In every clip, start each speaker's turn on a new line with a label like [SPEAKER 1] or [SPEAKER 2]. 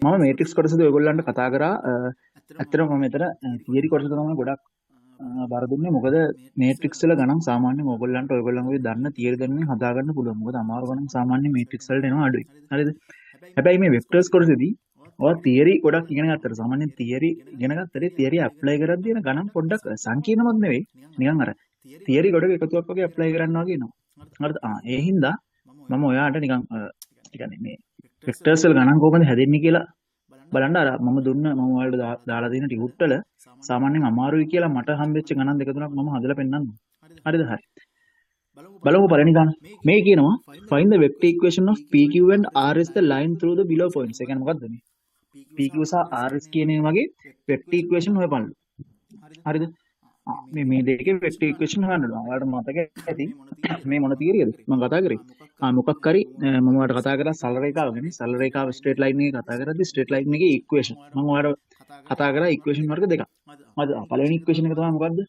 [SPEAKER 1] මම මේට්‍රික්ස් කොටසදී ඔයගොල්ලන්ට කතා කරා. ඇත්තටම මම මෙතන තියරි කොටස තමයි ගොඩක් බර දුන්නේ. මොකද මේට්‍රික්ස් වල ගණන් සාමාන්‍යයෙන් ඔයගොල්ලන්ට ඔයගොල්ලන්ගේ දන්න තියරි දැනුමින් හදාගන්න පුළුවන්. මොකද අමාරු ගණන් සාමාන්‍ය මේට්‍රික්ස් වලට එනවා අඩුයි. හරිද? හැබැයි මේ වෙක්ටර්ස් කොටසදී ඔයා තියරි ගොඩක් ඉගෙන ගත්තට, සාමාන්‍යයෙන් තියරි ඉගෙන ගත්තට තියරි ඇප්ලයි කරද්දී එන ගණන් පොඩ්ඩක් සංකීර්ණමත් නෙවෙයි. නිකන් අර තියරි ගොඩක එකතුවක් වගේ ඇප්ලයි කරන්න වගේ එනවා. හරිද? ඒ හින්දා මම ඔයාට නිකන් ඒ කියන්නේ මේ වෙක්ටර්ස් වල ගණන් කොහොමද හැදෙන්නේ කියලා බලන්න. අර මම දුන්න මම ඔයාලට දාලා තියෙන ටියුට් වල සාමාන්‍යයෙන් අමාරුයි කියලා මට හම්බෙච්ච ගණන් දෙක තුනක් මම හදලා පෙන්නන්නම්. හරිද? හරි. බලමු පළවෙනි ගණන. මේ කියනවා find the vector equation of PQ and R is the line through the below points. ඒ කියන්නේ මොකද්ද මේ? PQ සහ RS කියන ඒ වගේ වෙක්ටර් ඉක්වේෂන් හොයපන්ලු. හරිද? මේ මේ දෙකේ වෙක්ටර් ඉක්වේෂන් හොයන්න ඕන. ඔයාලට මතක ඇති මේ මොන තියරියද මම කතා කරේ? මොකක් හරි මම ඔයාලට කතා කරා සරල රේඛාව ගැන. සරල රේඛාව ස්ට්‍රේට් ලයින් එකේ කතා කරද්දී ස්ට්‍රේට් ලයින් එකේ ඉක්වේෂන් මම ඔයාලට කතා කරා ඉක්වේෂන් වර්ග දෙකක්. හරිද? පළවෙනි ඉක්වේෂන් එක තමයි මොකද්ද?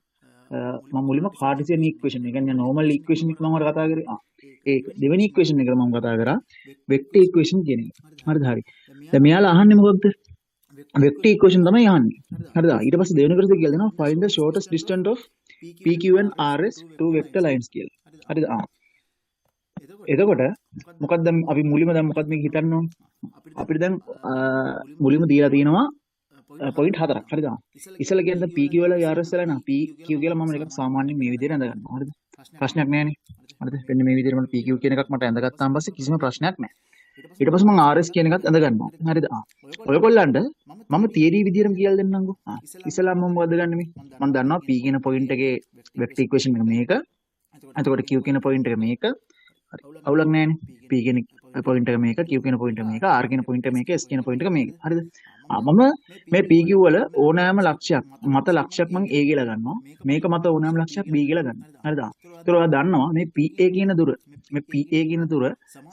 [SPEAKER 1] මම මුලින්ම කාටිසියන් ඉක්වේෂන්, ඒ කියන්නේ නෝමල් ඉක්වේෂන් එක මම ඔයාලට කතා කරේ. ඒක දෙවෙනි ඉක්වේෂන් එකට මම කතා කරා වෙක්ටර් ඉක්වේෂන් කියන එක. හරිද? හරි. දැන් මෙයාලා අහන්නේ මොකක්ද? වෙක්ටර් ඉක්වේෂන් තමයි අහන්නේ. හරිද? ඊට පස්සේ දෙවෙනි කොටස කියලා දෙනවා find the shortest distance of PQ and RS two vector lines කියලා. හරිද? එතකොට මොකක්ද දැන් අපි මුලින්ම දැන් මොකක්ද මේක හිතන්න ඕනේ? අපිට දැන් මුලින්ම දීලා තියෙනවා පොයින්ට් හතරක්. හරිද? ඉස්සෙල්ලා කියන්නේ PQ වල RS වල නා PQ කියලා මම නිකන් සාමාන්‍යයෙන් මේ විදිහට ඇඳ ගන්නවා. හරිද? ප්‍රශ්නයක් නෑනේ. හරිද? මෙන්න මේ විදිහට මට PQ කියන එකක් මට ඇඳගත්තාන් පස්සේ කිසිම ප්‍රශ්නයක් නෑ. ඊට පස්සේ මම RS කියන එකත් ඇඳ ගන්නවා. හරිද? ඔයගොල්ලන්ට මම තියරි විදිහටම කියලා දෙන්නම්කෝ. ඉස්සෙල්ලා මම මොකද්ද ගන්නෙ මේ? මම දන්නවා P කියන පොයින්ට් එකේ වෙක්ටර් ඉක්වේෂන් එක මේක. එතකොට Q කියන පොයින්ට් එක මේක. හරි. අවුලක් නෑනේ. P කියන පොයින්ට් එක මේක, Q කියන පොයින්ට් එක මේක, R කියන පොයින්ට් එක මේක, S කියන පොයින්ට් එක මේක. හරිද? මම මේ PQ වල ඕනෑම ලක්ෂයක් මත ලක්ෂයක් මං A කියලා ගන්නවා. මේක මත ඕනෑම ලක්ෂයක් B කියලා ගන්නවා. හරිද? ඒතර ඔයා දන්නවා මේ PA කියන දුර, මේ PA කියන දුර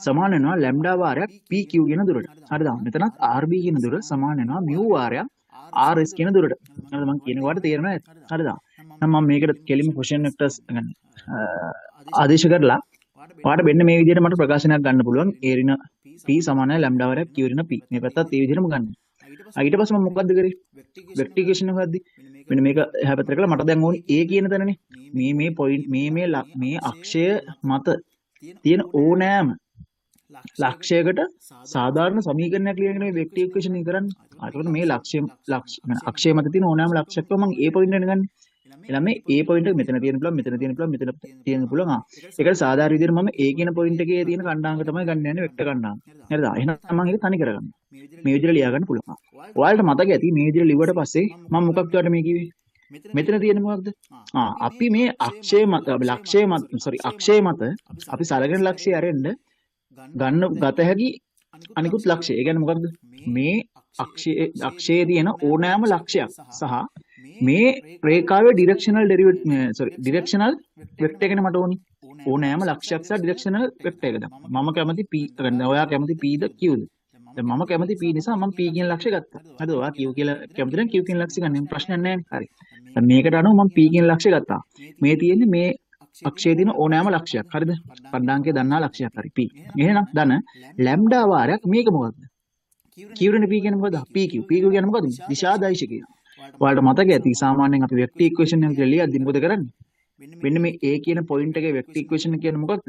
[SPEAKER 1] සමාන වෙනවා ලැම්ඩා වාරයක් PQ කියන දුරට. හරිද? මෙතනත් RB කියන දුර සමාන වෙනවා මියු වාරයක් RS කියන දුරට. හරිද? මං කියන වාට තේරෙනවා ඇති. හරිද? දැන් මම මේකට කෙලින්ම ක්වෙස්චන් වෙක්ටර්ස් ආදේශ කරලා ඔයාලට මෙන්න මේ විදිහට මට ප්‍රකාශනයක් ගන්න පුළුවන්. A ඍණ P සමානයි ලැම්ඩා වාරයක් Q ඍණ P. මේ පැත්තත් ඒ විදිහටම ගන්න. ඊට පස්සේ මම මොකද්ද කරේ? වෙක්ටර් ඉක්වේෂන් එක හොයද්දි මෙන්න මේක එහා පැත්තට කරලා මට දැන් ඕනි A කියන තැනනේ. මේ මේ පොයින්ට් මේ මේ මේ අක්ෂය මත තියෙන ඕනෑම ලක්ෂයකට සාධාරණ සමීකරණයක් ලියන මේ වෙක්ටර් ඉක්වේෂන් එක කරන්නේ. එතකොට මේ ලක්ෂ්‍ය ලක්ෂ අක්ෂය මත තියෙන ඕනෑම ලක්ෂයක්ව මම A point එකට ගන්නේ. එහෙනම් මේ A point එක මෙතන තියෙන පුළුවන්, මෙතන තියෙන පුළුවන්, මෙතන තියෙන පුළුවන්. ඒකට සාධාරණ විදිහට මම A කියන පොයින්ට් එකේ තියෙන කණ්ඩායම තමයි ගන්න යන්නේ වෙක්ටර් කණ්ඩායම. හරිද? එහෙනම් මම ඒක තනි කරගන්නවා. මේ විදිහට ලියා ගන්න පුළුවන්. ඔයාලට මතක ඇති මේ විදිහට ලිව්වට පස්සේ මම මොකක්ද ඔයාලට මේ කිව්වේ? මෙතන තියෙන්නේ මොකක්ද? අපි මේ අක්ෂය මත, ලක්ෂය මත, සෝරි, අක්ෂය මත අපි සලකන ලක්ෂය අරෙන්න ගන්න ගත හැකි අනිකුත් ලක්ෂය. ඒ කියන්නේ මොකක්ද? මේ අක්ෂයේ තියෙන ඕනෑම ලක්ෂයක් සහ මේ රේඛාවේ ඩිරෙක්ෂනල් ඩෙරිවේටිව්, සෝරි, ඩිරෙක්ෂනල් වෙක්ටර් එකනේ මට ඕනි. ඕනෑම ලක්ෂයක් සහ ඩිරෙක්ෂනල් වෙක්ටර් එක. දැන් මම කැමති P ගන්න. ඔයා කැමති P ද Q ද? දැන් මම කැමති P නිසා මම P කියන ලක්ෂය ගත්තා. හරිද? ඔයා Q කියලා කැමති නම් Q කියන ලක්ෂය ගන්න. ප්‍රශ්නයක් නෑනේ. හරි. දැන් මේකට අනුව මම P කියන ලක්ෂය ගත්තා. මේ තියෙන්නේ මේ අක්ෂයේ තියෙන ඕනෑම ලක්ෂයක්. හරිද? පණ්ඩාංකය දන්නා ලක්ෂයක්. හරි. P. එහෙනම් ධන ලැම්ඩා වාරයක් මේක මොකද්ද? Q ඍණ P කියන්නේ මොකද්ද? PQ. PQ කියන්නේ මොකද්ද? දිශා දෛශිකය. ඔයාලට මතක ඇති සාමාන්‍යයෙන් අපි වෙක්ටර් ඉක්වේෂන් එක කියලා ලියද්දි මොකද කරන්නේ? මෙන්න මේ A කියන පොයින්ට් එකේ වෙක්ටර් ඉක්වේෂන් එක කියන්නේ මොකක්ද?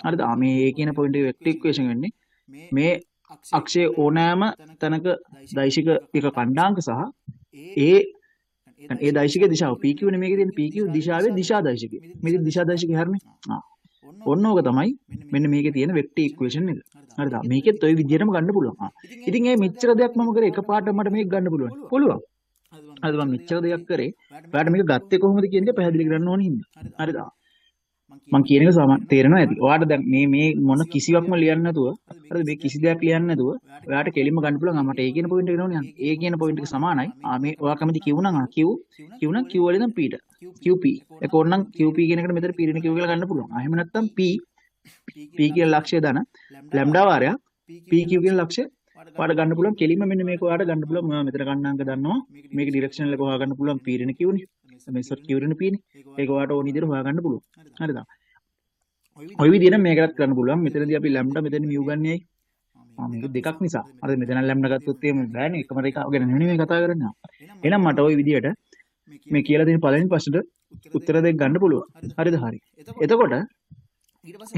[SPEAKER 1] හරිද? මේ A කියන පොයින්ට් එකේ වෙක්ටර් ඉක්වේෂන් වෙන්නේ මේ අක්ෂයේ ඕනෑම තැනක දෛශික එක කණ්ඩාංක සහ ඒ ඒ දෛශිකයේ දිශාව PQ නේ මේකේ තියෙන PQ දිශාවේ දිශා දෛශිකය. මේකේ දිශා දෛශිකය හරිනේ. ඔන්න ඕක තමයි මෙන්න මේකේ තියෙන වෙක්ටර් ඉක්වේෂන් එක. හරිද? මේකෙත් ඔය විදිහටම ගන්න පුළුවන්. ඉතින් මේ මෙච්චර දෙයක් මම කරේ එකපාරට මට මේක ගන්න පුළුවන්. පුළුවන්. හරිද? මම මෙච්චර දෙයක් කරේ. ඔයාලට මේක ගත්තේ කොහොමද කියන එක පැහැදිලි කරන්න ඕන හින්දා. හරිද? මං කියන එක සාමාන්‍ය තේරෙනවා ඇති. ඔයාට දැන් මේ මේ මොන කිසිවක්ම ලියන්න නැතුව, හරිද? මේ කිසි දෙයක් ලියන්න නැතුව ඔයාට කෙලින්ම ගන්න පුළුවන්. මට A කියන පොයින්ට් එක ඕනේ. A කියන පොයින්ට් එක සමානයි. මේ ඔයා කැමති Q නම් Q, Q නම් Q වලින් නම් P ට. QP. ඒක ඕන නම් QP කියන එකට මෙතන P ඍණ Q කියලා ගන්න පුළුවන්. එහෙම නැත්නම් P, P කියන ලක්ෂය ධන ලැම්ඩා වාරයක් PQ කියන ලක්ෂය ඔයාට ගන්න පුළුවන්. කෙලින්ම මෙන්න මේක ඔයාට ගන්න පුළුවන්. ඔයා මෙතන ගණනාංක දන්නවා. මේක ඩිරෙක්ෂනල් එක හොයා ගන්න පුළුවන් P ඍණ Q නේ. මේ සොරි Q ඍණ P නේ. ඒක ඔයාට ඕන විදිහට හොයා ගන්න පුළුවන්. හරිද? ඔය විදිහට මේකටත් කරන්න පුළුවන්. මෙතනදී අපි ලැම්ඩා මෙතන මියු ගන්නේ ඇයි? මේක දෙකක් නිසා. හරිද? මෙතන ලැම්ඩා ගත්තොත් එහෙම බෑනේ. එකම රේඛාව ගැන නෙවෙයි මේ කතා කරන්නේ. එහෙනම් මට ওই විදියට මේ කියලා දෙන පළවෙනි ප්‍රශ්නෙට උත්තර දෙක ගන්න පුළුවන්. හරිද? හරි. එතකොට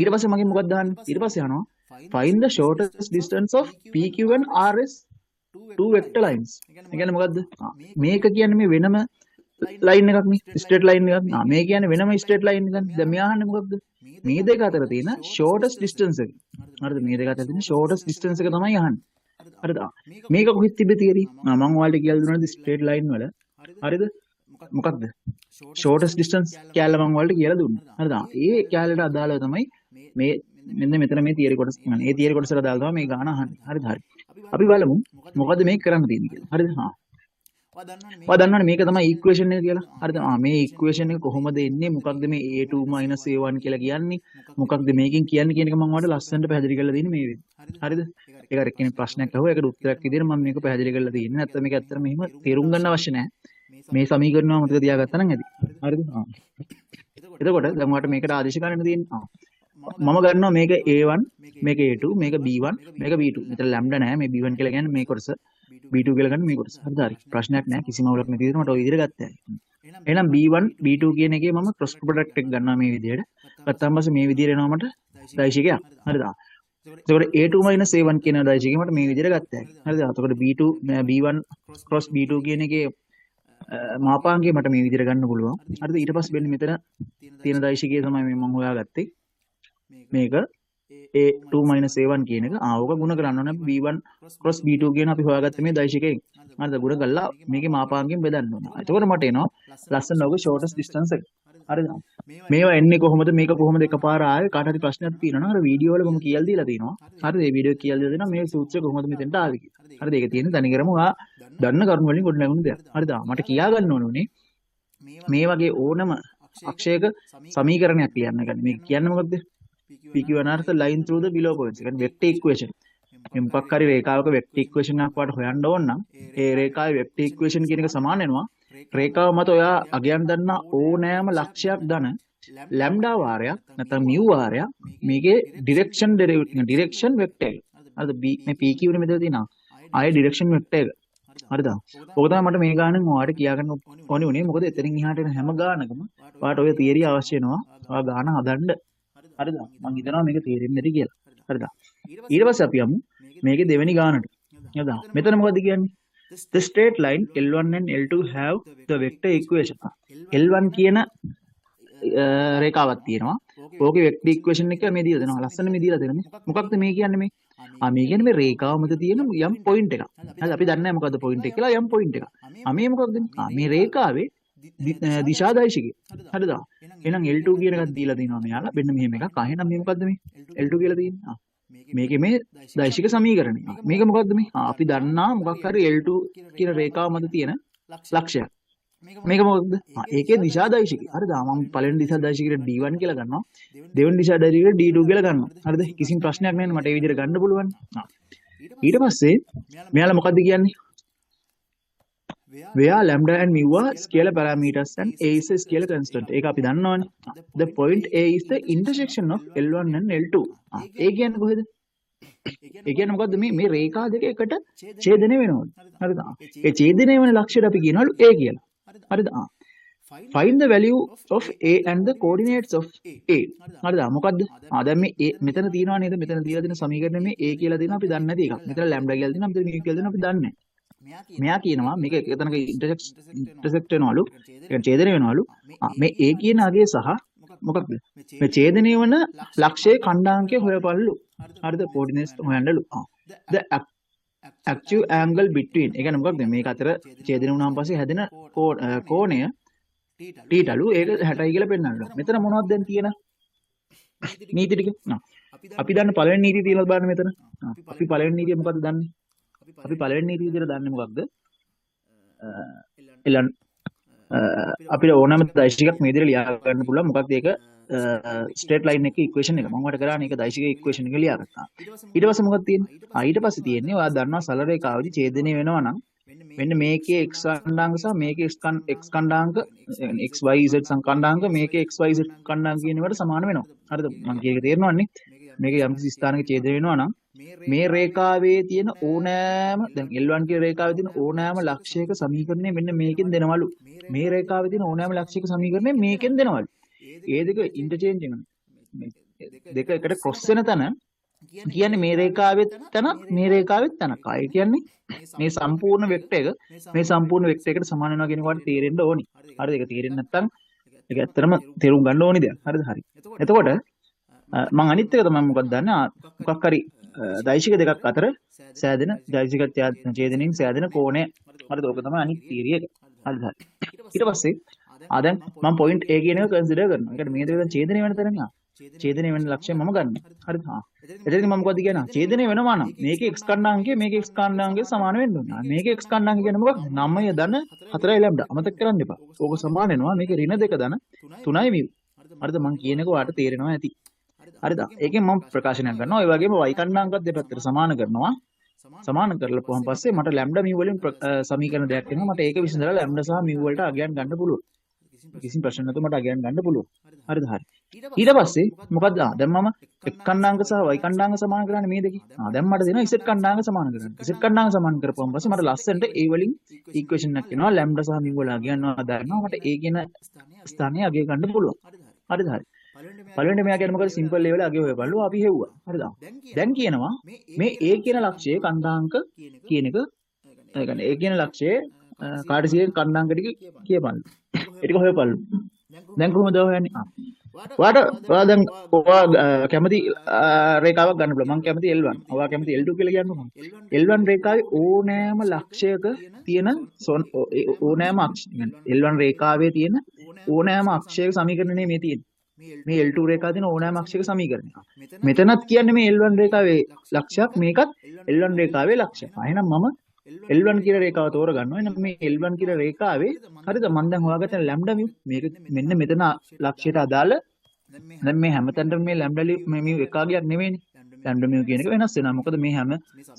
[SPEAKER 1] ඊට පස්සේ මගෙන් මොකක්ද අහන්නේ? ඊට පස්සේ අහනවා find the shortest distance of PQ and RS two vector lines. ඒ කියන්නේ මොකද්ද? මේක කියන්නේ මේ වෙනම ලයින් එකක් නේ, ස්ට්‍රේට් ලයින් එකක්. මේ කියන්නේ වෙනම ස්ට්‍රේට් ලයින් එකක්. දැන් මෙයා අහන්නේ මොකද්ද? මේ දෙක අතර තියෙන shortest distance එක. හරිද? මේ දෙක අතර තියෙන shortest distance එක තමයි අහන්නේ. හරිද? මේක කොහෙද තිබ්බේ තියරි? මම ඔයාලට කියලා දුන්නාද ස්ට්‍රේට් ලයින් වල? හරිද? මොකක්ද? shortest distance කෑල්ල මම ඔයාලට කියලා දුන්නා. හරිද? ඒ කෑල්ලට අදාළව තමයි මේ මෙන්න මෙතන මේ තියරි කොටස කියන්නේ. ඒ තියරි කොටසට අදාළව තමයි මේ ගාන අහන්නේ. හරිද? හරි. අපි බලමු මොකද්ද මේක කරන්න තියෙන්නේ කියලා. හරිද? ඔයා දන්නවනේ මේක තමයි ඉක්වේෂන් එක කියලා. හරිද? මේ ඉක්වේෂන් එක කොහොමද එන්නේ? මොකක්ද මේ a2 a1 කියලා කියන්නේ? මොකක්ද මේකෙන් කියන්නේ කියන එක මම ඔයාලට ලස්සනට පැහැදිලි කරලා දෙන්නේ මේ විදිහට. හරිද? ඒක අර එක්කෙනෙක් ප්‍රශ්නයක් අහුවා. ඒකට උත්තරයක් විදිහට මම මේක පැහැදිලි කරලා තියෙන්නේ. නැත්නම් මේක ඇත්තටම මෙහෙම තේරුම් ගන්න අවශ්‍ය නැහැ. මේ සමීකරණය මතක තියාගත්තා නම් ඇති. හරිද? එතකොට දැන් ඔයාලට මේකට ආදේශ ගන්න තියෙන්නේ. මම ගන්නවා මේක A1, මේක A2, මේක B1, මේක B2. මෙතන ලැම්ඩා නෑ. මේ B1 කියලා කියන්නේ මේ කොටස, B2 කියලා ගන්න මේ කොටස. හරිද? හරි. ප්‍රශ්නයක් නෑ. කිසිම අවුලක් නැති විදිහට මට ඔය විදිහට ගත්තා. එහෙනම් B1 B2 කියන එකේ මම ක්‍රොස් ප්‍රොඩක්ට් එක ගන්නවා මේ විදිහට. ගත්තාන් පස්සේ මේ විදිහට එනවා මට දෛශිකයක්. හරිද? එතකොට A2 A1 කියන දෛශිකය මට මේ විදිහට ගත්තා. හරිද? එතකොට B2 B1 cross B2 කියන එකේ මාපාංකය මට මේ විදිහට ගන්න පුළුවන්. හරිද? ඊට පස්සේ මෙන්න මෙතන තියෙන දෛශිකය තමයි මේ මම හොයාගත්තේ. මේක A2 A1 කියන එක. ඕක ගුණ කරන්න ඕනේ අපි B1 cross B2 කියන අපි හොයාගත්ත මේ දෛශිකයෙන්. හරිද? ගුණ කරලා මේකේ මාපාංකයෙන් බෙදන්න ඕනේ. එතකොට මට එනවා ලස්සන ඔක shortest distance එක. හරිද? මේවා එන්නේ කොහොමද? මේක කොහොමද එකපාර ආවේ? කාට හරි ප්‍රශ්නයක් තියෙනවා නම් අර වීඩියෝ වල මම කියලා දීලා තියෙනවා. හරිද? මේ වීඩියෝ කියලා දීලා දෙනවා මේ සූත්‍රය කොහොමද මෙතෙන්ට ආවේ කියලා. හරිද? ඒක තියෙන්නේ තනිකරම ඔයා දන්න කරුණු වලින් ගොඩනැගුණු දෙයක්. හරිද? මට කියා ගන්න ඕන උනේ මේ වගේ ඕනම අක්ෂයක සමීකරණයක් ලියන්න. ඒ මේක කියන්නේ මොකද්ද? PQ and R line through the below points. ඒ කියන්නේ වෙක්ටර් ඉක්වේෂන්. මේ මොකක් හරි රේඛාවක වෙක්ටර් ඉක්වේෂන් එකක් වාට හොයන්න ඕන නම් ඒ රේඛාවේ වෙක්ටර් ඉක්වේෂන් කියන එක සමාන වෙනවා රේඛාව මත ඔයා අගයන් දන්නා ඕනෑම ලක්ෂයක් ධන ලැම්ඩා වාරයක් නැත්නම් මියු වාරයක් මේකේ ඩිරෙක්ෂන් ඩෙරිවේටිව් ඩිරෙක්ෂන් වෙක්ටර් එක. හරිද? B මේ PQ නේ මෙතන තියෙනවා. ආයේ ඩිරෙක්ෂන් වෙක්ටර් එක. හරිද? ඕක තමයි මට මේ ගානෙන් ඔයාලට කියා ගන්න ඕනේ උනේ. මොකද එතනින් එහාට එන හැම ගානකම ඔයාට ඔය තියරි අවශ්‍ය වෙනවා. ඔයා ගාන හදන්න. හරිද? මං හිතනවා මේක තේරෙන්නේ නැති කියලා. හරිද? ඊට පස්සේ අපි යමු මේකේ දෙවෙනි ගානට. හරිද? මෙතන මොකද්ද කියන්නේ? The straight line L1 and L2 have the vector equation. L1 කියන රේඛාවක් තියෙනවා. ඕකේ වෙක්ටර් ඉක්වේෂන් එක මේ දීලා දෙනවා. ලස්සන මේ දීලා දෙනවා. මොකක්ද මේ කියන්නේ මේ? මේ කියන්නේ මේ රේඛාව මත තියෙන යම් පොයින්ට් එකක්. හරි අපි දන්නේ නැහැ මොකද්ද පොයින්ට් එක කියලා යම් පොයින්ට් එකක්. මේ මොකක්ද? මේ රේඛාවේ දිශා දෛශිකය. හරිද? එහෙනම් L2 කියන එකක් දීලා තිනවා මෙයාලා. මෙන්න මෙහෙම එකක්. එහෙනම් මේ මොකද්ද මේ? L2 කියලා තියෙන්නේ. මේකේ මේ දෛශික සමීකරණය. මේක මොකද්ද මේ? අපි දන්නා මොකක් හරි L2 කියන රේඛාව මත තියෙන ලක්ෂයක්. මේක මොකක්ද? ඒකේ දිශා දෛශිකය. හරිද? මම පළවෙනි දිශා දෛශිකයට D1 කියලා ගන්නවා. දෙවෙනි දිශා දෛශිකයට D2 කියලා ගන්නවා. හරිද? කිසිම ප්‍රශ්නයක් නැහැ මට ඒ විදිහට ගන්න පුළුවන්. ඊට පස්සේ මෙයාලා මොකද්ද කියන්නේ? Where lambda and mu are scalar parameters and a is a scalar constant. ඒක අපි දන්නවනේ. The point A is the intersection of L1 and L2. ඒ කියන්නේ කොහෙද? ඒ කියන්නේ මොකද්ද මේ මේ රේඛා දෙක එකට ඡේදනය වෙනවලු. හරිද? ඒ ඡේදනය වෙන ලක්ෂයට අපි කියනවලු A කියලා. හරිද? Find the value of A and the coordinates of A. හරිද? මොකද්ද? දැන් මේ A මෙතන තියෙනවා නේද? මෙතන දීලා දෙන සමීකරණය මේ A කියලා දෙනවා අපි දන්නේ නැති එකක්. මෙතන lambda කියලා දෙනවා මෙතන mu කියලා දෙනවා අපි දන්නේ නැහැ. මෙයා කියනවා මේක එක තැනක ඉන්ටර්සෙක්ට් වෙනවලු. ඒ කියන්නේ ඡේදනය වෙනවලු. මේ A කියන අගය සහ මොකක්ද? මේ ඡේදනය වන ලක්ෂයේ ඛණ්ඩාංකය හොයපල්ලු. හරිද? කෝඩිනේට්ස් හොයන්නලු. The acute angle between ඒ කියන්නේ මොකක්ද? මේක අතර ඡේදනය වුණාන් පස්සේ හැදෙන කෝණය තීටලු ඒක 60යි කියලා පෙන්නනවා. මෙතන මොනවද දැන් තියෙන නීති ටික? අපි දන්න පළවෙනි නීතිය තියෙනවද බලන්න මෙතන. අපි පළවෙනි නීතිය මොකද්ද දන්නේ? අපි පළවෙනි නීතිය විදිහට දන්නේ මොකක්ද? එලන් අපිට ඕනෑම දෛශිකයක් මේ විදිහට ලියා ගන්න පුළුවන්. මොකක්ද ඒක? ස්ට්‍රේට් ලයින් එකේ ඉක්වේෂන් එක. මම ඔයාලට කරානේ ඒක දෛශික ඉක්වේෂන් එක ලියාගත්තා. ඊට පස්සේ මොකක්ද තියෙන්නේ? ඊට පස්සේ තියෙන්නේ ඔයා දන්නවා සරල රේඛාවේදී ඡේදනය වෙනවා නම් මෙන්න මේකේ x ඛණ්ඩාංක සහ මේකේ x ඛණ්ඩාංක x y z ඛණ්ඩාංක මේකේ x y z ඛණ්ඩාංක කියන ඒවාට සමාන වෙනවා. හරිද? මම කියන එක තේරෙනවන්නේ? මේක යම්කිසි ස්ථානයක ඡේදනය වෙනවා නම් මේ රේඛාවේ තියෙන ඕනෑම දැන් L1 කියන රේඛාවේ තියෙන ඕනෑම ලක්ෂයක සමීකරණය මෙන්න මේකෙන් දෙනවලු. මේ රේඛාවේ තියෙන ඕනෑම ලක්ෂයක සමීකරණය මේකෙන් දෙනවලු. ඒ දෙක ඉන්ටර්චේන්ජ් වෙනවා. දෙක එකට ක්‍රොස් වෙන තැන කියන්නේ මේ රේඛාවෙත් තැනක් මේ රේඛාවෙත් තැනක්. ආයේ කියන්නේ මේ සම්පූර්ණ වෙක්ටර් එක මේ සම්පූර්ණ වෙක්ටර් එකට සමාන වෙනවා කියන කොට තේරෙන්න ඕනි. හරිද? ඒක තේරෙන්නේ නැත්නම් ඒක ඇත්තටම තේරුම් ගන්න ඕනි දෙයක්. හරිද? හරි. එතකොට මං අනිත් එක තමයි මොකක්ද දන්නේ? මොකක් හරි දෛශික දෙකක් අතර සෑදෙන දෛශික ඡේදනයෙන් සෑදෙන කෝණය. හරිද? ඕක තමයි අනිත් තියරි එක. හරිද? හරි. ඊට පස්සේ දැන් මම පොයින්ට් A කියන එක කන්සිඩර් කරනවා. ඒ කියන්නේ මේ දෙක දැන් ඡේදනය වෙන තැන නේ. ඡේදනය වෙන ලක්ෂ්‍යය මම ගන්නවා. හරිද? හා. එතනදී මම මොකද්ද කියන්නේ? ඡේදනය වෙනවා නම් මේකේ x කණ්ඩායමකේ මේකේ x කණ්ඩායමකේ සමාන වෙන්න ඕන. මේකේ x කණ්ඩායම කියන්නේ මොකක්ද? 9 ධන 4 ලැම්ඩා. අමතක කරන්න එපා. ඕක සමාන වෙනවා මේකේ ඍණ 2 ධන 3 මියු. හරිද? මං කියන එක ඔයාලට තේරෙනවා ඇති. හරිද? ඒකෙන් මම ප්‍රකාශනයක් කරනවා. ඒ වගේම y කණ්ඩායමකත් දෙපැත්තට සමාන කරනවා. සමාන කරලා පොහොන් පස්සේ මට ලැම්ඩා මියු වලින් සමීකරණ දෙයක් එනවා. මට ඒක විසඳලා ලැම්ඩා සහ මියු වලට අගයන් ගන්න පුළුවන්. කිසිම ප්‍රශ්න නැතුව මට අගයන් ගන්න පුළුවන්. හරිද? හරි. ඊට පස්සේ මොකද්ද? දැන් මම x කණ්ඩායම සහ y කණ්ඩායම සමාන කරන්නේ මේ දෙකේ. දැන් මට දෙනවා z කණ්ඩායම සමාන කරන්න. z කණ්ඩායම සමාන කරපුවම පස්සේ මට ලස්සනට ඒ වලින් ඉක්වේෂන් එකක් එනවා. ලැම්ඩා සහ මියු වල අගයන් හදාගන්නවා. මට ඒ කියන ස්ථානයේ අගය ගන්න පුළුවන්. හරිද? හරි. පළවෙනිට මෙයා කියන්නේ මොකද? සිම්පල් ලෙවල් අගය හොයපල්ලු. අපි හෙව්වා. හරිද? දැන් කියනවා මේ A කියන ලක්ෂයේ කණ්ඩායමක කියන එක, ඒ කියන්නේ A කියන ලක්ෂයේ කාටීසියන් කණ්ඩායමක ටික කියපල්ලු. ඒ ටික හොයපල්ලු. දැන් කොහොමද හොයන්නේ? ඔයාට ඔයා දැන් ඔයා කැමති රේඛාවක් ගන්න පුළුවන්. මං කැමති L1. ඔයා කැමති L2 කියලා කියන්නකෝ. L1 රේඛාවේ ඕනෑම ලක්ෂයක තියෙන ඕනෑම අක්ෂ, L1 රේඛාවේ තියෙන ඕනෑම අක්ෂයක සමීකරණය මේ තියෙන්නේ. මේ L2 රේඛාවේ තියෙන ඕනෑම අක්ෂයක සමීකරණය. මෙතනත් කියන්නේ මේ L1 රේඛාවේ ලක්ෂයක්, මේකත් L1 රේඛාවේ ලක්ෂයක්. එහෙනම් මම L1 කියන රේඛාව තෝරගන්නවා. එහෙනම් මේ L1 කියන රේඛාවේ හරිද මම දැන් හොයාගත්ත ලැම්ඩා මියු මේක මෙන්න මෙතන ලක්ෂයට අදාළ. දැන් මේ හැමතැනටම මේ ලැම්ඩා මියු එක අගයක් නෙමෙයිනේ. ලැම්ඩා මියු කියන එක වෙනස් වෙනවා. මොකද මේ හැම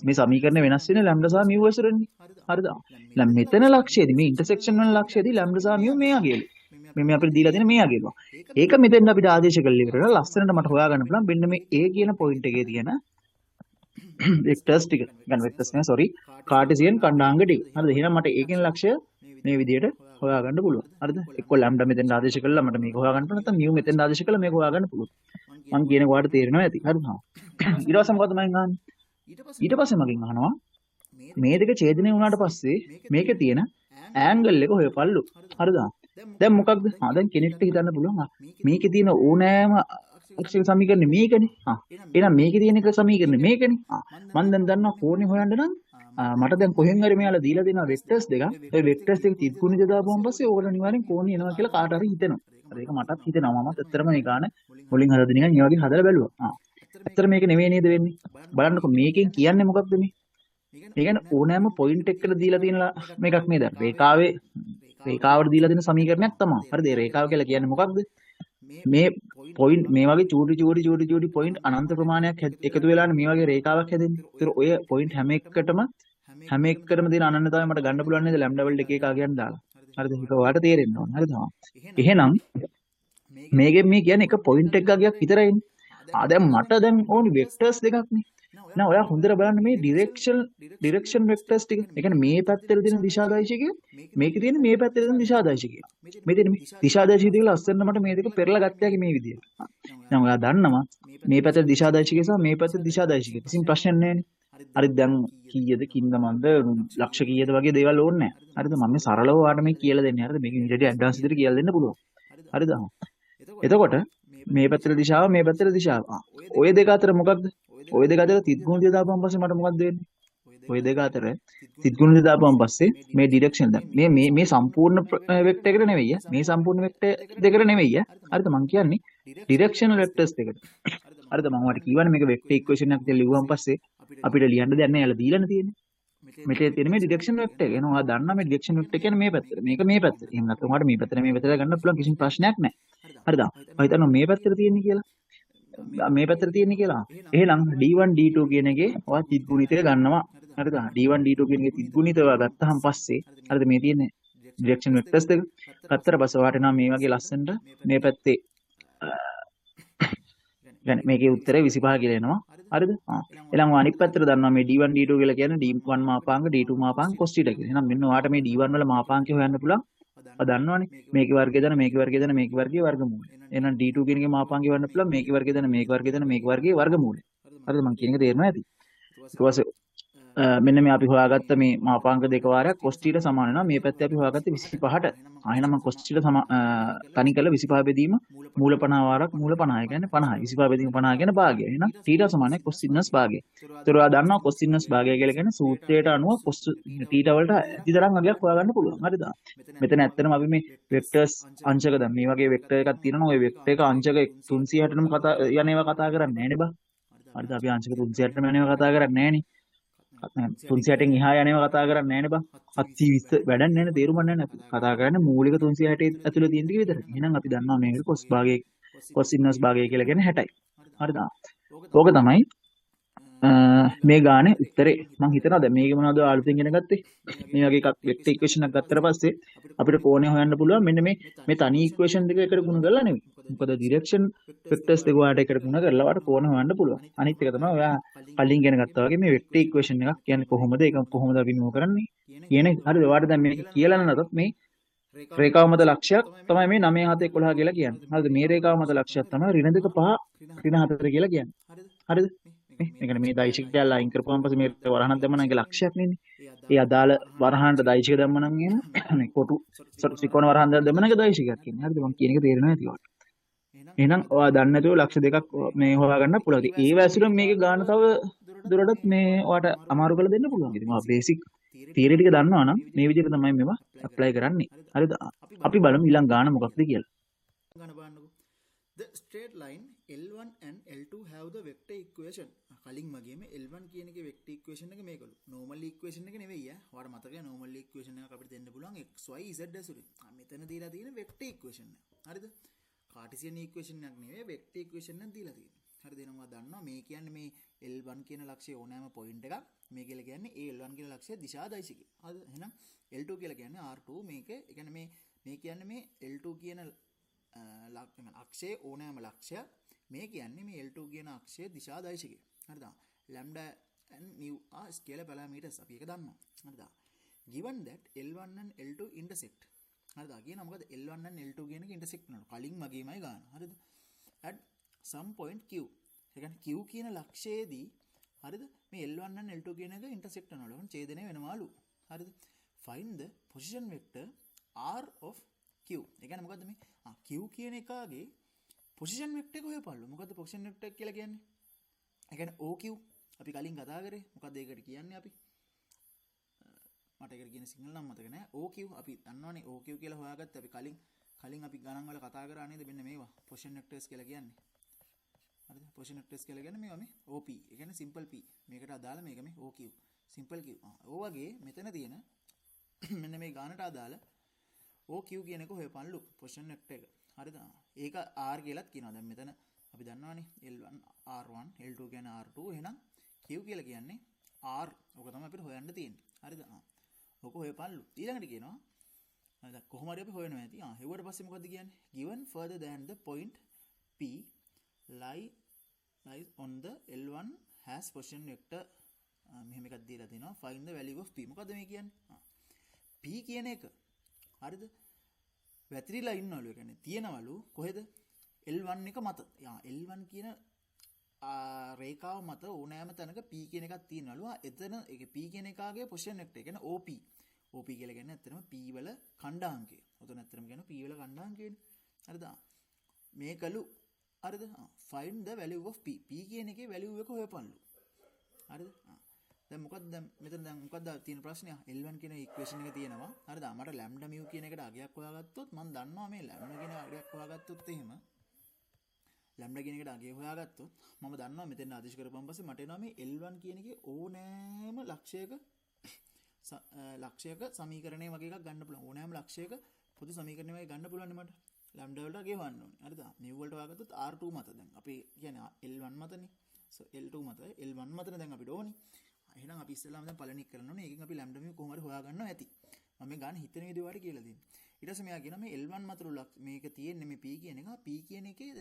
[SPEAKER 1] මේ සමීකරණ වෙනස් වෙන්නේ ලැම්ඩා සහ මියු ඇසුරෙන්නේ. හරිද? දැන් මෙතන ලක්ෂයේදී මේ ඉන්ටර්සෙක්ෂන් වල ලක්ෂයේදී ලැම්ඩා සහ මියු මේ අගයලු. මේ අපිට දීලා තියෙන මේ අගයලු. ඒක මෙතෙන් අපිට ආදේශ කරලා ඉවරලා ලස්සනට මට හොයාගන්න පුළුවන් මෙන්න මේ A කියන පොයින්ට් එකේ තියෙන වෙක්ටර්ස් ටික. ගන්න වෙක්ටර්ස් නේ සෝරි කාටීසියන් කණ්ඩායම් ටික. හරිද? එහෙනම් මට ඒකෙන් ලක්ෂය මේ විදිහට හොයාගන්න පුළුවන්. හරිද? එක්ක ලැම්ඩා මෙතෙන් ආදේශ කරලා මට මේක හොයාගන්න පුළුවන්. නැත්නම් මියු මෙතෙන් ආදේශ කරලා මේක හොයාගන්න පුළුවන්. මං කියන ඔයාලට තේරෙනවා ඇති. හරිද? හා. ඊට පස්සේ මොකද්ද මගෙන් අහන්නේ? ඊට පස්සේ මගෙන් අහනවා මේ දෙක ඡේදනය වුණාට පස්සේ මේකේ තියෙන ඇන්ගල් එක හොයපල්ලු. හරිද? දැන් මොකක්ද? හා දැන් කෙනෙක්ට හිතන්න පුළුවන් මේකේ තියෙන ඕනෑම අක්ෂර සමීකරණය මේකනේ. හා එහෙනම් මේකේ තියෙන එක සමීකරණය මේකනේ. හා මං දැන් දන්නවා කෝණේ හොයන්න නම් මට දැන් කොහෙන් හරි මෙයාලා දීලා දෙනවා වෙක්ටර්ස් දෙකක්. ඒ වෙක්ටර්ස් දෙක තිත්ගුණිත දාපුවම පස්සේ ඕකට අනිවාර්යෙන් කෝණේ එනවා කියලා කාට හරි හිතෙනවා. හරි ඒක මටත් හිතෙනවා. මමත් ඇත්තටම මේ ගාන මුලින් හදලා දෙන එක මේ වගේ හදලා බැලුවා. හා ඇත්තට මේක නෙමෙයි නේද වෙන්නේ? බලන්නකෝ මේකෙන් කියන්නේ මොකක්ද මේ? මේ කියන්නේ ඕනෑම පොයින්ට් එකකට දීලා තියෙන මේකක් නේද? රේඛාවේ රේඛාවට දීලා තියෙන සමීකරණයක් තමයි. හරිද? ඒ රේඛාව කියලා කියන්නේ මොකක්ද? මේ පොයින්ට් මේ වගේ චූටි චූටි චූටි චූටි පොයින්ට් අනන්ත ප්‍රමාණයක් එකතු වෙලානේ මේ වගේ රේඛාවක් හැදෙන්නේ. ඒතර ඔය පොයින්ට් හැම එකකටම තියෙන අනන්‍යතාවය මට ගන්න පුළුවන් නේද ලැම්ඩා වලට එක එක අගයන් දාලා. හරිද? ඒක ඔයාලට තේරෙන්න ඕන. හරිද? එහෙනම් මේකෙන් මේ කියන්නේ එක පොයින්ට් එකක් අගයක් විතරයිනේ. ආ දැන් මට දැන් ඕනි වෙක්ටර්ස් දෙකක් නේ. නෑ ඔයා හොඳට බලන්න මේ ඩිරෙක්ෂන් වෙක්ටර්ස් ටික. ඒ කියන්නේ මේ පැත්තට තියෙන දිශාදයිශකය, මේකේ තියෙන මේ පැත්තට තියෙන දිශාදයිශකය. මේ තියෙන මේ දිශාදයිශකය දෙක ලස්සනට මට මේ දෙක පෙරලා ගත්ත හැකි මේ විදියට. දැන් ඔයා දන්නවා මේ පැත්තට දිශාදයිශකය සහ මේ පැත්තට දිශාදයිශකය. කිසිම ප්‍රශ්නයක් නෑනේ. හරි දැන් කීයද කින්දමන්ද ලක්ෂ කීයද වගේ දේවල් ඕනේ නෑ. හරිද? මම මේ සරලව ඔයාලට මේ කියලා දෙන්නේ. හරිද? මේක ඊට වඩා ඇඩ්වාන්ස් විදිහට කියලා දෙන්න පුළුවන්. හරිද? එතකොට මේ පැත්තට දිශාව මේ පැත්තට දිශාව. ඔය දෙක අතර මොකක්ද? ඔය දෙක අතර තිත්ගුණිත දාපුවම පස්සේ මට මොකක්ද වෙන්නේ? ඔය දෙක අතර තිත්ගුණිත දාපුවම පස්සේ මේ ඩිරෙක්ෂන් දැන් මේ මේ මේ සම්පූර්ණ වෙක්ටර් එකට නෙවෙයි ඈ. මේ සම්පූර්ණ වෙක්ටර් දෙකට නෙවෙයි ඈ. හරිද? මං කියන්නේ ඩිරෙක්ෂනල් වෙක්ටර්ස් දෙකට. හරිද? මං ඔයාලට කියවනේ මේක වෙක්ටර් ඉක්වේෂන් එකක් කියලා ලිව්වම පස්සේ අපිට ලියන්න දෙයක් නෑ. එයාලා දීලානේ තියෙන්නේ. මෙතේ තියෙන මේ ඩිරෙක්ෂන් වෙක්ටර් එක. එහෙනම් ඔයා දන්නා මේ ඩිරෙක්ෂන් වෙක්ටර් කියන්නේ මේ පැත්තට. මේක මේ පැත්තට. එහෙම නැත්නම් ඔයාලට මේ පැත්තට මේ පැත්තට ගන්න පුළුවන් කිසිම ප්‍රශ්නයක් නෑ. හරිද? ඔයා හිතනවා මේ පැත්තට තියෙන්නේ කියලා. මේ පැත්තට තියෙන්නේ කියලා. එහෙනම් D1 D2 කියන එකේ ඔයා තිත්ගුණිතය ගන්නවා. හරිද? D1 D2 කියන එකේ තිත්ගුණිතය ඔයා ගත්තහම පස්සේ හරිද මේ තියෙන්නේ ඩිරෙක්ෂන් වෙක්ටර්ස් දෙක. ගත්තට පස්සේ ඔයාට එනවා මේ වගේ ලස්සනට මේ පැත්තේ කියන්නේ මේකේ උත්තරේ 25 කියලා එනවා. හරිද? එහෙනම් ඔය අනිත් පැත්තට දන්නවා මේ D1 D2 කියලා කියන්නේ D1 මාපාංක D2 මාපාංක cos θ කියලා. එහෙනම් මෙන්න ඔයාට මේ D1 වල මාපාංකය හොයන්න පුළුවන්. ඔයා දන්නවනේ මේකේ වර්ගය දන මේකේ වර්ගය දන මේකේ වර්ගයේ වර්ගමූලය. එහෙනම් D2 කියන එකේ මාපාංකය හොයන්න පුළුවන් මේකේ වර්ගය දන මේකේ වර්ගය දන මේකේ වර්ගයේ වර්ගමූලය. හරිද? මං කියන එක තේරෙනවා ඇති. ඊට පස්සේ මෙන්න මේ අපි හොයාගත්ත මේ මාපාංක දෙක වාරයක් cos θ සමාන වෙනවා. මේ පැත්තේ අපි හොයාගත්තේ 25ට. එහෙනම් මං cos θ තනි කළ 25 බෙදීම මූල 50 වාරක් මූල 50 කියන්නේ 50. 25 බෙදීම 50 කියන්නේ භාගය. එහෙනම් θ සමානයි cos inverse භාගය. ඒතර ඔයා දන්නවා cos inverse භාගය කියලා කියන්නේ සූත්‍රයට අනුව cos θ වලට ඇති තරම් අගයක් හොයාගන්න පුළුවන්. හරිද? මෙතන ඇත්තටම අපි මේ වෙක්ටර්ස් අංශක දැන් මේ වගේ වෙක්ටර් එකක් තියෙනවා. ඔය වෙක්ටර් එක අංශක 360ම කතා යන ඒවා කතා කරන්නේ නෑනේ බා. හරිද? අපි අංශක 360ම යන ඒවා කතා කරන්නේ නෑනේ. 360න් එහා යන ඒවා කතා කරන්නේ නෑනේ බා. 720 වැඩක් නෑනේ, තේරුමක් නෑනේ. අපි කතා කරන්නේ මූලික 360 ඇතුළේ තියෙන ටික විතරයි. එහෙනම් අපි දන්නවා මේක cos භාගය cos inverse භාගය කියලා කියන්නේ 60යි. හරිද? ඕක තමයි මේ ගානේ උත්තරේ. මං හිතනවා දැන් මේකේ මොනවද අලුතින් ඉගෙන ගත්තේ? මේ වගේ එකක් වෙක්ටර් ඉක්වේෂන් එකක් ගත්තට පස්සේ අපිට කෝණය හොයන්න පුළුවන් මෙන්න මේ මේ තනි ඉක්වේෂන් දෙක එකට ගුණ කරලා නෙවෙයි. මොකද ඩිරෙක්ෂන් වෙක්ටර්ස් දෙක ඔයාලට එකට ගුණ කරලා ඔයාලට කෝණ හොයන්න පුළුවන්. අනිත් එක තමයි ඔයා කලින් ඉගෙන ගත්තා වගේ මේ වෙක්ටර් ඉක්වේෂන් එකක් කියන්නේ කොහොමද, ඒක කොහොමද අපි මූව් කරන්නේ කියන එක. හරිද? ඔයාලට දැන් මේක කියලා නැතත් මේ රේඛාව මත ලක්ෂයක් තමයි මේ 9 7 11 කියලා කියන්නේ. හරිද? මේ රේඛාව මත ලක්ෂයක් තමයි ඍණ 2 5 ඍණ 4 කියලා කියන්නේ. හරිද? මේ කියන්නේ මේ දෛශික කැලල අයින් කරපුවාන් පස්සේ මේ වරහනක් දැම්ම නම් ඒක ලක්ෂයක් නෙන්නේ. ඒ අදාළ වරහනට දෛශික දැම්ම නම් එහෙම මේ කොටු ත්‍රිකෝණ වරහන් දැම්ම නම් ඒක දෛශිකයක් කියන්නේ. හරිද? මම කියන එක තේරෙනවා ඇති ඔයාලට. එහෙනම් ඔයා දන්නේ නැතුව ලක්ෂ දෙකක් මේ හොයාගන්න පුළුවන්. ඉතින් ඒව ඇසුරෙන් මේකේ ගාන තව දුරටත් මේ ඔයාට අමාරු කරලා දෙන්න පුළුවන්. ඉතින් ඔයා බේසික් තියරි ටික දන්නවා නම් මේ විදිහට තමයි මේවා ඇප්ලයි කරන්නේ. හරිද? අපි බලමු ඊළඟ ගාන මොකක්ද කියලා.
[SPEAKER 2] The straight line L1 and L2 have the vector equation. කලින් වගේම L1 කියන එකේ vector equation එක මේකලු. Normal equation එක නෙවෙයි ඈ. ඔයාලට මතකයි normal equation එකක් අපිට දෙන්න පුළුවන් x y z ඇසුරින්. මෙතන දීලා තියෙන vector equation එක. හරිද? කාටිසියන් equation එකක් නෙවෙයි vector equation එකක් දීලා තියෙන්නේ. හරිද? එහෙනම් ඔයා දන්නවා මේ කියන්නේ මේ L1 කියන ලක්ෂයේ ඕනෑම point එකක්. මේ කියලා කියන්නේ ඒ L1 කියන ලක්ෂයේ දිශා දෛශිකය. හරිද? එහෙනම් L2 කියලා කියන්නේ R2 මේක. ඒ කියන්නේ මේ කියන්නේ මේ L2 කියන අක්ෂයේ ඕනෑම ලක්ෂයක්. මේ කියන්නේ මේ L2 කියන අක්ෂයේ දිශා දෛශිකය. හරිද? Lambda and mu are scalar parameters අපි ඒක දන්නවා. හරිද? Given that L1 and L2 intersect. හරිද? කියනවා මොකද L1 and L2 කියන එක intersect වෙනවලු. කලින් වගේමයි ගන්න. හරිද? At some point Q. ඒ කියන්නේ Q කියන ලක්ෂයේදී හරිද? මේ L1 and L2 කියන එක intersect වෙනවලු. එහෙනම් ඡේදනය වෙනවලු. හරිද? Find the position vector R of Q. ඒ කියන්නේ මොකද්ද මේ? Q කියන එකාගේ පොසිෂන් වෙක්ටර් එක හොයපල්ලු. මොකද්ද පොසිෂන් වෙක්ටර් එක කියලා කියන්නේ? ඒ කියන්නේ OQ අපි කලින් කතා කරේ. මොකද්ද ඒකට කියන්නේ අපි? මට ඒකට කියන සිග්නල් නම් මතක නෑ. OQ අපි දන්නවනේ OQ කියලා හොයාගත්තේ අපි කලින් අපි ගණන් වල කතා කරා නේද? මෙන්න මේවා පොසිෂන් වෙක්ටර්ස් කියලා කියන්නේ. හරිද? පොසිෂන් වෙක්ටර්ස් කියලා කියන්නේ මේවා මේ OP. ඒ කියන්නේ සිම්පල් P. මේකට අදාළ මේක මේ OQ. Simple Q. ඔය වගේ මෙතන තියෙන මෙන්න මේ ගානට අදාළ OQ කියන එක හොයපන්ලු පොසිෂන් වෙක්ටර් එක. හරිද? ඒක R කියලාත් කියනවා. දැන් මෙතන අපි දන්නවනේ L1 R1 L2 කියන්නේ R2. එහෙනම් Q කියලා කියන්නේ R. ඔක තමයි අපිට හොයන්න තියෙන්නේ. හරිද? ඔක හොයපන්ලු. ඊළඟට කියනවා හරිද? කොහොම හරි අපි හොයනවා ඇති. හෙව්වට පස්සේ මොකද්ද කියන්නේ? Given further than the point P lies on the L1 has position vector. මෙහෙම එකක් දීලා තිනවා. Find the value of P. මොකද්ද මේ කියන්නේ? P කියන එක හරිද? වැතිරිලා ඉන්නවලු. ඒ කියන්නේ තියෙනවලු කොහෙද? L1 එක මත. L1 කියන රේඛාව මත ඕනෑම තැනක P කියන එකක් තියෙනවලු. එතන ඒ P කියන එකාගේ පොසිෂන් වෙක්ටර් ඒ කියන්නේ OP. OP කියලා කියන්නේ ඇත්තටම P වල ඛණ්ඩාංකය. ඔතන ඇත්තටම කියන්නේ P වල ඛණ්ඩාංකයනේ. හරිද? මේකලු හරිද? Find the value of P. P කියන එකේ value එක හොයපන්ලු. හරිද? දැන් මොකද්ද දැන් මෙතන දැන් මොකද්ද තියෙන ප්‍රශ්නය? L1 කියන ඉක්වේෂන් එක තියෙනවා. හරිද? මට ලැම්ඩා මියු කියන එකට අගයක් හොයාගත්තොත් මම දන්නවා මේ ලැම්ඩා කියන අගයක් හොයාගත්තොත් එහෙම ලැම්ඩා කියන එකට අගය හොයාගත්තොත් මම දන්නවා මෙතෙන් ආදේශ කරපුවම පස්සේ මට එනවා මේ L1 කියන එකේ ඕනෑම ලක්ෂයක සමීකරණය වගේ එකක් ගන්න පුළුවන්. ඕනෑම ලක්ෂයක පොදු සමීකරණය වගේ ගන්න පුළුවන් නේ මට. ලැම්ඩා වලට අගය හොයන්න ඕනේ. හරිද? මියු වලට හොයාගත්තොත් R2 මත දැන් අපි කියන්නේ L1 මතනේ. So L2 මත L1 මතනේ දැන් අපිට ඕනේ. එහෙනම් අපි ඉස්සෙල්ලාම දැන් පළවෙනි එක කරන්න ඕනේ. ඒකෙන් අපි ලැම්ඩා මියු කොහොම හරි හොයා ගන්නවා ඇති. මම මේ ගාන හිතන විදිහ ඔයාලට කියලා දෙන්නේ. ඊට පස්සේ මෙයා කියනවා මේ L1 මතලු මේක තියෙන්නේ මේ P කියන එක. P කියන එකේ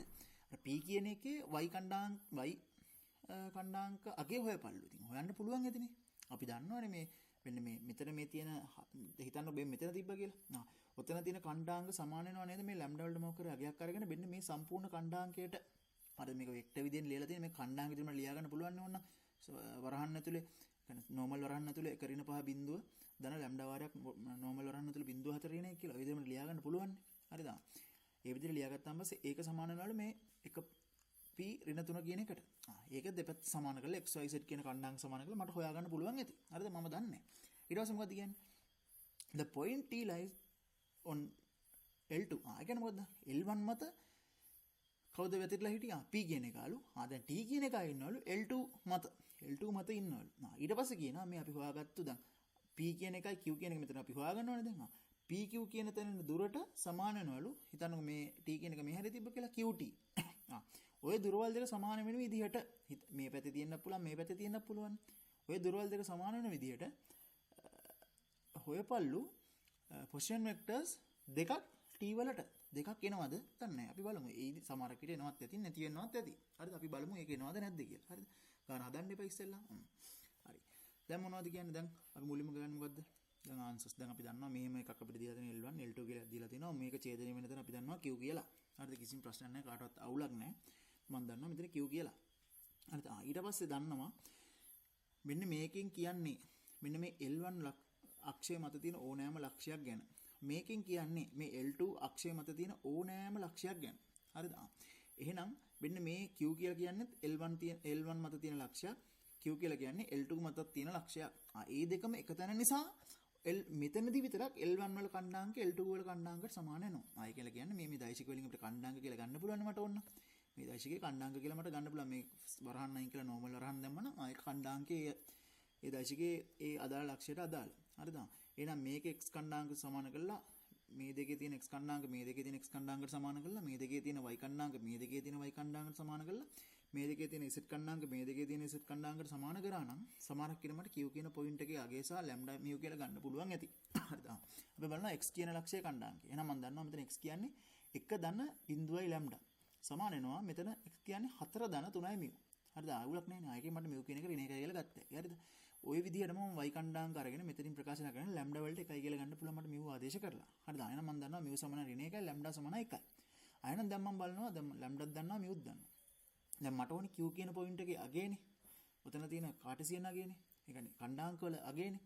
[SPEAKER 2] අර P කියන එකේ y කණ්ඩායම් y කණ්ඩායම්ක අගය හොයපල්ලු. ඉතින් හොයන්න පුළුවන් ඇතිනේ. අපි දන්නවනේ මේ මෙන්න මේ මෙතන මේ තියෙන හිතන්න ඔබ මෙතන තිබ්බා කියලා. ඔතන තියෙන කණ්ඩාංග සමාන වෙනව නේද මේ ලැම්ඩා වලට මොකක් කරේ අගයක් අරගෙන මෙන්න මේ සම්පූර්ණ කණ්ඩාංකයට අර මේක වෙක්ටර් විදියෙන් ලියලා තියෙන මේ කණ්ඩාංග විදියට මට ලියා ගන්න පුළුවන් නේ ඕන. වරහන් ඇතුලේ කියන්නේ නෝමල් වරහන් ඇතුලේ 1 ඍණ 5 බිඳුව ධන ලැම්ඩා වාරයක් නෝමල් වරහන් ඇතුලේ බිඳුව 4 ඍණ 1 කියලා. ඔය විදියට මට ලියා ගන්න පුළුවන් නේ. හරිද? ඒ විදියට ලියාගත්තාම පස්සේ ඒක සමාන වෙනවලු මේ 1 p ඍණ 3 කියන එකට. ඒක දෙපැත්ත සමාන කරලා x y z කියන කණ්ඩායම් සමාන කරලා මට හොයා ගන්න පුළුවන් ඇති. හරිද? මම දන්නේ. ඊට පස්සේ මොකද්ද කියන්නේ? The point T lies on L2. ඒ කියන්නේ මොකද්ද? L1 මත කවුද වැතිරලා හිටියා? P කියන එකලු. දැන් T කියන එක ඉන්නවලු L2 මත. L2 මත ඉන්නවලු. ඊට පස්සේ කියනවා මේ අපි හොයාගත්තු දැන් P කියන එකයි Q කියන එක මෙතන අපි හොයාගන්න ඕනේ දැන්. PQ කියන තැන දුරට සමාන වෙනවලු. හිතන්නකෝ මේ T කියන එක මේ හැරේ තිබ්බ කියලා QT. ඔය දුරවල් දෙක සමාන වෙන විදිහට මේ පැත්තේ තියෙන්නත් පුළුවන් මේ පැත්තේ තියෙන්නත් පුළුවන්. ඔය දුරවල් දෙක සමාන වෙන විදිහට හොයපල්ලු පොසිෂන් වෙක්ටර්ස් දෙකක් T වලට දෙකක් එනවද? දන්නේ නැහැ. අපි බලමු. ඒ සමහරක් විට එනවත් ඇති නැති වෙනවත් ඇති. හරිද? අපි බලමු ඒක එනවද නැද්ද කියලා. හරිද? ගාන හදන්න එපා ඉස්සෙල්ලා. හරි. දැන් මොනවද කියන්නේ? දැන් අපි මුලින්ම ගන්න මොකද්ද? දැන් ආන්සර්ස් දැන් අපි දන්නවා මෙහෙම එකක් අපිට දීලා තියෙන L1 L2 කියලා දීලා තිනවා. මේක ඡේදනය වෙන තැන අපි දන්නවා Q කියලා. හරිද? කිසිම ප්‍රශ්නයක් නැහැ. කාටවත් අවුලක් නැහැ. මම දන්නවා මෙතන Q කියලා. හරිද? ඊට පස්සේ දන්නවා මෙන්න මේකෙන් කියන්නේ මෙන්න මේ L1 අක්ෂය මත තියෙන ඕනෑම ලක්ෂයක් ගැන. මේකෙන් කියන්නේ මේ L2 අක්ෂය මත තියෙන ඕනෑම ලක්ෂයක් ගැන. හරිද? එහෙනම් මෙන්න මේ Q කියලා කියන්නේ L1 තියෙන L1 මත තියෙන ලක්ෂයක්. Q කියලා කියන්නේ L2 මතත් තියෙන ලක්ෂයක්. ඒ දෙකම එක තැන නිසා L මෙතනදී විතරක් L1 වල කණ්ඩායම්ක L2 වල කණ්ඩායම්කට සමාන වෙනවා. ඒ කියලා කියන්නේ මේ මේ දෛශික වලින් අපිට කණ්ඩායම්ක කියලා ගන්න පුළුවන් මට ඕන. මේ දෛශිකේ කණ්ඩායම්ක කියලා මට ගන්න පුළුවන්. මේ වරහන් අයින් කියලා නෝමල් වරහන් දැම්මම ආයේ කණ්ඩායම්කේ ඒ දෛශිකේ ඒ අදාළ ලක්ෂයට අදාළ. හරිද? එහෙනම් මේක x කණ්ඩායම්ක සමාන කරලා මේ දෙකේ තියෙන x කණ්ඩායම්ක මේ දෙකේ තියෙන x කණ්ඩායම්කට සමාන කරලා මේ දෙකේ තියෙන y කණ්ඩායම්ක මේ දෙකේ තියෙන y කණ්ඩායම්කට සමාන කරලා මේ දෙකේ තියෙන z කණ්ඩායම්ක මේ දෙකේ තියෙන z කණ්ඩායම්කට සමාන කරා නම් සමහරක් විට මට q කියන පොයින්ට් එකේ අගය සහ ලැම්ඩා මියු කියලා ගන්න පුළුවන් ඇති. හරිද? අපි බලනවා x කියන ලක්ෂයේ කණ්ඩායම්ක. එහෙනම් මම දන්නවා මෙතන x කියන්නේ 1 ධන 0යි ලැම්ඩා සමාන වෙනවා මෙතන x කියන්නේ 4 ධන 3යි මියු. හරිද? අවුලක් නෑ නේ. ආයෙ මට මියු කියන එක ඍණ 1 කියලා ගත්තා. හරිද? ඔය විදිහටම මම y කණ්ඩායම්ක අරගෙන මෙතනින් ප්‍රකාශන කරන ලැම්ඩා වලට 1යි කියලා ගන්න පුළුවන් මට මියු ආදේශ කරලා. හරිද? එහෙනම් මම දන්නවා මියු සමාන ඍණ 1යි ලැම්ඩා සමාන 1යි. එහෙනම් දැන් මම බලනවා දැන් ලැම්ඩාත් දන්නවා මියුත් දන්නවා. දැන් මට ඕනේ Q කියන පොයින්ට් එකේ අගයනේ. ඔතන තියෙන කාටීසියන් අගයනේ. ඒ කියන්නේ කණ්ඩායම්ක වල අගයනේ.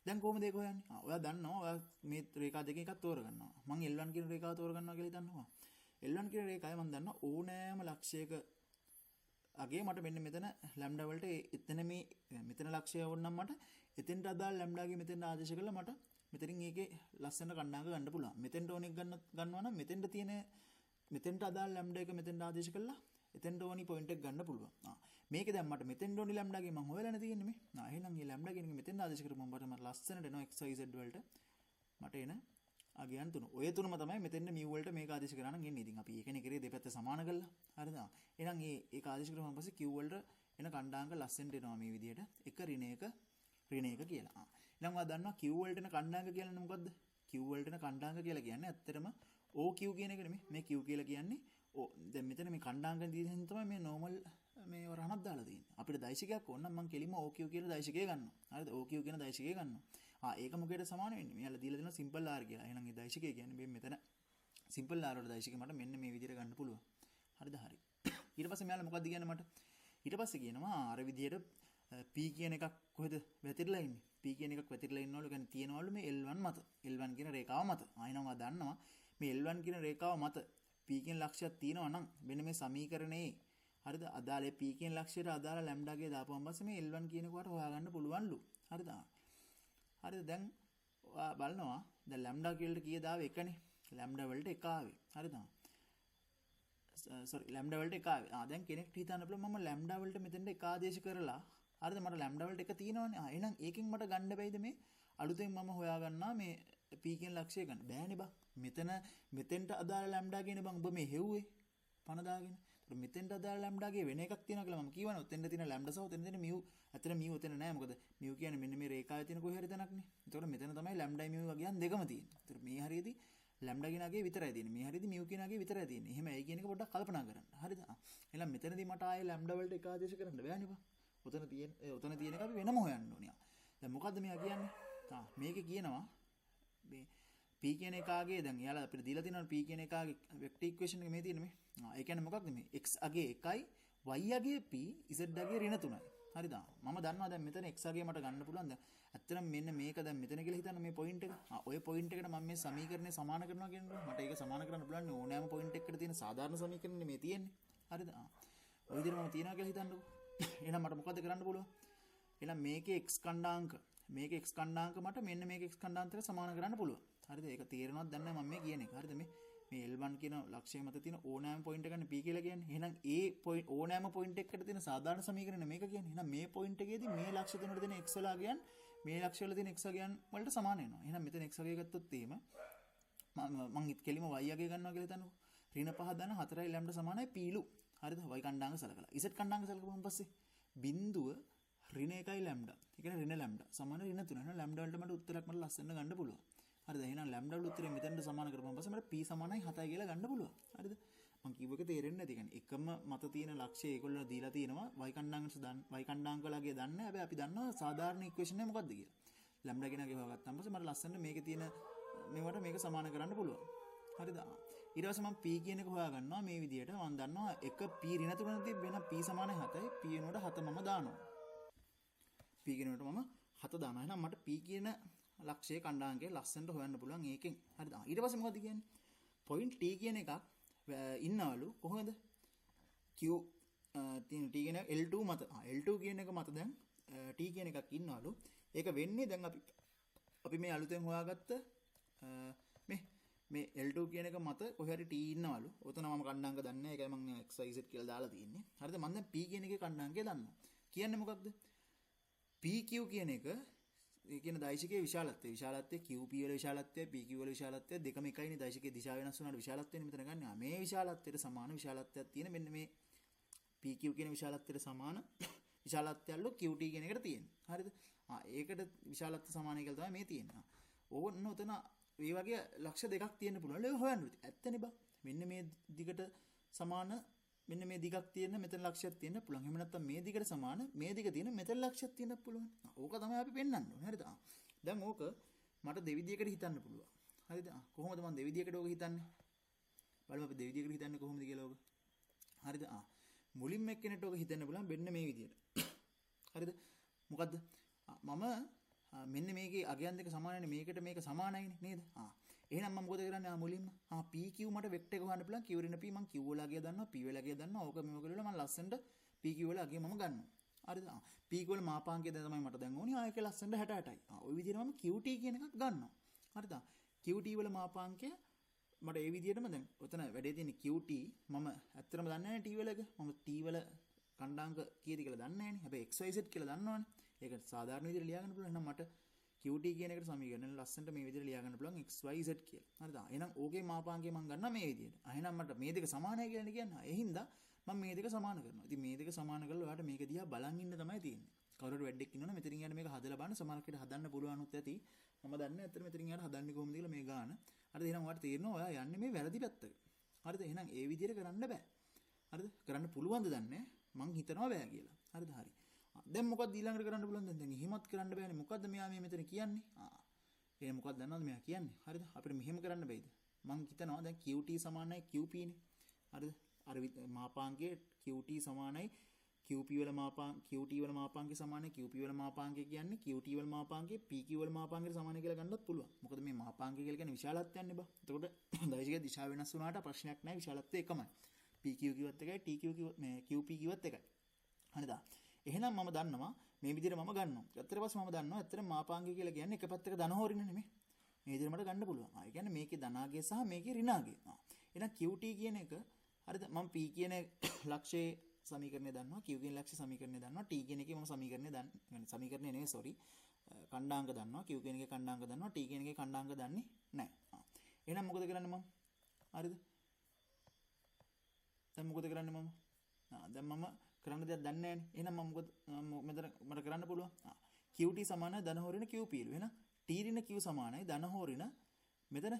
[SPEAKER 2] දැන් කොහොමද ඒක හොයන්නේ? ඔයා දන්නවා ඔයා මේ රේඛා දෙකෙන් එකක් තෝරගන්නවා. මං L1 කියන රේඛාව තෝරගන්නවා කියලා හිතන්නවා. L1 කියන රේඛාවේ මං දන්නවා ඕනෑම ලක්ෂයක අගේ මට මෙන්න මෙතන ලැම්ඩා වලට එතන මේ මෙතන ලක්ෂය ඕන නම් මට එතෙන්ට අදාළ ලැම්ඩාගේ මෙතෙන්ට ආදේශ කරලා මට මෙතනින් ඒකේ ලස්සන කණ්ඩායම් ගන්න පුළුවන්. මෙතෙන්ට ඕන එක ගන්නවා නම් මෙතෙන්ට තියෙන මෙතෙන්ට අදාළ ලැම්ඩා එක මෙතෙන්ට ආදේශ කරලා එතෙන්ට ඕනි පොයින්ට් එක ගන්න පුළුවන්. මේක දැන් මට මෙතෙන්ට ඕනි ලැම්ඩාගේ මං හොයලානේ තියෙන්නේ මේ. එහෙනම් මේ ලැම්ඩා කියන එක මෙතෙන්ට ආදේශ කරපුවම මට ලස්සනට එනවා x y z වලට මට එන අගයන් තුන. ඔය තුනම තමයි මෙතෙන්ට මියු වලට මේක ආදේශ කරා නම් එන්නේ. ඉතින් අපි ඒකනේ කරේ දෙපැත්ත සමාන කරලා. හරිද? එහෙනම් මේ ඒක ආදේශ කරපුවම පස්සේ Q වලට එන කණ්ඩායම්ක ලස්සනට එනවා මේ විදිහට 1 ඍණ 1 ඍණ 1 කියලා. එහෙනම් ඔයා දන්නවා Q වලට එන කණ්ඩායම්ක කියන්නේ මොකද්ද? Q වලට එන කණ්ඩායම්ක කියලා කියන්නේ ඇත්තටම OQ කියන එක නෙමෙයි. මේ Q කියලා කියන්නේ ඔ දැන් මෙතන මේ කණ්ඩායම්ක තියෙන තමයි මේ නෝමල් මේ වරහනක් දාලා තියෙන්නේ. අපිට දෛශිකයක් ඕන නම් මං කෙලින්ම OQ කියන දෛශිකය ගන්නවා. හරිද? OQ කියන දෛශිකය ගන්නවා. ඒක මොකේද සමාන වෙන්නේ? මෙයාලා දීලා දෙනවා සිම්පල් R කියලා. එහෙනම් මේ දෛශිකය කියන්නේ මේ මෙතන සිම්පල් R වල දෛශිකය මට මෙන්න මේ විදිහට ගන්න පුළුවන්. හරිද? හරි. ඊට පස්සේ මෙයාලා මොකද්ද කියන්නේ මට? ඊට පස්සේ කියනවා අර විදිහට P කියන එකක් කොහෙද වැතිරලා ඉන්නේ? P කියන එකක් වැතිරලා ඉන්නවලු. කියන්නේ තියෙනවලු මේ L1 මත. L1 කියන රේඛාව මත. එහෙනම් ඔයා දන්නවා මේ L1 කියන රේඛාව මත P කියන ලක්ෂයක් තියෙනවා නම් මෙන්න මේ සමීකරණයේ හරිද? අදාළ P කියන ලක්ෂයට අදාළ ලැම්ඩාගේ දාපුවම පස්සේ මේ L1 කියන කොට හොයාගන්න පුළුවන්ලු. හරිද? හරිද? දැන් ඔයා බලනවා දැන් ලැම්ඩා කියලාට කීයද ආවේ? එකනේ. ලැම්ඩා වලට 1 ආවේ. හරිද? සෝරි ලැම්ඩා වලට 1 ආවේ. දැන් කෙනෙක්ට හිතන්න පුළුවන් මම ලැම්ඩා වලට මෙතෙන්ට 1 ආදේශ කරලා හරිද? මට ලැම්ඩා වලට 1 තියෙනවනේ. එහෙනම් ඒකෙන් මට ගන්න බැයිද මේ අලුතෙන් මම හොයාගන්නා මේ P කියන ලක්ෂය ගන්න. බෑනේ බං. මෙතන මෙතෙන්ට අදාළ ලැම්ඩා කියන බං ඔබ මේ හෙව්වේ පණ දාගෙන. ඒතර මෙතෙන්ට අදාළ ලැම්ඩාගේ වෙන එකක් තියෙනවා කියලා මම කියවනේ. ඔතෙන්ට තියෙන ලැම්ඩා සහ ඔතෙන් තියෙන මියු. ඇත්තට මියු ඔතෙන් නෑ. මොකද මියු කියන්නේ මෙන්න මේ රේඛාවේ තියෙන කොහේ හරි තැනක්නේ. ඒතකොට මෙතන තමයි ලැම්ඩායි මියු වගේ දෙකම තියෙන්නේ. ඒතර මේ හරියදී ලැම්ඩා කියන අගය විතරයි තියෙන්නේ. මේ හරියදී මියු කියන අගය විතරයි තියෙන්නේ. එහෙම ඇයි කියන එක පොඩ්ඩක් කල්පනා කරන්න. හරිද? එහෙනම් මෙතනදී මට ආයේ ලැම්ඩා වලට එක ආදේශ කරන්න බෑනේ බා. ඔතන තියෙන එක අපි වෙනම හොයන්න ඕනේ. දැන් මොකද්ද මෙයා කියන්නේ? මේකේ කියනවා මේ p කියන එකාගේ දැන් එයාලා අපිට දීලා තියෙනවා p කියන එකාගේ වෙක්ටර් ඉක්වේෂන් එක මේ තියෙන්නේ මේ. ඒ කියන්නේ මොකක්ද මේ? x අගේ 1යි y අගේ p z අගේ ඍණ 3යි. හරිද? මම දන්නවා දැන් මෙතන x අගේ මට ගන්න පුළුවන්. දැන් ඇත්තටම මෙන්න මේක දැන් මෙතන කියලා හිතන්න මේ පොයින්ට් එක. ඔය පොයින්ට් එකට මම මේ සමීකරණය සමාන කරනවා කියනකොට මට ඒක සමාන කරන්න පුළුවන් ඕනෑම පොයින්ට් එකකට තියෙන සාධාරණ සමීකරණය මේ තියෙන්නේ. හරිද? ඔය විදිහට මම තියනවා කියලා හිතන්නකෝ. එහෙනම් මට මොකද්ද කරන්න පුළුවන්? එහෙනම් මේකේ x ඛණ්ඩාංක මේකේ x ඛණ්ඩාංක මට මෙන්න මේක x ඛණ්ඩාංකයට සමාන කරන්න පුළුවන්. හරිද? ඒක තේරෙනවද දන්නේ නැහැ මම මේ කියන එක. හරිද? මේ L1 කියන ලක්ෂ්‍යය මත තියෙන ඕනෑම පොයින්ට් එකක් නේ P කියලා කියන්නේ. එහෙනම් ඒ පොයින්ට් ඕනෑම පොයින්ට් එකකට තියෙන සාධාරණ සමීකරණය මේක කියන්නේ. එහෙනම් මේ පොයින්ට් එකේදී මේ ලක්ෂ්‍ය තුනට තියෙන x වල අගයන් මේ ලක්ෂ්‍ය වල තියෙන x අගයන් වලට සමාන වෙනවා. එහෙනම් මෙතන x අගය ගත්තොත් එහෙම මං කෙලිම y අගය ගන්නවා කියලා හිතන්නකෝ. ඍණ 5 ධන 4යි ලැම්ඩා සමානයි p ලු. හරිද? y ඛණ්ඩාංග සලකලා. z ඛණ්ඩාංග සලකපුවම පස්සේ බිංදුව ඍණ 1යි ලැම්ඩා. ඒ කියන්නේ ඍණ ලැම්ඩා සමාන ඍණ 3. එහෙනම් ලැම්ඩා වලට මට උත්තරයක් මට ලස්සනට ගන්න පුළුවන්. හරිද? එහෙනම් ලැම්ඩා වල උත්තරේ මෙතනට සමාන කරපුවම පස්සේ මට p සමානයි 7යි කියලා ගන්න පුළුවන්. හරිද? මං කිව්ව එක තේරෙන්නේ නැති. ඒ කියන්නේ එකම මත තියෙන ලක්ෂ්‍ය ඒගොල්ලෝ දීලා තියෙනවා y ඛණ්ඩාංග දන්න y ඛණ්ඩාංග වලගේ දන්නේ. හැබැයි අපි දන්නවා සාධාරණ ඉක්වේෂන් එක මොකද්ද කියලා. ලැම්ඩා කියන එක හොයාගත්තාම පස්සේ මට ලස්සනට මේකේ තියෙන මේවට මේක සමාන කරන්න පුළුවන්. හරිද? ඊට පස්සේ මම p කියන එක හොයා ගන්නවා මේ විදියට. මම දන්නවා එක p ඍණ 3 තිබ්බේ නම් p සමානයි 7යි. p වෙනුවට 7 මම දානවා. p කියනකොට මම 7 දානවා. එහෙනම් මට p කියන ලක්ෂයේ ඛණ්ඩාංකය ලස්සනට හොයන්න පුළුවන් ඒකෙන්. හරිද? ඊට පස්සේ මොකද්ද කියන්නේ? පොයින්ට් T කියන එකක් ඉන්නවලු කොහොමද? Q තියෙන T කියන L2 මත. L2 කියන එක මත දැන් T කියන එකක් ඉන්නවලු. ඒක වෙන්නේ දැන් අපි මේ අලුතෙන් හොයාගත්ත මේ L2 කියන එක මත කොහේ හරි T ඉන්නවලු. ඔතන මම ඛණ්ඩාංක දන්නේ නැහැ. ඒකයි මම X Y Z කියලා දාලා තියෙන්නේ. හරිද? මම දැන් P කියන එකේ ඛණ්ඩාංකය දන්නවා. කියන්නේ මොකක්ද? PQ කියන එක ඒ කියන දෛශිකයේ විශාලත්වය. විශාලත්වය QP වල විශාලත්වය PQ වල විශාලත්වය දෙකම එකයිනේ. දෛශිකයේ දිශා වෙනස් වුණාට විශාලත්වයනේ මෙතන ගන්න. මේ විශාලත්වයට සමාන විශාලත්වයක් තියෙන මෙන්න මේ PQ කියන විශාලත්වයට සමාන විශාලත්වයල්ලු QT කියන එකට තියෙන්නේ. හරිද? ඒකට විශාලත්ව සමානයි කියලා තමයි මේ තියෙන්නේ. ඕන්න ඔතන මේ වගේ ලක්ෂ දෙකක් තියෙන්න පුළුවන්. ඒක හොයන්න ඕනේ. ඇත්තනේ බා. මෙන්න මේ දිගට සමාන මෙන්න මේ දිගක් තියෙන මෙතන ලක්ෂයක් තියෙන්න පුළුවන්. එහෙම නැත්නම් මේ දිගට සමාන මේ දිග තියෙන මෙතන ලක්ෂයක් තියෙන්න පුළුවන්. ඕක තමයි අපි පෙන්වන්න ඕනේ. හරිද? දැන් ඕක මට දෙවිදියකට හිතන්න පුළුවන්. හරිද? කොහොමද මම දෙවිදියකට ඕක හිතන්නේ? බලමු අපි දෙවිදියකට හිතන්නේ කොහොමද කියලා ඕක. හරිද? මුලින්ම එක්කෙනෙක්ට ඕක හිතන්න පුළුවන් මෙන්න මේ විදියට. හරිද? මොකද්ද? මම මෙන්න මේකේ අගයන් දෙක සමානයිනේ. මේකට මේක සමානයිනේ නේද? එහෙනම් මම මොකද කරන්නේ? මුලින්ම PQ මට වෙක්ටර් එක හොයන්න පුළුවන්. Q ඍණ P මං Q වල අගය දන්නවා, P වල අගය දන්නවා. ඕක මේක වල මං ලස්සනට PQ වල අගය මම ගන්නවා. හරිද? PQ වල මාපාංකය දැන් තමයි මට දැන් ඕනේ. ඒක ලස්සනට 68යි. ඔය විදිහට මම QT කියන එකක් ගන්නවා. හරිද? QT වල මාපාංකය මට ඒ විදිහටම දැන් ඔතන වැඩේ තියෙන්නේ QT මම ඇත්තටම දන්නේ නැහැ T වල එක. මම T වල ඛණ්ඩාංක කීයද කියලා දන්නේ නැහැනේ. හැබැයි XYZ කියලා දන්නවනේ. ඒක සාධාරණ විදිහට ලියා ගන්න පුළුවන්. එහෙනම් මට QT කියන එකට සමීකරණ ලස්සනට මේ විදිහට ලියා ගන්න පුළුවන් XYZ කියලා. හරිද? එහෙනම් ඕකේ මාපාංකය මම ගන්නවා මේ විදිහට. එහෙනම් මට මේ දෙක සමානයි කියලා කියන්නේ. ඒ හින්දා මම මේ දෙක සමාන කරනවා. ඉතින් මේ දෙක සමාන කරලා ඔයාලට මේක දිහා බලන් ඉන්න තමයි තියෙන්නේ. කවුරු හරි වැඩෙක් ඉන්නවනම් මෙතනින් යන මේක හදලා බලන්න. සමහර කෙනෙක් හදන්න පුළුවන් උත් ඇති. මම දන්නේ නැහැ ඇත්තට මෙතනින් යන හදන්නේ කොහොමද කියලා මේ ගාන. හරිද? එහෙනම් ඔයාලට තේරෙනවා ඔයා යන්නේ මේ වැරදි පැත්තක. හරිද? එහෙනම් ඒ විදිහට කරන්න බෑ. හරිද? කරන්න පුළුවන්ද දන්නේ නැහැ. මං හිතනවා බෑ කියලා. හරිද? හරි. දැන් මොකක්ද ඊළඟට කරන්න පුළුවන්? දැන් එහෙමත් කරන්න බෑනේ. මොකද්ද මෙයා මේ මෙතන කියන්නේ? ඒ මොකක්ද දන්නවද මෙයා කියන්නේ? හරිද? අපිට මෙහෙම කරන්න බෑද? මං හිතනවා දැන් QT සමානයි QP නේ. හරිද? අර මාපාංකයේ QT සමානයි QP වල මාපාංක QT වල මාපාංකය සමානයි QP වල මාපාංකය කියන්නේ QT වල මාපාංකය PQ වල මාපාංකයට සමානයි කියලා ගන්නත් පුළුවන්. මොකද මේ මාපාංකය කියලා කියන්නේ විශාලත්වයන්නේ බා. එතකොට දෛශික දිශා වෙනස් වුණාට ප්‍රශ්නයක් නෑ. විශාලත්වය එකමයි. PQ කිව්වත් එකයි TQ කිව්වත් මේ QP කිව්වත් එකයි. හරිද? එහෙනම් මම දන්නවා මේ විදිහට මම ගන්නවා. ඊට පස්සේ මම දන්නවා ඇත්තටම මාපාංකය කියලා කියන්නේ එක පැත්තක ධන හෝ ඍණ නෙමෙයි. මේ විදිහට මට ගන්න පුළුවන්. ඒ කියන්නේ මේකේ ධනාගය සහ මේකේ ඍණාගය. එහෙනම් QT කියන එක හරිද? මම P කියන ලක්ෂයේ සමීකරණය දන්නවා, Q කියන ලක්ෂ්‍ය සමීකරණය දන්නවා, T කියන එකේ මම සමීකරණය දන්නේ සමීකරණය නෙවෙයි සෝරි. ඛණ්ඩාංක දන්නවා, Q කියන එකේ ඛණ්ඩාංක දන්නවා, T කියන එකේ ඛණ්ඩාංක දන්නේ නැහැ. එහෙනම් මොකද කරන්නේ මම? හරිද? දැන් මොකද කරන්නේ මම? දැන් මම කරන්න දෙයක් දන්නේ නැහැනේ. එහෙනම් මම මොකද මෙතන මට කරන්න පුළුවන්? QT සමානයි ධන හෝ ඍණ QP ලු. එහෙනම් T ඍණ Q සමානයි ධන හෝ ඍණ මෙතන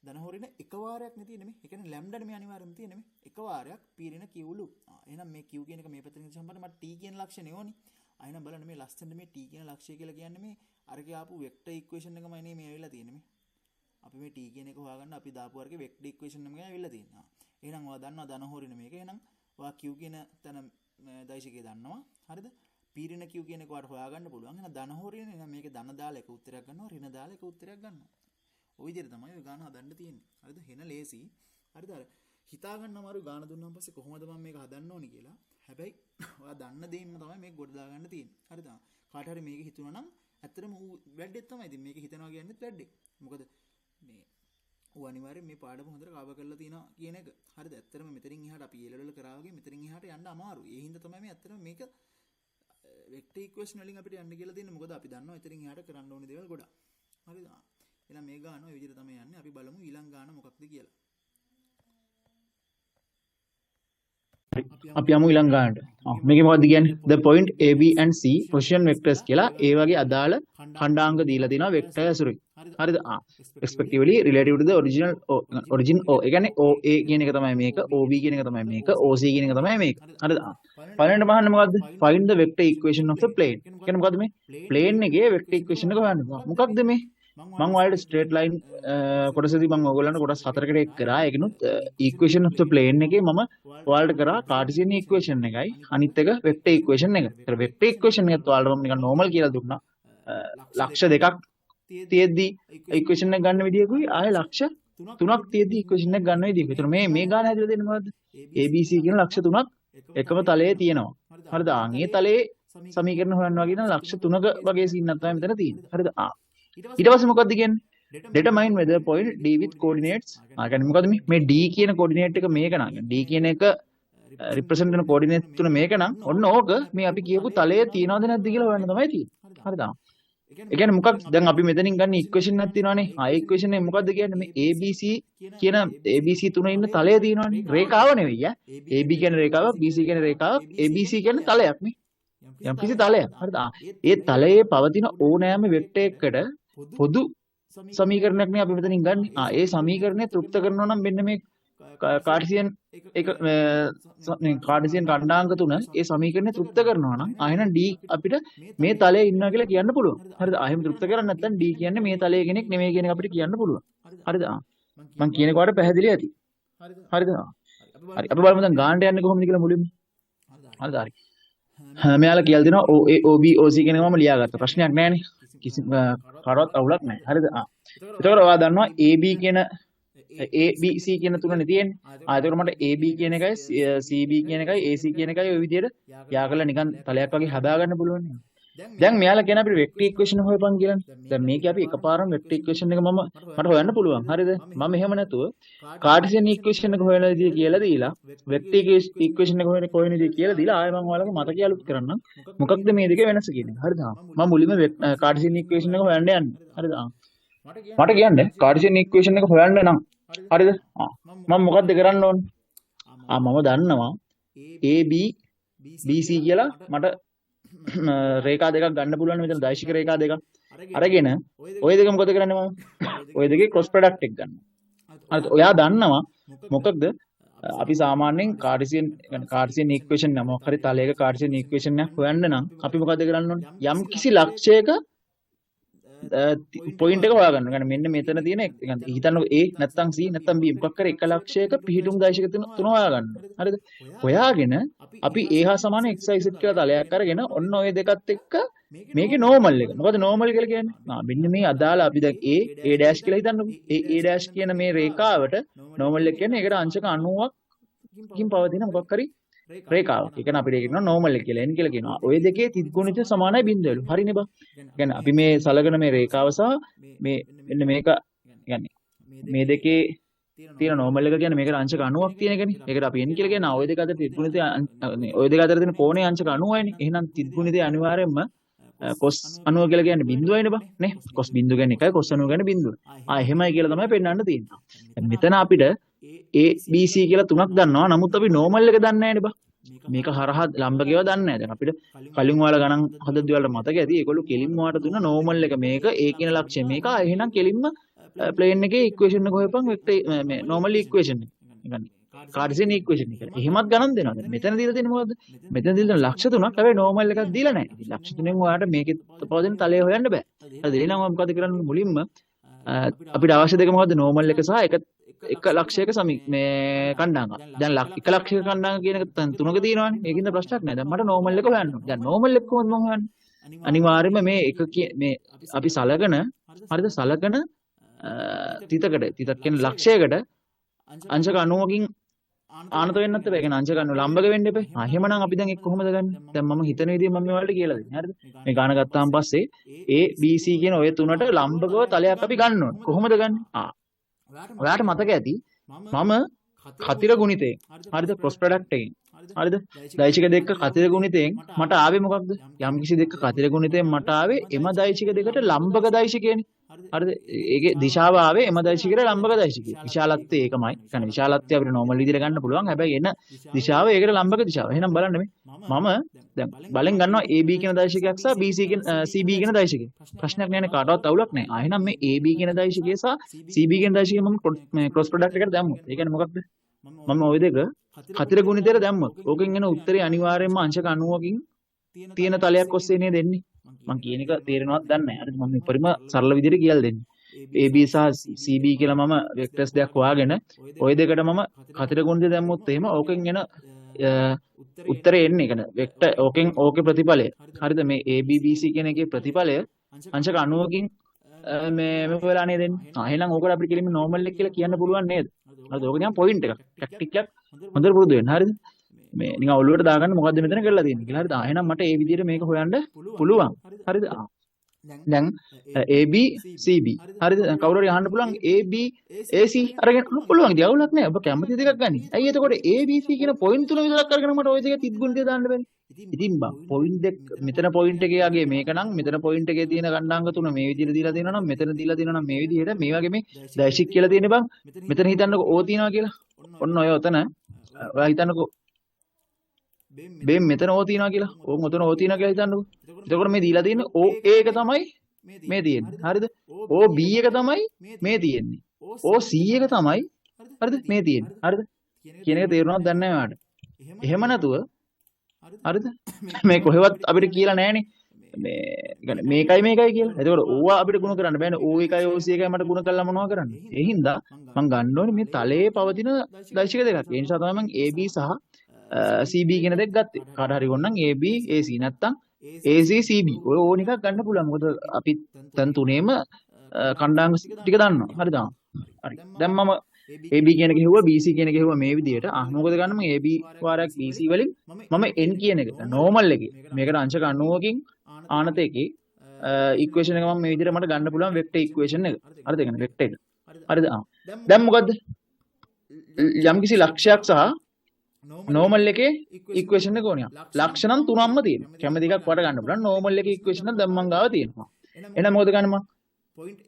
[SPEAKER 2] ධන හෝ ඍණ එක වාරයක් නේ තියෙන්නේ මේ. ඒ කියන්නේ ලැම්ඩා නේ මේ අනිවාර්යයෙන්ම තියෙන්නේ මේ. එක වාරයක් p ඍණ q ලු. එහෙනම් මේ q කියන එක මේ පැත්තෙන් ගිහම මට t කියන ලක්ෂණය ඕනි. එහෙනම් බලන්න මේ ලස්සනට මේ t කියන ලක්ෂය කියලා කියන්නේ මේ අරකේ ආපු වෙක්ටර් ඉක්වේෂන් එකමයි නේ මේ ඇවිල්ලා තියෙන්නේ මේ. අපි මේ t කියන එක හොයාගන්න අපි දාපු අරකේ වෙක්ටර් ඉක්වේෂන් එකම ඇවිල්ලා තියෙනවා. එහෙනම් ඔයා දන්නවා ධන හෝ ඍණ මේක. එහෙනම් ඔයා q කියන තැන දෛශිකය දන්නවා. හරිද? p ඍණ q කියන එක ඔයාට හොයාගන්න පුළුවන්. එහෙනම් ධන හෝ ඍණ, එහෙනම් මේකේ ධන දාලා එක උත්තරයක් ගන්නවා, ඍණ දාලා එක උත්තරයක් ගන්නවා. ඔය විදිහට තමයි ඔය ගාන හදන්න තියෙන්නේ. හරිද? හෙන ලේසි. හරිද? අර හිතා ගන්න අමාරු ගාන දුන්නාන් පස්සේ කොහොමද මම මේක හදන්න ඕනි කියලා. හැබැයි ඔයා දන්න දෙයින්ම තමයි මේක ගොඩ දාගන්න තියෙන්නේ. හරිද? කාට හරි මේක හිතුණා නම් ඇත්තටම ඌ වැඩෙත් තමයි. ඉතින් මේක හිතනවා කියන්නේත් වැඩේ. මොකද මේ ඌ අනිවාර්යෙන් මේ පාඩම හොඳට කවර් කරලා තියෙනවා කියන එක. හරිද? ඇත්තටම මෙතනින් එහාට අපි ඒ ලෙවල් වල කරා වගේ මෙතනින් එහාට යන්න අමාරුයි. ඒ හින්දා තමයි මේ ඇත්තටම මේක වෙක්ටර් ඉක්වේෂන් වලින් අපිට යන්න කියලා දෙන්නේ. මොකද අපි දන්නවා එතනින් එහාට කරන්න ඕනේ දේවල් ගොඩක්. හරිද? එහෙනම් මේ ගාන ඔය විදිහට තමයි යන්නේ. අපි බලමු ඊළඟ ගාන මොකක්ද කියලා.
[SPEAKER 1] අපි යමු ඊළඟ ගානට. මේකේ මොකද්ද කියන්නේ? The point A, B and C position vectors කියලා ඒ වගේ අදාළ ඛණ්ඩාංග දීලා තිනවා වෙක්ටර් ඇසුරින්. හරිද? Respectively relative to the original origin O. ඒ කියන්නේ OA කියන එක තමයි මේක, OB කියන එක තමයි මේක, OC කියන එක තමයි මේක. හරිද? පළවෙනිට අහන්නේ මොකද්ද? Find the vector equation of the plane. කියන්නේ මොකද්ද මේ? plane එකේ vector equation එක හොයන්න. මොකක්ද මේ? මං ඔයාලට ස්ට්‍රේට් ලයින් කොටසදී මං ඔයගොල්ලන්ට කොටස් හතරකට එක් කරා. ඒකිනුත් equation of the plane එකේ මම ඔයාලට කරා කාටිසියන් ඉක්වේෂන් එකයි අනිත් එක වෙක්ටර් ඉක්වේෂන් එක. ඒතර වෙක්ටර් ඉක්වේෂන් එකත් ඔයාලට මම නිකන් නෝමල් කියලා දුන්නා. ලක්ෂ දෙකක් තියෙද්දි ඉක්වේෂන් එක ගන්න විදියකුයි ආයේ ලක්ෂ තුනක් තියෙද්දි ඉක්වේෂන් එක ගන්න විදියකුයි. ඒතර මේ මේ ගාන හැදලා දෙන්නේ මොකද්ද? ABC කියන ලක්ෂ තුනක් එකම තලයේ තියෙනවා. හරිද? ආන් ඒ තලයේ සමීකරණ හොයන්න වගේ නම් ලක්ෂ තුනක වගේ සීන් එකක් තමයි මෙතන තියෙන්නේ. හරිද? ආ ඊට පස්සේ මොකද්ද කියන්නේ? Determine whether point D with coordinates. ආ කියන්නේ මොකද්ද මේ? මේ D කියන කෝඩිනේට් එක මේක නම් D කියන එක රිප්‍රසන්ට් කරන කෝඩිනේට් තුන මේක නම් ඔන්න ඕක මේ අපි කියපු තලයේ තියනවද නැද්ද කියලා හොයන්න තමයි තියෙන්නේ. හරිද? ඒ කියන්නේ මොකක් දැන් අපි මෙතනින් ගන්න ඉක්වේෂන් එකක් තියෙනවානේ. ආ ඒ ඉක්වේෂන් එක මොකද්ද කියන්නේ? මේ ABC කියන ABC තුන ඉන්න තලය තියෙනවානේ. රේඛාව නෙවෙයි ඈ. AB කියන රේඛාවක්, BC කියන රේඛාවක්, ABC කියන තලයක් නේ. යම්කිසි තලයක්. හරිද? ඒ තලයේ පවතින ඕනෑම වෙක්ටර් එකකට පොදු සමීකරණයක් නේ අපි මෙතනින් ගන්න. ආ ඒ සමීකරණය තෘප්ත කරනවා නම් මෙන්න මේ කාටිසියන් එක මේ කාටිසියන් ඛණ්ඩාංක තුන ඒ සමීකරණය තෘප්ත කරනවා නම් ආ එහෙනම් D අපිට මේ තලයේ ඉන්නවා කියලා කියන්න පුළුවන්. හරිද? ආ එහෙම තෘප්ත කරන්නේ නැත්නම් D කියන්නේ මේ තලයේ කෙනෙක් නෙමෙයි කියන එක අපිට කියන්න පුළුවන්. හරිද? ආ මං කියන එක ඔයාලට පැහැදිලි ඇති. හරිද? හරි. අපි බලමු දැන් ගානට යන්නේ කොහොමද කියලා මුලින්ම. හරිද? හරි. මෙයාලා කියලා දෙනවා OA OB OC කියන එක මම ලියාගත්තා. ප්‍රශ්නයක් නෑනේ. කිසි කාටවත් අවුලක් නෑ. හරිද? ආ. එතකොට ඔයා දන්නවා AB කියන ABC කියන තුනනේ තියෙන්නේ. ආ එතකොට මට AB කියන එකයි CB කියන එකයි AC කියන එකයි ඔය විදිහට යා කරලා නිකන් තලයක් වගේ හදාගන්න පුළුවන් නේ. දැන් මෙයාලා කියන අපිට වෙක්ටර් ඉක්වේෂන් හොයපන් කියලානේ. දැන් මේකේ අපි එකපාරම වෙක්ටර් ඉක්වේෂන් එක මම මට හොයන්න පුළුවන්. හරිද? මම එහෙම නැතුව කාටිසියන් ඉක්වේෂන් එක හොයන විදිය කියලා දීලා වෙක්ටර් ඉක්වේෂන් එක හොයන කොහෙන විදිය කියලා දීලා ආයෙ මම ඔයාලගේ මතකය අලුත් කරන්නම්. මොකක්ද මේ දෙකේ වෙනස කියන එක. හරිද? මම මුලින්ම කාටිසියන් ඉක්වේෂන් එක හොයන්න යන්නේ. හරිද? මට කියන්න කාටිසියන් ඉක්වේෂන් එක හොයන්න නම් හරිද? මම මොකද්ද කරන්න ඕනේ? ආ මම දන්නවා AB BC කියලා මට රේඛා දෙකක් ගන්න පුළුවන් මෙතන දෛශික රේඛා දෙකක් අරගෙන ඔය දෙක මොකද කරන්නේ මම? ඔය දෙකේ ක්‍රොස් ප්‍රොඩක්ට් එක ගන්නවා. හරිද? ඔයා දන්නවා මොකක්ද අපි සාමාන්‍යයෙන් කාටිසියන් කාටිසියන් ඉක්වේෂන් නම මොකක් හරි තලයක කාටිසියන් ඉක්වේෂන් එකක් හොයන්න නම් අපි මොකද කරන්න ඕනේ? යම් කිසි ලක්ෂයක පොයින්ට් එක හොයාගන්න. يعني මෙන්න මෙතන තියෙන يعني හිතන්නකො A නැත්තම් C නැත්තම් B මොකක් හරි එක ලක්ෂයක පිහිටුම් දෛශික තුන හොයාගන්න. හරිද? හොයාගෙන අපි A හා සමාන x y z කියලා තලයක් අරගෙන ඔන්න ඔය දෙකත් එක්ක මේකේ නෝමල් එක. මොකද නෝමල් කියලා කියන්නේ? ආ මෙන්න මේ අදාළ අපි දැන් A A dash කියලා හිතන්නකො. A A dash කියන මේ රේඛාවට නෝමල් එක කියන්නේ ඒකට අංශක 90ක් කින් පවතින මොකක් හරි රේඛාවක්. ඒ කියන්නේ අපිට ඒක කියනවා නෝමල් එක කියලා n කියලා කියනවා. ඔය දෙකේ තිග්ගුණිත සමානයි බිඳුවලු. හරිනේ බං. කියන්නේ අපි මේ සලකන මේ රේඛාව සහ මේ මෙන්න මේක කියන්නේ මේ දෙකේ තියෙන නෝමල් එක කියන්නේ මේකට අංශක 90ක් තියෙන එකනේ. ඒකට අපි n කියලා කියනවා. ඔය දෙක අතර තිග්ගුණිතය ඔය දෙක අතර තියෙන කෝණය අංශක 90යිනේ. එහෙනම් තිග්ගුණිතය අනිවාර්යයෙන්ම cos 90 කියලා කියන්නේ බිඳුවයිනේ බං නේ. cos බිඳුව කියන්නේ 1යි cos 90 කියන්නේ බිඳුව. ආ එහෙමයි කියලා තමයි පෙන්වන්න තියෙන්නේ. දැන් මෙතන අපිට A B C කියලා තුනක් දන්නවා. නමුත් අපි නෝමල් එක දන්නේ නැහැනේ බං. මේක හරහා ලම්බකේව දන්නේ නැහැ. දැන් අපිට කලින් ඔයාලා ගණන් හදද්දි ඔයාලට මතක ඇති ඒගොල්ලෝ කෙලින්ම ඔයාලට දුන්න නෝමල් එක මේක A කියන ලක්ෂ්‍ය මේක. ආ එහෙනම් කෙලින්ම ප්ලේන් එකේ ඉක්වේෂන් එක හොයපන් වෙක්ටර් මේ නෝමල් ඉක්වේෂන් එක. ඒ කියන්නේ කාර්ටීසියන් ඉක්වේෂන් එක. එහෙමත් ගණන් දෙනවා. දැන් මෙතන දීලා තියෙන්නේ මොකද්ද? මෙතන දීලා තියෙන ලක්ෂ 3ක්. හැබැයි නෝමල් එකක් දීලා නැහැ. ඉතින් ලක්ෂ 3න් ඔයාලට මේකේ පවතින තලය හොයන්න බෑ. හරිද? එහෙනම් ඔයා මොකද කරන්නේ මුලින්ම අපිට අවශ්‍ය දෙක මොකද්ද? නෝමල් එක සහ එක ලක්ෂයක මේ කණ්ඩායම. දැන් එක ලක්ෂයක කණ්ඩායම කියන එක තුනක තියෙනවානේ. ඒකින්ද ප්‍රශ්නයක් නෑ. දැන් මට නෝමල් එක හොයන්න ඕනේ. දැන් නෝමල් එක කොහොමද මං හොයන්නේ? අනිවාර්යයෙන්ම මේ එක මේ අපි සලකන හරිද? සලකන තිතකට තිතක් කියන්නේ ලක්ෂයකට අංශක 90කින් ආනත වෙන්නත් එපා. ඒ කියන්නේ අංශක 90 ලම්බක වෙන්න එපා. ආ එහෙමනම් අපි දැන් ඒක කොහොමද ගන්නෙ? දැන් මම හිතන විදිහ මම මේ ඔයාලට කියලා දෙන්නේ. හරිද? මේ ගාන ගත්තාන් පස්සේ A B C කියන ඔය තුනට ලම්බකව තලයක් අපි ගන්න ඕනේ. කොහොමද ගන්නෙ? ආ ඔයාට මතක ඇති මම කතිර ගුණිතයෙන් හරිද? ක්‍රොස් ප්‍රොඩක්ට් එකෙන් හරිද? දෛශික දෙක කතිර ගුණිතයෙන් මට ආවේ මොකක්ද? යම්කිසි දෙක කතිර ගුණිතයෙන් මට ආවේ එම දෛශික දෙකට ලම්බක දෛශිකයනේ. හරිද? ඒකේ දිශාව ආවේ එම දෛශිකයට ලම්බක දෛශිකය. විශාලත්වය ඒකමයි. ඒ කියන්නේ විශාලත්වය අපිට නෝමල් විදිහට ගන්න පුළුවන්. හැබැයි එන දිශාව ඒකට ලම්බක දිශාව. එහෙනම් බලන්න මේ මම දැන් බලෙන් ගන්නවා AB කියන දෛශිකයක් සහ BC කියන CB කියන දෛශිකය. ප්‍රශ්නයක් නෑනේ කාටවත් අවුලක් නෑ. ආ එහෙනම් මේ AB කියන දෛශිකය සහ CB කියන දෛශිකය මම මේ ක්‍රොස් ප්‍රොඩක්ට් එකට දැම්මොත්. ඒ කියන්නේ මොකක්ද? මම ওই දෙක කතිර ගුණිතයට දැම්මොත් ඕකෙන් එන උත්තරේ අනිවාර්යයෙන්ම අංශක 90කින් තියෙන තලයක් ඔස්සේ නේද එන්නේ. මං කියන එක තේරෙනවද දන්නේ නැහැ. හරිද? මම උපරිම සරල විදිහට කියලා දෙන්නේ. AB සහ CB කියලා මම වෙක්ටර්ස් දෙකක් හොයාගෙන ওই දෙකට මම කතිර ගුණිතය දැම්මොත් එහෙම ඕකෙන් එන උත්තරේ එන්නේ. ඒ කියන්නේ වෙක්ටර් ඕකෙන් ඕකේ ප්‍රතිඵලය. හරිද? මේ AB BC කියන එකේ ප්‍රතිඵලය අංශක 90කින් මේ මේ වෙලා නේද එන්නේ. ආ එහෙනම් ඕකට අපිට කෙලින්ම නෝමල් එක කියලා කියන්න පුළුවන් නේද? හරිද? ඕක නිකන් පොයින්ට් එකක්. ටැක්ටික් එකක් හොඳට පුරුදු වෙන්න. හරිද? මේ නිකන් ඔළුවට දාගන්න මොකද්ද මෙතන කරලා තියෙන්නේ කියලා. හරිද? ආ එහෙනම් මට ඒ විදිහට මේක හොයන්න පුළුවන්. හරිද? ආ දැන් AB CB. හරිද? දැන් කවුරු හරි අහන්න පුළුවන් AB AC අරගෙන පුළුවන්. ඉතින් අවුලක් නෑ. ඔබ කැමති දෙකක් ගනි. ඇයි එතකොට ABC කියන පොයින්ට් තුන විතරක් අරගෙන මට ওই දෙක තිත් ගුණිතය දාන්න බැරි? ඉතින් බං පොයින්ට් දෙක මෙතන පොයින්ට් එකේ යගේ මේක නම් මෙතන පොයින්ට් එකේ තියෙන ගණ්ඩාංග තුන මේ විදිහට දීලා තියෙනවා නම් මෙතන දීලා තියෙනවා නම් මේ විදිහට මේ වගේ මේ දෛශික කියලා තියෙන බං මෙතන හිතන්නකෝ O තියෙනවා කියලා. ඔන්න ඔය ඔතන ඔයා හිතන්නකෝ බෙන් මෙතන O තියෙනවා කියලා. ඕන් ඔතන O තියෙනවා කියලා හිතන්නකෝ. එතකොට මේ දීලා තියෙන OA එක තමයි මේ තියෙන්නේ. හරිද? OB එක තමයි මේ තියෙන්නේ. OC එක තමයි හරිද මේ තියෙන්නේ. හරිද? කියන එක තේරුණාද දන්නේ නැහැ ඔයාලට. එහෙම නැතුව හරිද? මේ කොහෙවත් අපිට කියලා නැහනේ. මේ يعني මේකයි මේකයි කියලා. එතකොට ඕවා අපිට ගුණ කරන්න බෑනේ. O එකයි OC එකයි මට ගුණ කරලා මොනවා කරන්නේ? ඒ හින්දා මං ගන්න ඕනේ මේ තලයේ පවතින දෛශික දෙකක්. ඒ නිසා තමයි මං AB සහ CB කියන දෙක ගත්තේ. කාට හරි ඕන නම් AB AC නැත්තම් AC CB ඔය ඕන එකක් ගන්න පුළුවන්. මොකද අපි තැන් තුනේම කණ්ඩායම් ටික දන්නවා. හරිද? හරි. දැන් මම AB කියන එක හෙව්වා BC කියන එක හෙව්වා මේ විදිහට. ආ මොකද ගන්න මම AB වාරයක් BC වලින් මම N කියන එක නෝමල් එකේ මේකට අංශක 90කින් ආනත එකේ ඉක්වේෂන් එක මම මේ විදිහට මට ගන්න පුළුවන් වෙක්ටර් ඉක්වේෂන් එක. හරිද? ඒ කියන්නේ වෙක්ටර් එක. හරිද? ආ දැන් මොකද්ද? යම්කිසි ලක්ෂයක් සහ නෝමල් එකේ ඉක්වේෂන් එක ඕනියා. ලක්ෂ නම් තුනක්ම තියෙනවා. කැමති එකක් වට ගන්න පුළුවන්. නෝමල් එකේ ඉක්වේෂන් එක දැන් මං ගාව තියෙනවා. එහෙනම් මොකද ගන්න මං?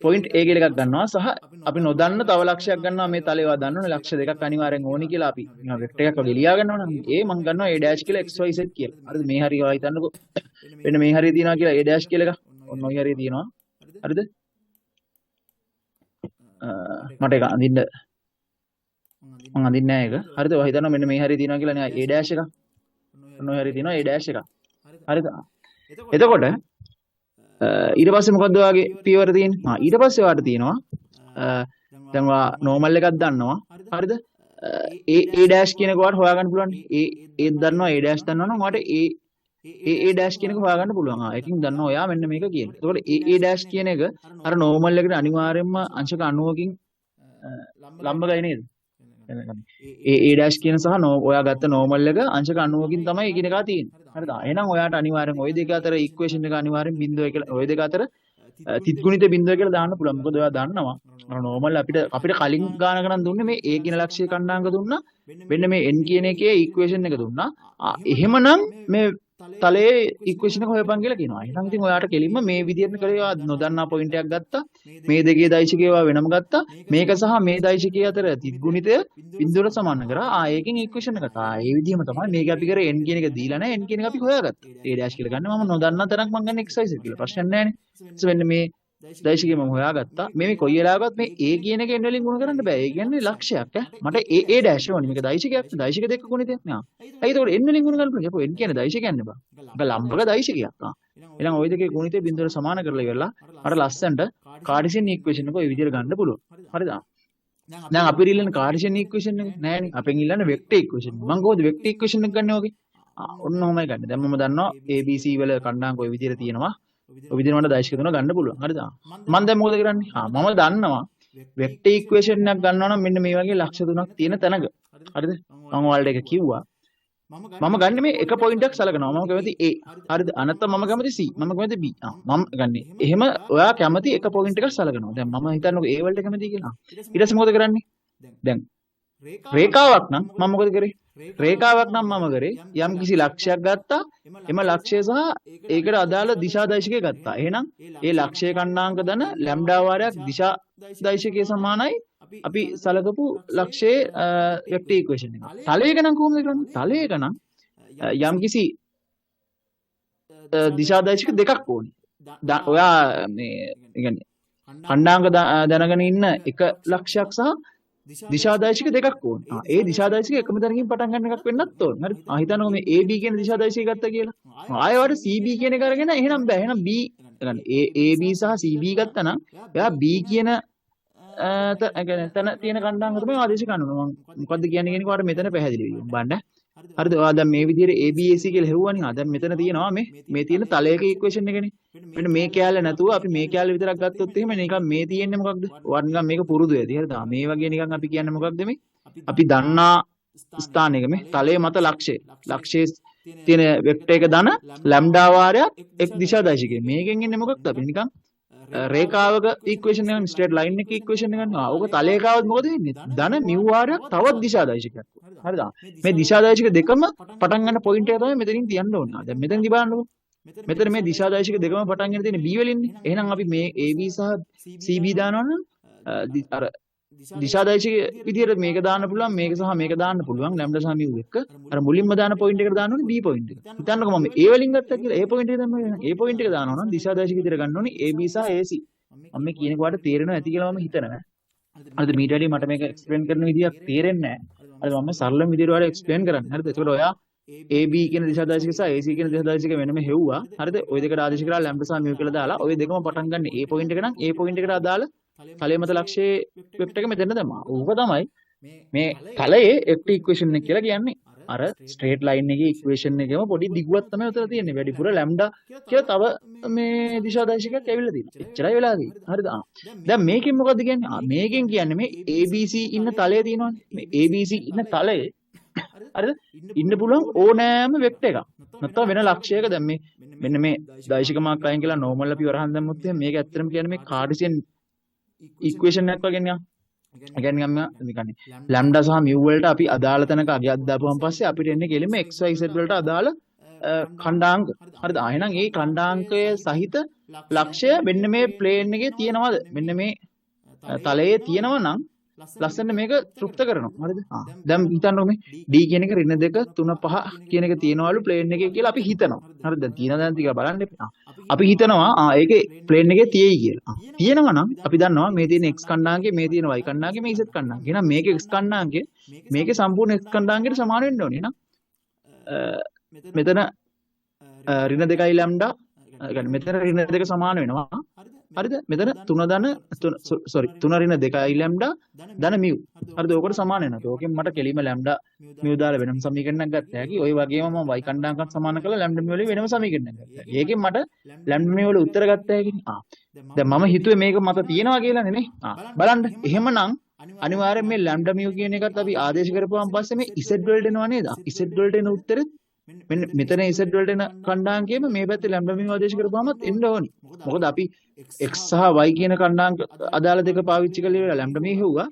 [SPEAKER 1] පොයින්ට් A කියලා එකක් ගන්නවා සහ අපි නොදන්න තව ලක්ෂයක් ගන්නවා. මේ තලේ ඒවා දන්නවනේ ලක්ෂ දෙකක් අනිවාර්යෙන් ඕනි කියලා අපි නිකන් වෙක්ටර් එකක් වගේ ලියා ගන්නවා නම් A මං ගන්නවා A dash කියලා XYZ කියලා. හරිද? මේ හරිය ඔයා හිතන්නකෝ වෙන මේ හරිය තියෙනවා කියලා A dash කියලා එකක්. ඔන්න ඔය හරිය තියෙනවා. හරිද? මට ඒක අඳින්න මං අඳින්නේ නෑ ඒක. හරිද? ඔයා හිතනවා මෙන්න මේ හරිය තියෙනවා කියලා නේ A dash එකක්. ඔන්න ඔය හරිය තියෙනවා A dash එකක්. හරිද? එතකොට ඊට පස්සේ මොකද්ද ඔයාගේ පියවර තියෙන්නේ? ආ ඊට පස්සේ ඔයාට තියෙනවා දැන් ඔයා නෝමල් එකක් දන්නවා. හරිද? A A dash කියන එක ඔයාට හොයාගන්න පුළුවන්. A A දන්නවා A dash දන්නවා නම් ඔයාට A A A dash කියන එක හොයාගන්න පුළුවන්. ආ ඒකෙන් දන්නවා ඔයා මෙන්න මේක කියන. එතකොට A A dash කියන එක අර නෝමල් එකට අනිවාර්යයෙන්ම අංශක 90කින් ලම්බකයි නේද? A A dash කියන සහ ඔයා ගත්ත නෝමල් එක අංශක 90කින් තමයි එකිනෙකා තියෙන්නේ. හරිද? එහෙනම් ඔයාට අනිවාර්යෙන් ওই දෙක අතර ඉක්වේෂන් එක අනිවාර්යෙන් බිඳුව කියලා ওই දෙක අතර තිත් ගුණිත බිඳුව කියලා දාන්න පුළුවන්. මොකද ඔයා දන්නවා අර නෝමල් අපිට කලින් ගානක නම් දුන්නේ මේ A කියන ලක්ෂ්‍ය කණ්ඩායමක දුන්නා. මෙන්න මේ N කියන එකේ ඉක්වේෂන් එක දුන්නා. එහෙමනම් මේ තලයේ ඉක්වේෂන් එක හොයපන් කියලා කියනවා. එහෙනම් ඉතින් ඔයාට කෙලින්ම මේ විදිහටම කරේ ඔයා නොදන්නා පොයින්ට් එකක් ගත්තා. මේ දෙකේ දෛශිකය ඔයා වෙනම ගත්තා. මේක සහ මේ දෛශිකය අතර තිත් ගුණිතය බිඳුවට සමාන කරා. ආ ඒකෙන් ඉක්වේෂන් එක ගත්තා. ඒ විදිහම තමයි මේක අපි කරේ N කියන එක දීලා නැහැ. N කියන එක අපි හොයාගත්තා. A dash කියලා ගන්න මම නොදන්නා තරක් මං ගන්න XYZ කියලා. ප්‍රශ්නයක් නැහැ නේ. ඊට මෙන්න මේ දෛශිකය මම හොයාගත්තා. මේ මේ කොයි වෙලාවකවත් මේ A කියන එක n වලින් ගුණ කරන්න බෑ. ඒ කියන්නේ ලක්ෂයක් ඈ. මට A A dash ඕනේ. මේක දෛශිකයක් නේ. දෛශික දෙක ගුණිතයක් නේ. ඇයි ඒතකොට n වලින් ගුණ කරන්න පුළුවන්? යකෝ n කියන්නේ දෛශිකයක් නේ බං. ඒක ලම්බක දෛශිකයක්. ආ. එහෙනම් ඔය දෙකේ ගුණිතය බිඳුවට සමාන කරලා ඉවරලා අර ලස්සනට කාටිසියන් ඉක්වේෂන් එක ඔය විදිහට ගන්න පුළුවන්. හරිද? දැන් අපිට ඉල්ලන්නේ කාටිසියන් ඉක්වේෂන් එක නෑනේ. අපෙන් ඉල්ලන්නේ වෙක්ටර් ඉක්වේෂන්. මං කොහොමද වෙක්ටර් ඉක්වේෂන් එක ගන්නෙ ඔගේ? ආ ඔන්න ඔහොමයි ගන්න. දැන් මම දන්නවා A B C වල කණ්ඩායම් කොයි විදිහට තියෙනවා. ඔය විදිහට මට දෛශික තුන ගන්න පුළුවන්. හරිද? මං දැන් මොකද කරන්නේ? ආ මම දන්නවා වෙක්ටර් ඉක්වේෂන් එකක් ගන්නවා නම් මෙන්න මේ වගේ ලක්ෂ තුනක් තියෙන තැනක. හරිද? මං ඔයාලට ඒක කිව්වා. මම ගන්න මේ එක පොයින්ට් එකක් සලකනවා. මම කැමති A. හරිද? අනත්ත මම කැමති C. මම කැමති B. ආ මම ගන්නේ. එහෙම ඔයා කැමති එක පොයින්ට් එකක් සලකනවා. දැන් මම හිතන්නකෝ A වලට කැමති කියලා. ඊට පස්සේ මොකද කරන්නේ? දැන් රේඛාවක් නම් මම මොකද කරේ? රේඛාවක් නම් මම කරේ යම් කිසි ලක්ෂයක් ගත්තා. එම ලක්ෂය සහ ඒකට අදාළ දිශා දෛශිකය ගත්තා. එහෙනම් ඒ ලක්ෂය කණ්ඩාංක ධන ලැම්ඩා වාරයක් දිශා දෛශිකය සමානයි අපි සලකපු ලක්ෂයේ වෙක්ටර් ඉක්වේෂන් එක. තලයක නම් කොහොමද කරන්නේ? තලයක නම් යම් කිසි දිශා දෛශික දෙකක් ඕනේ. ඔයා මේ ඒ කියන්නේ කණ්ඩාංක දැනගෙන ඉන්න එක ලක්ෂයක් සහ දිශා දෛශික දෙකක් ඕනේ. ආ ඒ දිශා දෛශික එකම තැනකින් පටන් ගන්න එකක් වෙන්නත් ඕනේ. හරි. ආ හිතන්නකෝ මේ AB කියන දිශා දෛශිකය ගත්තා කියලා. ආයෙ වට CB කියන එක අරගෙන එහෙනම් බෑ. එහෙනම් B ඒ කියන්නේ AB සහ CB ගත්තා නම් එයා B කියන තැන තියෙන කණ්ඩායම තමයි ආදේශ ගන්න ඕන. මම මොකද්ද කියන්නේ කියන එක ඔයාලට මෙතන පැහැදිලි වෙයි. බලන්න. හරිද? ඔයා දැන් මේ විදිහට A B A C කියලා හෙව්වනේ. ආ දැන් මෙතන තියෙනවා මේ මේ තියෙන තලයක ඉක්වේෂන් එකනේ. මෙන්න මේ කෑල්ල නැතුව අපි මේ කෑල්ල විතරක් ගත්තොත් එහෙම නිකන් මේ තියෙන්නේ මොකක්ද? ඔයාට නිකන් මේක පුරුදු ඇති. හරිද? මේ වගේ නිකන් අපි කියන්නේ මොකක්ද මේ? අපි දන්නා ස්ථානයක මේ තලයේ මත ලක්ෂය. ලක්ෂයේ තියෙන වෙක්ටර් එක ධන ලැම්ඩා වාරයක් එක් දිශා දෛශිකය. මේකෙන් එන්නේ මොකක්ද? අපි නිකන් රේඛාවක ඉක්වේෂන් එකක් ස්ට්‍රේට් ලයින් එකේ ඉක්වේෂන් එකක් නේ. ඕක තලයක ආවොත් මොකද වෙන්නේ? ධන මියු වාරයක් තවත් දිශා දෛශිකයක්. හරිද? මේ දිශා දෛශික දෙකම පටන් ගන්න පොයින්ට් එක තමයි මෙතනින් තියන්න ඕනේ. දැන් මෙතනදි බලන්නකෝ. මෙතන මේ දිශා දෛශික දෙකම පටන් ගෙන තියෙන්නේ B වලින්නේ. එහෙනම් අපි මේ AB සහ CB දානවා නම් අර දිශා දෛශික විදියට මේක දාන්න පුළුවන්, මේක සහ මේක දාන්න පුළුවන් ලැම්ඩා සහ මියු එක්ක. අර මුලින්ම දාන පොයින්ට් එකට දාන්න ඕනේ B point එක. හිතන්නකෝ මම A වලින් ගත්තා කියලා A point එක දැම්මා කියලා. A point එක දානවා නම් දිශා දෛශික විදියට ගන්න ඕනේ AB සහ AC. මම මේ කියන එක ඔයාලට තේරෙනවා ඇති කියලා මම හිතනවා. හරිද? මීට වැඩිය මට මේක එක්ස්ප්ලේන් කරන විදියක් තේරෙන්නේ නැහැ. හරිද? මම සරලම විදියට ඔයාලට එක්ස්ප්ලේන් කරන්නේ. හරිද? ඒකෝට ඔයා AB කියන දිශා දෛශික සහ AC කියන දිශා දෛශික වෙනම හෙව්වා. හරිද? ඔය දෙකට ආදේශ කරලා ලැම්ඩා සහ මියු කියලා දාලා ඔය දෙකම පටන් ගන්න A point එක නම් A point එකට අදාළ තලය මත ලක්ෂයේ වෙක්ටර් එක මෙතන දැම්මා. ඕක තමයි මේ තලයේ වෙක්ටර් ඉක්වේෂන් එක කියලා කියන්නේ. අර ස්ට්‍රේට් ලයින් එකේ ඉක්වේෂන් එකේම පොඩි දිගුවක් තමයි උතන තියෙන්නේ. වැඩිපුර ලැම්ඩා කියලා තව මේ දිශා දෛශිකයක් ඇවිල්ලා තියෙනවා. එච්චරයි වෙලා තියෙන්නේ. හරිද? ආ. දැන් මේකෙන් මොකද්ද කියන්නේ? ආ මේකෙන් කියන්නේ මේ ABC ඉන්න තලය තියෙනවනේ. මේ ABC ඉන්න තලයේ හරිද? ඉන්න පුළුවන් ඕනෑම වෙක්ටර් එකක්. නැත්නම් වෙන ලක්ෂයක දැන් මේ මෙන්න මේ දෛශික මාක් අයින් කියලා නෝමල් අපි වරහන් දැම්මොත් එහෙනම් මේක ඇත්තටම කියන්නේ මේ කාටිසියන් ඉක්වේෂන් එකක් වගේ නිකන්. ඒ කියන්නේ නිකන් ලැම්ඩා සහ මියු වලට අපි අදාළ තැනක අගයක් දාපුවම පස්සේ අපිට එන්නේ කෙලින්ම x y z වලට අදාළ ඛණ්ඩාංක. හරිද? ආ එහෙනම් ඒ ඛණ්ඩාංකය සහිත ලක්ෂය මෙන්න මේ ප්ලේන් එකේ තියෙනවද? මෙන්න මේ තලයේ තියෙනවා නම් ලස්සන මේක තෘප්ත කරනවා. හරිද? ආ දැන් හිතන්නකෝ මේ D කියන එක ඍණ 2 3 5 කියන එක තියෙනවලු ප්ලේන් එකේ කියලා අපි හිතනවා. හරිද? දැන් තියෙනවද නැද්ද කියලා බලන්න එපා. අපි හිතනවා ආ ඒකේ ප්ලේන් එකේ තියෙයි කියලා. ආ තියෙනවා නම් අපි දන්නවා මේ තියෙන x කණ්ඩායමේ මේ තියෙන y කණ්ඩායමේ මේ z කණ්ඩායම. එහෙනම් මේකේ x කණ්ඩායමේ මේකේ සම්පූර්ණ x කණ්ඩායමකට සමාන වෙන්න ඕනේ. එහෙනම් මෙතන ඍණ 2 ලැම්ඩා ඒ කියන්නේ මෙතන ඍණ 2 සමාන වෙනවා. හරිද? මෙතන 3 ධන සෝරි 3 ඍණ 2 ලැම්ඩා ධන මියු. හරිද? ඕකට සමාන වෙනවා. ඕකෙන් මට කෙලින්ම ලැම්ඩා මියු දාලා වෙනම සමීකරණයක් ගත්ත හැකි. ඔය වගේම මම y කණ්ඩායමක් සමාන කරලා ලැම්ඩා මියු වලින් වෙනම සමීකරණයක් ගත්තා. ඒකෙන් මට ලැම්ඩා මියු වල උත්තර ගත්ත හැකිනේ. ආ දැන් මම හිතුවේ මේක මත තියෙනවා කියලානේ නේ. ආ බලන්න. එහෙමනම් අනිවාර්යෙන් මේ ලැම්ඩා මියු කියන එකත් අපි ආදේශ කරපුවාන් පස්සේ මේ z වලට එනවා නේද? z වලට එන උත්තරෙත් මෙන්න මෙතන z වලට එන කණ්ඩායමකේම මේ පැත්තේ ලැම්ඩා මියු ආදේශ කරපුවාමත් එන්න ඕනි. මොකද අපි x සහ y කියන කණ්ඩායම් අදාළ දෙක පාවිච්චි කරලා ඉවරලා ලැම්ඩා මියු හෙව්වා.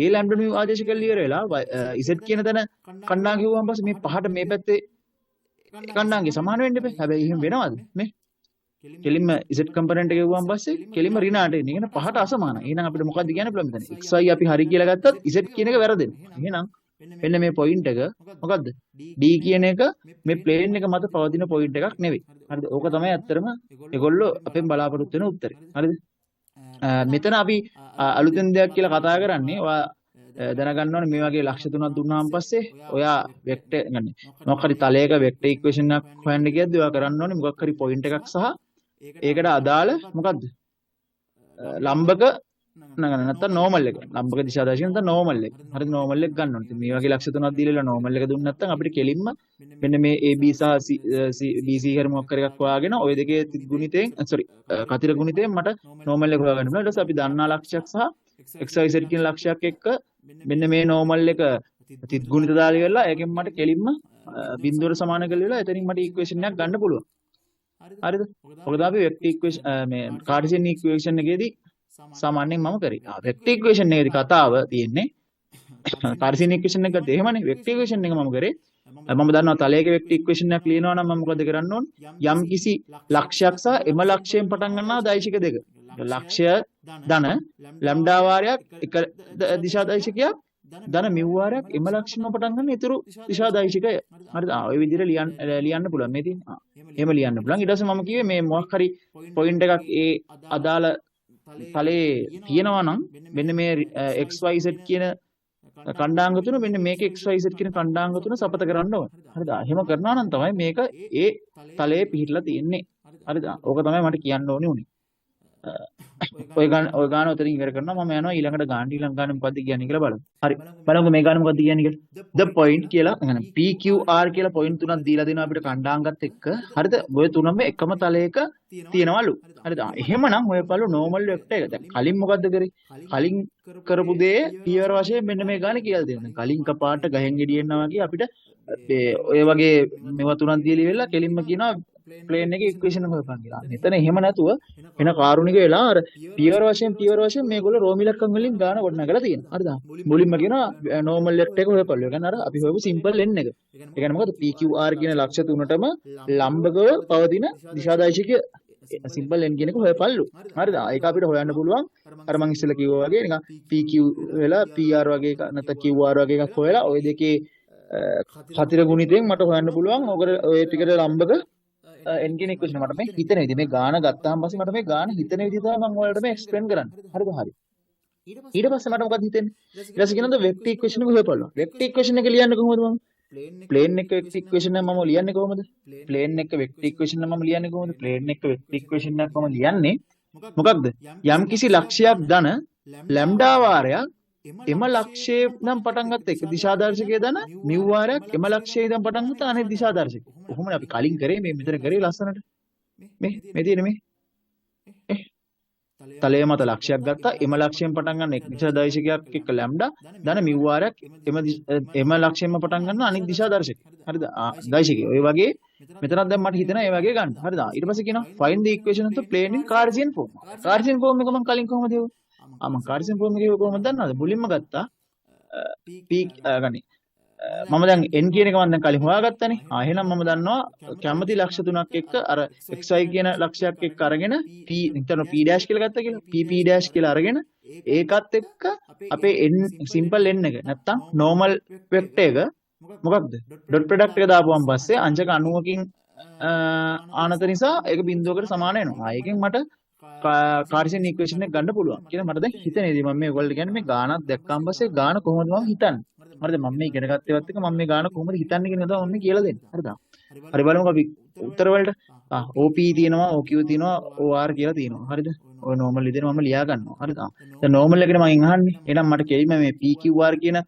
[SPEAKER 1] ඒ ලැම්ඩා මියු ආදේශ කරලා ඉවර වෙලා z කියන තැන කණ්ඩායම් හෙව්වාන් පස්සේ මේ පහට මේ පැත්තේ කණ්ඩායම්ගේ සමාන වෙන්න එපා. හැබැයි එහෙම වෙනවද? මේ කෙලින්ම z component එක හෙව්වාන් පස්සේ කෙලින්ම ඍණ 8 එන්නේ. ඒ කියන්නේ පහට අසමානයි. එහෙනම් අපිට මොකද්ද කියන්න පුළුවන් මෙතන? x y අපි හරි කියලා ගත්තත් z කියන එක වැරදෙනවා. එහෙනම් මෙන්න මේ පොයින්ට් එක මොකද්ද? D කියන එක මේ ප්ලේන් එක මත පවතින පොයින්ට් එකක් නෙවෙයි. හරිද? ඕක තමයි ඇත්තටම ඒගොල්ලෝ අපෙන් බලාපොරොත්තු වෙන උත්තරේ. හරිද? මෙතන අපි අලුතෙන් දෙයක් කියලා කතා කරන්නේ ඔයා දැනගන්න ඕනේ මේ වගේ ලක්ෂ තුනක් දුන්නාන් පස්සේ ඔයා වෙක්ටර් ගන්න මොකක් හරි තලයක වෙක්ටර් ඉක්වේෂන් එකක් හොයන්න කියද්දි ඔයා කරන්න ඕනේ මොකක් හරි පොයින්ට් එකක් සහ ඒකට අදාළ මොකද්ද ලම්බක නැත්නම් නෝමල් එක ලම්බක දිශාදර්ශක නැත්නම් නෝමල් එක. හරිද? නෝමල් එක ගන්න ඕනේ. ඉතින් මේ වගේ ලක්ෂ තුනක් දීලා නෝමල් එක දුන්න නැත්නම් අපිට කෙලින්ම මෙන්න මේ AB සහ C BC හරි මොකක් හරි එකක් හොයාගෙන ඔය දෙකේ ගුණිතයෙන් සෝරි කතිර ගුණිතයෙන් මට නෝමල් එක හොයාගන්න පුළුවන්. ඊට පස්සේ අපි දන්නා ලක්ෂයක් සහ XYZ කියන ලක්ෂයක් එක්ක මෙන්න මේ නෝමල් එක තිත් ගුණිත දාලා ඉවරලා ඒකෙන් මට කෙලින්ම බිඳුවට සමාන කරලා ඉවරලා එතනින් මට ඉක්වේෂන් එකක් ගන්න පුළුවන්. හරිද? ඔක තමයි අපි වෙක්ටර් ඉක්වේෂන් මේ කාර්ටීසියන් ඉක්වේෂන් එකේදී සාමාන්‍යයෙන් මම කරේ. වෙක්ටර් ඉක්වේෂන් එකේදී කතාව තියෙන්නේ කාර්ටීසියන් ඉක්වේෂන් එක ගත්තේ එහෙමනේ. වෙක්ටර් ඉක්වේෂන් එක මම කරේ මම දන්නවා තලයක වෙක්ටර් ඉක්වේෂන් එකක් ලියනවා නම් මම මොකද කරන්න ඕන? යම් කිසි ලක්ෂයක් සහ එම ලක්ෂයෙන් පටන් ගන්නා දෛශික දෙක. ලක්ෂය ධන ලැම්ඩා වාරයක් එක දිශා දෛශිකයක් ධන මිව් වාරයක් එම ලක්ෂණම පටන් ගන්න ඉතුරු දිශා දෛශිකය. හරිද? ඔය විදිහට ලියන්න පුළුවන්. මේ තියෙන්නේ. එහෙම ලියන්න පුළුවන්. ඊට පස්සේ මම කිව්වේ මේ මොකක් හරි පොයින්ට් එකක් ඒ අදාළ තලයේ තියෙනවා නම් මෙන්න මේ XYZ කියන කණ්ඩායම් තුන මෙන්න මේක XYZ කියන කණ්ඩායම් තුන සපත කරන්න ඕන. හරිද? එහෙම කරනවා නම් තමයි මේක ඒ තලයේ පිහිටලා තියෙන්නේ. හරිද? ඕක තමයි මට කියන්න ඕනේ උනේ. ඔය ගාන උතරින් ඉවර කරනවා. මම යනවා ඊළඟට ගාන. ඊළඟ ගාන මොකද්ද කියන්නේ කියලා බලමු. හරි. බලමුකෝ මේ ගාන මොකද්ද කියන්නේ කියලා. The point කියලා يعني PQR කියලා පොයින්ට් තුනක් දීලා දෙනවා අපිට කණ්ඩායම්ගත් එක්ක. හරිද? ඔය තුනම එකම තලයක තියෙනවලු. හරිද? එහෙමනම් ඔය බලු නෝමල් වෙක්ටර් එක. දැන් කලින් මොකද්ද කරේ? කලින් කරපු දේ පියවර වශයෙන් මෙන්න මේ ගාන කියලා දෙනවා. කලින් කපාට ගහෙන් ගෙඩියෙන්නා වගේ අපිට මේ ඔය වගේ මේවා තුනක් දීලා ඉවරලා කෙලින්ම කියනවා ප්ලේන් එකේ ඉක්වේෂන් එක හොයපන් කියලා. මෙතන එහෙම නැතුව වෙන කාරුණික වෙලා අර පියවර වශයෙන් මේගොල්ලෝ රෝම ඉලක්කම් වලින් ගාන ගොඩනගලා තියෙනවා. හරිද? මුලින්ම කියනවා නෝමල් වෙක්ටර් එක හොයපල්ලු. ඒ කියන්නේ අර අපි හොයපු සිම්පල් n එක. ඒ කියන්නේ මොකද PQR කියන ලක්ෂ තුනටම ලම්බකව පවතින දිශාදර්ශකය සිම්පල් n කියන එක හොයපල්ලු. හරිද? ඒක අපිට හොයන්න පුළුවන්. අර මං ඉස්සෙල්ලා කිව්වා වගේ නිකන් PQ වෙලා PR වගේ එකක් නැත්නම් QR වගේ එකක් හොයලා ඔය දෙකේ හතර ගුණිතයෙන් මට හොයන්න පුළුවන්. ඔකට ඔය ටිකට ලම්බක n කියන ඉක්වේෂන් මට මේ හිතන විදිහ මේ ගාන ගත්තාම පස්සේ මට මේ ගාන හිතන විදිහ තමයි මම ඔයාලට මේ එක්ස්ප්ලেইন කරන්නේ. හරිද? හරි. ඊට පස්සේ මට මොකක්ද හිතෙන්නේ? ඊට පස්සේ කියනද වෙක්ටර් ඉක්වේෂන් එක හොයපල්ලා. වෙක්ටර් ඉක්වේෂන් එක ලියන්නේ කොහොමද මම? ප්ලේන් එක වෙක්ටර් ඉක්වේෂන් එක මම ලියන්නේ කොහොමද? ප්ලේන් එක වෙක්ටර් ඉක්වේෂන් එක මම ලියන්නේ කොහොමද? ප්ලේන් එක වෙක්ටර් ඉක්වේෂන් එකක් මම ලියන්නේ මොකක්ද? යම් කිසි ලක්ෂයක් ධන ලැම්ඩා වාරයක් එම ලක්ෂයේ නම් පටන් ගත්ත එක දිශාදර්ශකයේ ධන මිව් වාරයක් එම ලක්ෂයේ ඉඳන් පටන් ගත්ත අනෙක් දිශාදර්ශකය. කොහොමද අපි කලින් කරේ මේ මෙතන කරේ ලස්සනට. මේ මේ තියෙන්නේ මේ තලය මත ලක්ෂයක් ගත්තා. එම ලක්ෂයෙන් පටන් ගන්න එක් දිශාදර්ශකයක් එක්ක ලැම්ඩා ධන මිව් වාරයක් එම ලක්ෂයෙන්ම පටන් ගන්න අනෙක් දිශාදර්ශකය. හරිද? දෛශිකය. ඔය වගේ මෙතනත් දැන් මට හිතෙනවා ඒ වගේ ගන්න. හරිද? ඊට පස්සේ කියනවා find the equation of the plane in Cartesian form. Cartesian form එක මම කලින් කොහොමද හෙව්වේ? මම කාර්ටීසියන් ෆෝම් එකේ කොහොමද දන්නවද? මුලින්ම ගත්තා P ගනි. මම දැන් n කියන එක මම දැන් කලින් හොයාගත්තානේ. එහෙනම් මම දන්නවා කැමති ලක්ෂ තුනක් එක්ක අර xy කියන ලක්ෂයක් එක්ක අරගෙන p නිතර p dash කියලා ගත්තා කියලා. p p dash කියලා අරගෙන ඒකත් එක්ක අපේ n simple n එක නැත්තම් නෝමල් වෙක්ටර් එක මොකක්ද? ඩොට් ප්‍රොඩක්ට් එක දාපුවාන් පස්සේ අංශක 90කින් ආනත නිසා ඒක බිඳුවකට සමාන වෙනවා. ඒකෙන් මට කාර්ටීසියන් ඉක්වේෂන් එක ගන්න පුළුවන් කියලා මට දැන් හිතෙන ඉතින් මම මේ ඔයගොල්ලෝ කියන්නේ මේ ගානක් දැක්කම පස්සේ ගාන කොහොමද මම හිතන්නේ? හරිද? මම මේ ඉගෙන ගත්ත ඒවත් එක මම මේ ගාන කොහොමද හිතන්නේ කියන එක තමයි මම මේ කියලා දෙන්නේ. හරිද? හරි බලමුකෝ අපි උත්තර වලට. OP තියෙනවා, OQ තියෙනවා, OR කියලා තියෙනවා. හරිද? ඔය නෝමල් විදිහට මම ලියා ගන්නවා. හරිද? දැන් නෝමල් එකනේ මම අහන්නේ. එහෙනම් මට කෙලින්ම මේ PQR කියන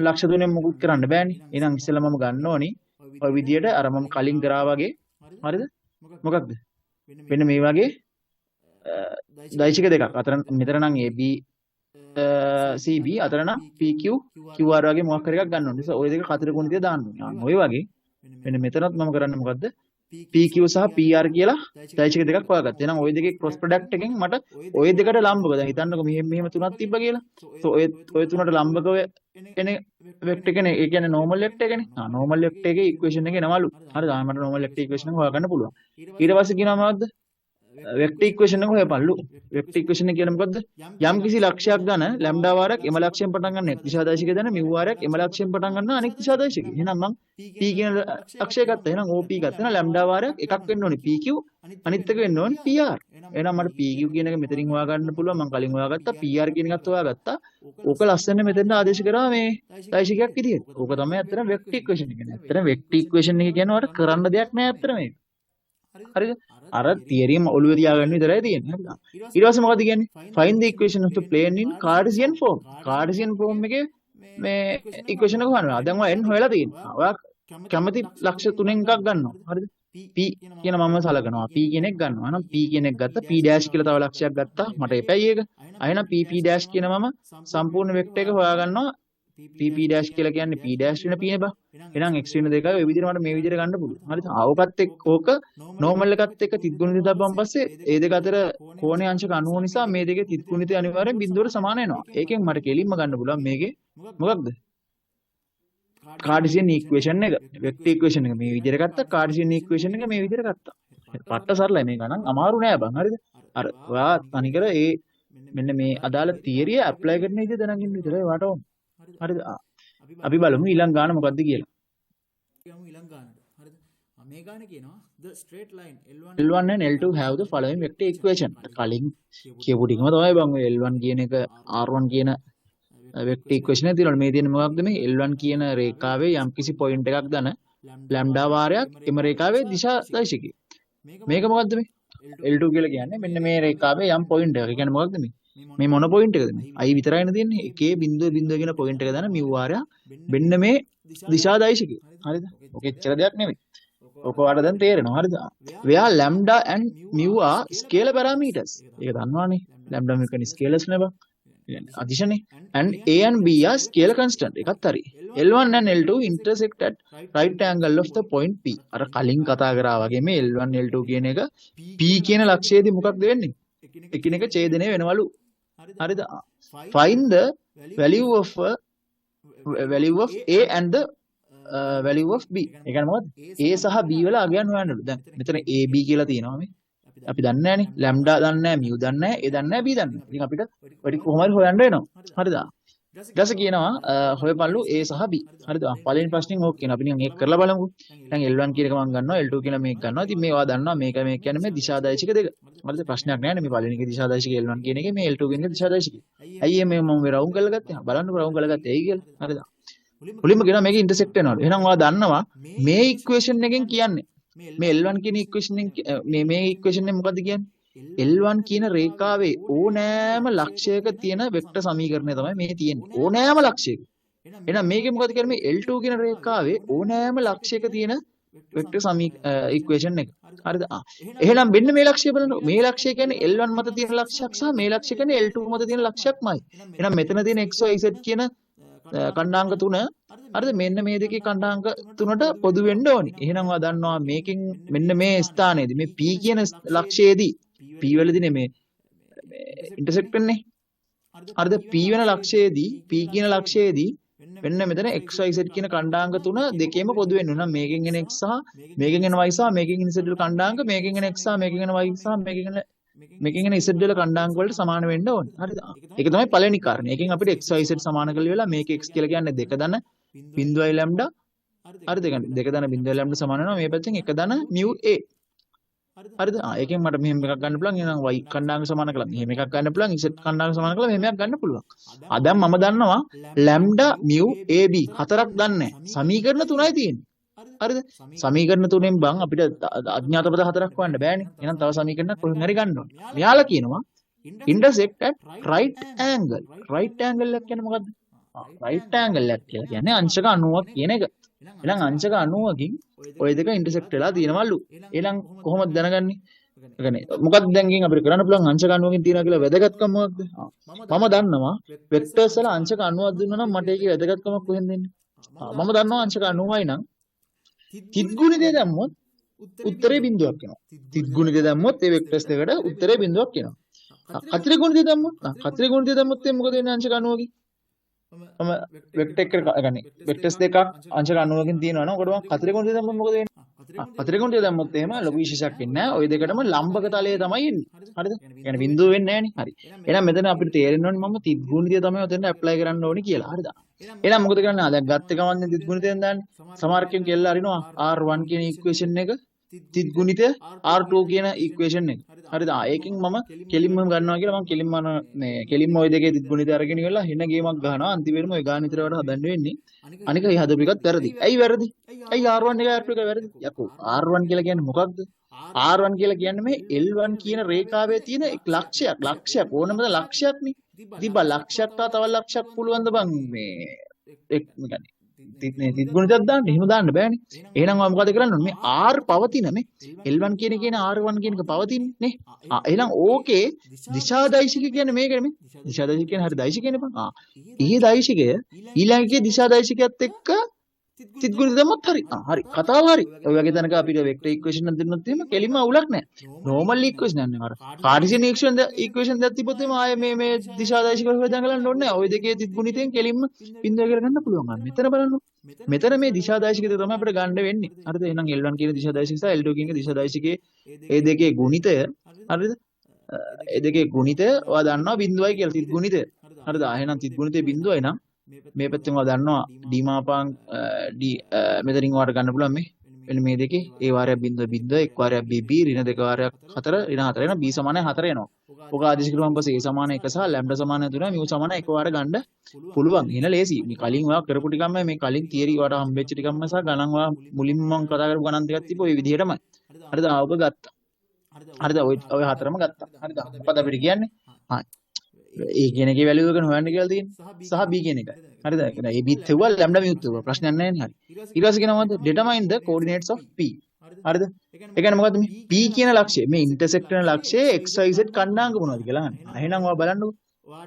[SPEAKER 1] ලක්ෂ තුනෙන් මොකුත් කරන්න බෑනේ. එහෙනම් ඉස්සෙල්ලා මම ගන්න ඕනි ඔය විදිහට අර මම කලින් කරා වගේ. හරිද? මොකක්ද? මෙන්න මේ වගේ දෛශික දෙකක්. අතර මෙතන නම් AB CB අතර නම් PQ QR වගේ මොකක් හරි එකක් ගන්න ඕනේ. නිසා ඔය දෙක හතර ගුණිතය දාන්න ඕනේ. අන්න ඔය වගේ මෙන්න මෙතනත් මම කරන්නේ මොකද්ද? PQ සහ PR කියලා දෛශික දෙකක් හොයාගත්තා. එහෙනම් ඔය දෙකේ ක්‍රොස් ප්‍රොඩක්ට් එකෙන් මට ඔය දෙකට ලම්බක. දැන් හිතන්නකෝ මෙහෙම මෙහෙම තුනක් තිබ්බ කියලා. සෝ ඔය තුනට ලම්බකව එන වෙක්ටර් එකනේ. ඒ කියන්නේ නෝමල් වෙක්ටර් එකනේ. නෝමල් වෙක්ටර් එකේ ඉක්වේෂන් එක එනවලු. හරිද? මට නෝමල් වෙක්ටර් ඉක්වේෂන් එක හොයාගන්න පුළුවන්. ඊට පස්සේ කියනවා මොකද්ද? වෙක්ටර් ඉක්වේෂන් එක හොයපන්ලු. වෙක්ටර් ඉක්වේෂන් එක කියන්නේ මොකද්ද? යම් කිසි ලක්ෂයක් ගන්න ලැම්ඩා වාරයක් එම ලක්ෂයෙන් පටන් ගන්න එක් දිශාදර්ශකය දන මියු වාරයක් එම ලක්ෂයෙන් පටන් ගන්න අනෙක් දිශාදර්ශකය. එහෙනම් මං P කියන ලක්ෂය ගත්තා. එහෙනම් OP ගත්තා. එහෙනම් ලැම්ඩා වාරයක් එකක් වෙන්න ඕනේ PQ, අනිත් එක වෙන්න ඕනේ PR. එහෙනම් මට PQ කියන එක මෙතනින් හොයාගන්න පුළුවන්. මං කලින් හොයාගත්තා. PR කියන එකත් හොයාගත්තා. ඕක ලස්සන මෙතෙන්ට ආදේශ කරා මේ දෛශිකයක් විදියට. ඕක තමයි ඇත්තටම වෙක්ටර් ඉක්වේෂන් එක කියන්නේ. ඇත්තටම වෙක්ටර් ඉක්වේෂන් එක කියන්නේ ඔයාලට කරන්න දෙයක් නෑ ඇත්තටම මේක. හරිද? අර තියරියම ඔළුවේ තියාගන්න විතරයි තියෙන්නේ. හරිද? ඊට පස්සේ මොකද්ද කියන්නේ? Find the equation of the plane in Cartesian form. Cartesian form එකේ මේ ඉක්වේෂන් එක හොයනවා. දැන් ඔයා n හොයලා තියෙනවා. ඔයා කැමති ලක්ෂ තුනෙන් එකක් ගන්නවා. හරිද? P කියන මම සලකනවා. P කියන එක ගන්නවා. එහෙනම් P කියන එක ගත්තා. P dash කියලා තව ලක්ෂයක් ගත්තා. මට එපැයි ඒක. එහෙනම් P P dash කියන මම සම්පූර්ණ වෙක්ටර් එක හොයා ගන්නවා. P P dash කියලා කියන්නේ P dash වෙන P නේ බා. එහෙනම් x වෙන දෙකයි ඔය විදිහට මට මේ විදිහට ගන්න පුළුවන්. හරිද? ආවකත් එක්ක ඕක නෝමල් එකත් එක්ක තිත්ගුණිත දාපුවන් පස්සේ ඒ දෙක අතර කෝණයේ අංශක 90 නිසා මේ දෙකේ තිත්ගුණිතය අනිවාර්යෙන් බිඳුවට සමාන වෙනවා. ඒකෙන් මට කෙලින්ම ගන්න පුළුවන් මේකේ මොකක්ද? කාඩිසියන් ඉක්වේෂන් එක. වෙක්ටර් ඉක්වේෂන් එක මේ විදිහට ගත්තා. කාඩිසියන් ඉක්වේෂන් එක මේ විදිහට ගත්තා. පට්ට සරලයි මේ ගණන් අමාරු නෑ බං. හරිද? අර ඔයා තනිකර ඒ මෙන්න මේ අදාළ තියරිය ඇප්ලයි කරන විදිහ දැනගන්න ඉන්න විතරයි ඔයාට ඕන. හරිද? අපි බලමු ඊළඟ ගාන මොකද්ද කියලා.
[SPEAKER 2] යමු ඊළඟ ගානට. හරිද? මේ ගාන කියනවා the straight line L1
[SPEAKER 1] L1 and L2 have the following vector equation. කලින් කියපු ටිකම තමයි බං ඔය L1 කියන එක R1 කියන වෙක්ටර් ඉක්වේෂන් එක තියෙනවා. මේ තියෙන මොකක්ද මේ L1 කියන රේඛාවේ යම්කිසි පොයින්ට් එකක් දන ලැම්ඩා වාරයක් එම රේඛාවේ දිශා දෛශිකය. මේක මොකද්ද මේ L2 කියලා කියන්නේ මෙන්න මේ රේඛාවේ යම් පොයින්ට් එකක්. ඒ කියන්නේ මොකක්ද මේ? මේ මොන පොයින්ට් එකද මේ? I විතරයිනේ තියෙන්නේ. එකේ බිංදුව බිංදුව කියන පොයින්ට් එක දාන මියු වාරයක් මෙන්න මේ දිශා දෛශිකය. හරිද? ඔක එච්චර දෙයක් නෙමෙයි. ඔක ඔයාලට දැන් තේරෙනවා. හරිද? Where lambda and mu are scalar parameters. ඒක දන්නවනේ. Lambda mu කියන්නේ scalars නේ බං. අදිශනේ. And a and b are scalar constant. ඒකත් හරි. L1 and L2 intersect at right angle of the point P. අර කලින් කතා කරා වගේ මේ L1 L2 කියන එක P කියන ලක්ෂයේදී මොකක්ද වෙන්නේ? එකිනෙක ඡේදනය වෙනවලු. හරිද? Find the value of A and the value of B. ඒ කියන්නේ මොකද්ද? A සහ B වල අගයන් හොයන්නලු. දැන් මෙතන A B කියලා තියෙනවා මේ. අපි දන්නේ නැහනේ. ලැම්ඩා දන්නේ නැහැ, මියු දන්නේ නැහැ, A දන්නේ නැහැ, B දන්නේ නැහැ. ඉතින් අපිට ඔය ටික කොහොම හරි හොයන්න වෙනවා. හරිද? ඊට පස්සේ කියනවා හොයපන්ලු A සහ B. හරිද? පළවෙනි ප්‍රශ්نين ඕක කියනවා. අපි නිකන් ඒක කරලා බලමුකෝ. දැන් L1 කියන එක මම ගන්නවා, L2 කියන මේක ගන්නවා. ඉතින් මේවා දන්නවා මේක මේක කියන්නේ මේ දිශාදෛශික දෙක. හරිද? ප්‍රශ්නයක් නෑ නේ මේ පළවෙනි එකේ දිශාදෛශික L1 කියන එකේ මේ L2 කියන එකේ දිශාදෛශිකය. ඇයි මේ මම මේ රවුම් කරලා ගත්තේ? බලන්නකෝ රවුම් කරලා ගත්තේ ඇයි කියලා. හරිද? මුලින්ම කියනවා මේක ඉන්ටර්සෙක්ට් වෙනවලු. එහෙනම් ඔයා දන්නවා මේ ඉක්වේෂන් එකෙන් කියන්නේ මේ L1 කියන ඉක්වේෂන් එකෙන් මේ මේ ඉක්වේෂන් එක මොකද්ද කියන්නේ? L1 කියන රේඛාවේ ඕනෑම ලක්ෂයක තියෙන වෙක්ටර් සමීකරණය තමයි මේ තියෙන්නේ. ඕනෑම ලක්ෂයක. එහෙනම් මේකේ මොකද්ද කියන්නේ මේ L2 කියන රේඛාවේ ඕනෑම ලක්ෂයක තියෙන වෙක්ටර් සමී ඉක්වේෂන් එක. හරිද? එහෙනම් මෙන්න මේ ලක්ෂය බලන්න. මේ ලක්ෂය කියන්නේ L1 මත තියෙන ලක්ෂයක් සහ මේ ලක්ෂය කියන්නේ L2 මත තියෙන ලක්ෂයක්මයි. එහෙනම් මෙතන තියෙන x y z කියන ඛණ්ඩාංක තුන හරිද? මෙන්න මේ දෙකේ ඛණ්ඩාංක තුනට පොදු වෙන්න ඕනි. එහෙනම් ඔයා දන්නවා මේකෙන් මෙන්න මේ ස්ථානයේදී මේ P කියන ලක්ෂයේදී P වලදී නේ මේ ඉන්ටර්සෙක්ට් වෙන්නේ. හරිද? P වෙන ලක්ෂයේදී P කියන ලක්ෂයේදී මෙන්න මෙතන x y z කියන ඛණ්ඩාංක තුන දෙකේම පොදු වෙන්න ඕන. මේකෙන් එන x සහ මේකෙන් එන y සහ මේකෙන් එන z වල ඛණ්ඩාංක මේකෙන් එන x සහ මේකෙන් එන y සහ මේකෙන් එන z වල ඛණ්ඩාංක වලට සමාන වෙන්න ඕනේ. හරිද? ඒක තමයි පළවෙනි කාරණේ. ඒකෙන් අපිට x y z සමාන කරලා ඉවරලා මේක x කියලා කියන්නේ දෙක ධන බිංදුවයි ලැම්ඩා. හරිද? ඒ කියන්නේ දෙක ධන බිංදුවයි ලැම්ඩා සමාන වෙනවා මේ පැත්තෙන් එක ධන මියු a. හරිද? ආ ඒකෙන් මට මෙහෙම එකක් ගන්න පුළුවන්. එහෙනම් y ඛණ්ඩාංක සමාන කළා මෙහෙම එකක් ගන්න පුළුවන්. z ඛණ්ඩාංක සමාන කළා මෙහෙම එකක් ගන්න පුළුවන්. ආ දැන් මම දන්නවා ලැම්ඩා මියු a b හතරක් දන්නේ නැහැ. සමීකරණ තුනයි තියෙන්නේ. හරිද? සමීකරණ තුනෙන් බං අපිට අඥාත පද හතරක් හොයන්න බෑනේ. එහෙනම් තව සමීකරණයක් කොහෙන් හරි ගන්න ඕනේ. මෙයාලා කියනවා intersect at right angle. Right angle එකක් කියන්නේ මොකද්ද? Right angle එකක් කියලා කියන්නේ අංශක 90ක් කියන එක. එහෙනම් අංශක 90කින් ඔය දෙක ඉන්ටර්සෙක්ට් වෙලා තියෙනවලු. එහෙනම් කොහොමද දැනගන්නේ? ඒ කියන්නේ මොකක්ද දැන් ගින් අපිට කරන්න පුළුවන් අංශක 90කින් තියනවා කියලා වැදගත්කම මොකක්ද? මම දන්නවා වෙක්ටර්ස් වල අංශක 90ක් දුන්නා නම් මට ඒකේ වැදගත්කමක් කොහෙන්ද එන්නේ? මම දන්නවා අංශක 90යි නම් තිත්ගුණිතය දැම්මොත් උත්තරේ බිඳුවක් එනවා. තිත්ගුණිතය දැම්මොත් ඒ වෙක්ටර්ස් දෙකට උත්තරේ බිඳුවක් එනවා. කතිර ගුණිතය දැම්මොත් කතිර ගුණිතය දැම්මොත් එimhe මොකද වෙන්නේ අංශක 90කින්? මම වෙක්ටර් එක ඒ කියන්නේ වෙක්ටර්ස් දෙකක් අංශක 90කින් තියෙනවා නම් ඔකට මම කතිර ගුණිතය දැම්මොත් මොකද වෙන්නේ? හතරේ ගුණිතය දැම්මොත් එහෙම ලොකු විශේෂයක් වෙන්නේ නැහැ. ඔය දෙකටම ලම්බක තලය තමයි එන්නේ. හරිද? ඒ කියන්නේ බිඳුව වෙන්නේ නැහැ නේ. හරි. එහෙනම් මෙතන අපිට තේරෙන්න ඕනේ මම තිත් ගුණිතය තමයි ඔතෙන්ට ඇප්ලයි කරන්න ඕනේ කියලා. හරිද? එහෙනම් මොකද කරන්නේ? ආ දැන් ගත්ත ගමන් දැන් තිත් ගුණිතයෙන් දාන්නේ. සමහර කෙනෙක් කෙල්ල අරිනවා R1 කියන ඉක්වේෂන් එක තිත් ගුණිතය R2 කියන ඉක්වේෂන් එක. හරිද? ආ ඒකෙන් මම කෙලින්ම ගන්නවා කියලා මම කෙලින්ම මේ කෙලින්ම ওই දෙකේ තිත් ගුණිතය අරගෙන ඉවරලා හින ගේමක් ගහනවා. අන්තිමේටම ඔය ගාන විතර වට හදන්න වෙන්නේ. අනික ඒ හදපු එකත් වැරදි. ඇයි වැරදි? ඇයි R1 එක R2 එක වැරදි? යකෝ R1 කියලා කියන්නේ මොකක්ද? R1 කියලා කියන්නේ මේ L1 කියන රේඛාවේ තියෙන එක් ලක්ෂයක් ලක්ෂයක් ඕනම ලක්ෂයක් නේ. ඉතින් බං ලක්ෂයක් තව ලක්ෂයක් පුළුවන් ද බං මේ එක් කියන්නේ මේ තිත් ගුණිතයක් දාන්න? එහෙම දාන්න බෑනේ. එහෙනම් ඔයා මොකද කරන්න ඕනේ? මේ R පවතින මේ L1 කියන එකේ R1 කියන එක පවතින්නේ නේ. ආ එහෙනම් ඕකේ දිශා දෛශික කියන්නේ මේක නෙමෙයි. දිශා දෛශික කියන්නේ හරි දෛශිකනේ බං. ආ ඒ දෛශිකය ඊළඟ එකේ දිශා දෛශිකයත් එක්ක තිත් ගුණිත දැම්මොත් හරි. ආ හරි. කතාව හරි. ඔය වගේ තැනක අපිට වෙක්ටර් ඉක්වේෂන් එකක් දුන්නොත් එහෙම කෙලින්ම අවුලක් නෑ. නෝමල් ඉක්වේෂන් එකක් නේ අර. කාටිසියන් ඉක්වේෂන් දෙකක් තිබ්බොත් එහෙම ආයේ මේ මේ දිශා දෛශික වල දඟලන්න ඕනේ නෑ. ඔය දෙකේ තිත් ගුණිතෙන් කෙලින්ම බිඳුව කියලා ගන්න පුළුවන්. අන්න මෙතන බලන්න. මෙතන මේ දිශා දෛශික දෙක තමයි අපිට ගන්න වෙන්නේ. හරිද? එහෙනම් L1 කියන දිශා දෛශික සහ L2 කියන දිශා දෛශිකයේ ඒ දෙකේ ගුණිතය හරිද? ඒ දෙකේ ගුණිතය ඔයා දන්නවා බිඳුවයි කියලා තිත් ගුණිතය. හරිද? එහෙනම් තිත් ගුණිතය බිඳුවයි නම් මේ පැත්තෙන් ඔයා දන්නවා d මාපාංක d මෙතනින් ඔයාට ගන්න පුළුවන් මේ මෙන්න මේ දෙකේ ඒ වාරයක් බිඳුව බිඳුව එක් වාරයක් b b ඍණ දෙක වාරයක් 4 ඍණ 4 එනවා b සමානයි 4 එනවා. ඔක ආදේශ කරුවාන් පස්සේ a සමාන 1 සහ ලැම්ඩා සමාන 3 මියු සමාන 1 වාර ගන්න පුළුවන්. එහෙන ලේසි. මේ කලින් ඔයා කරපු ටිකම මේ කලින් තියරි ඔයාට හම්බෙච්ච ටිකම සහ ගණන් ඔයා මුලින්ම මම කතා කරපු ගණන් ටිකක් තිබ්බ ඔය විදිහටමයි. හරිද? ආ ඔබ ගත්තා. හරිද? ඔය හතරම ගත්තා. හරිද? මොකද අපිට කියන්නේ? හා A කියන එකේ වැලියු එක හොයන්න කියලා තියෙන්නේ. සහ B කියන එකයි. හරිද? ඒ කියන්නේ A B තෙව්වා ලැම්ඩා මියුත් තෙව්වා. ප්‍රශ්නයක් නැහැ නේ. හරි. ඊට පස්සේ කියනවා මොකද්ද? Determine the coordinates of P. හරිද? ඒ කියන්නේ මොකද්ද මේ P කියන ලක්ෂ්‍යය මේ ඉන්ටර්සෙක්ට් වෙන ලක්ෂ්‍යයේ x y z කණ්ඩායම් මොනවද කියලා අහන්නේ. එහෙනම් ඔයා බලන්නකෝ.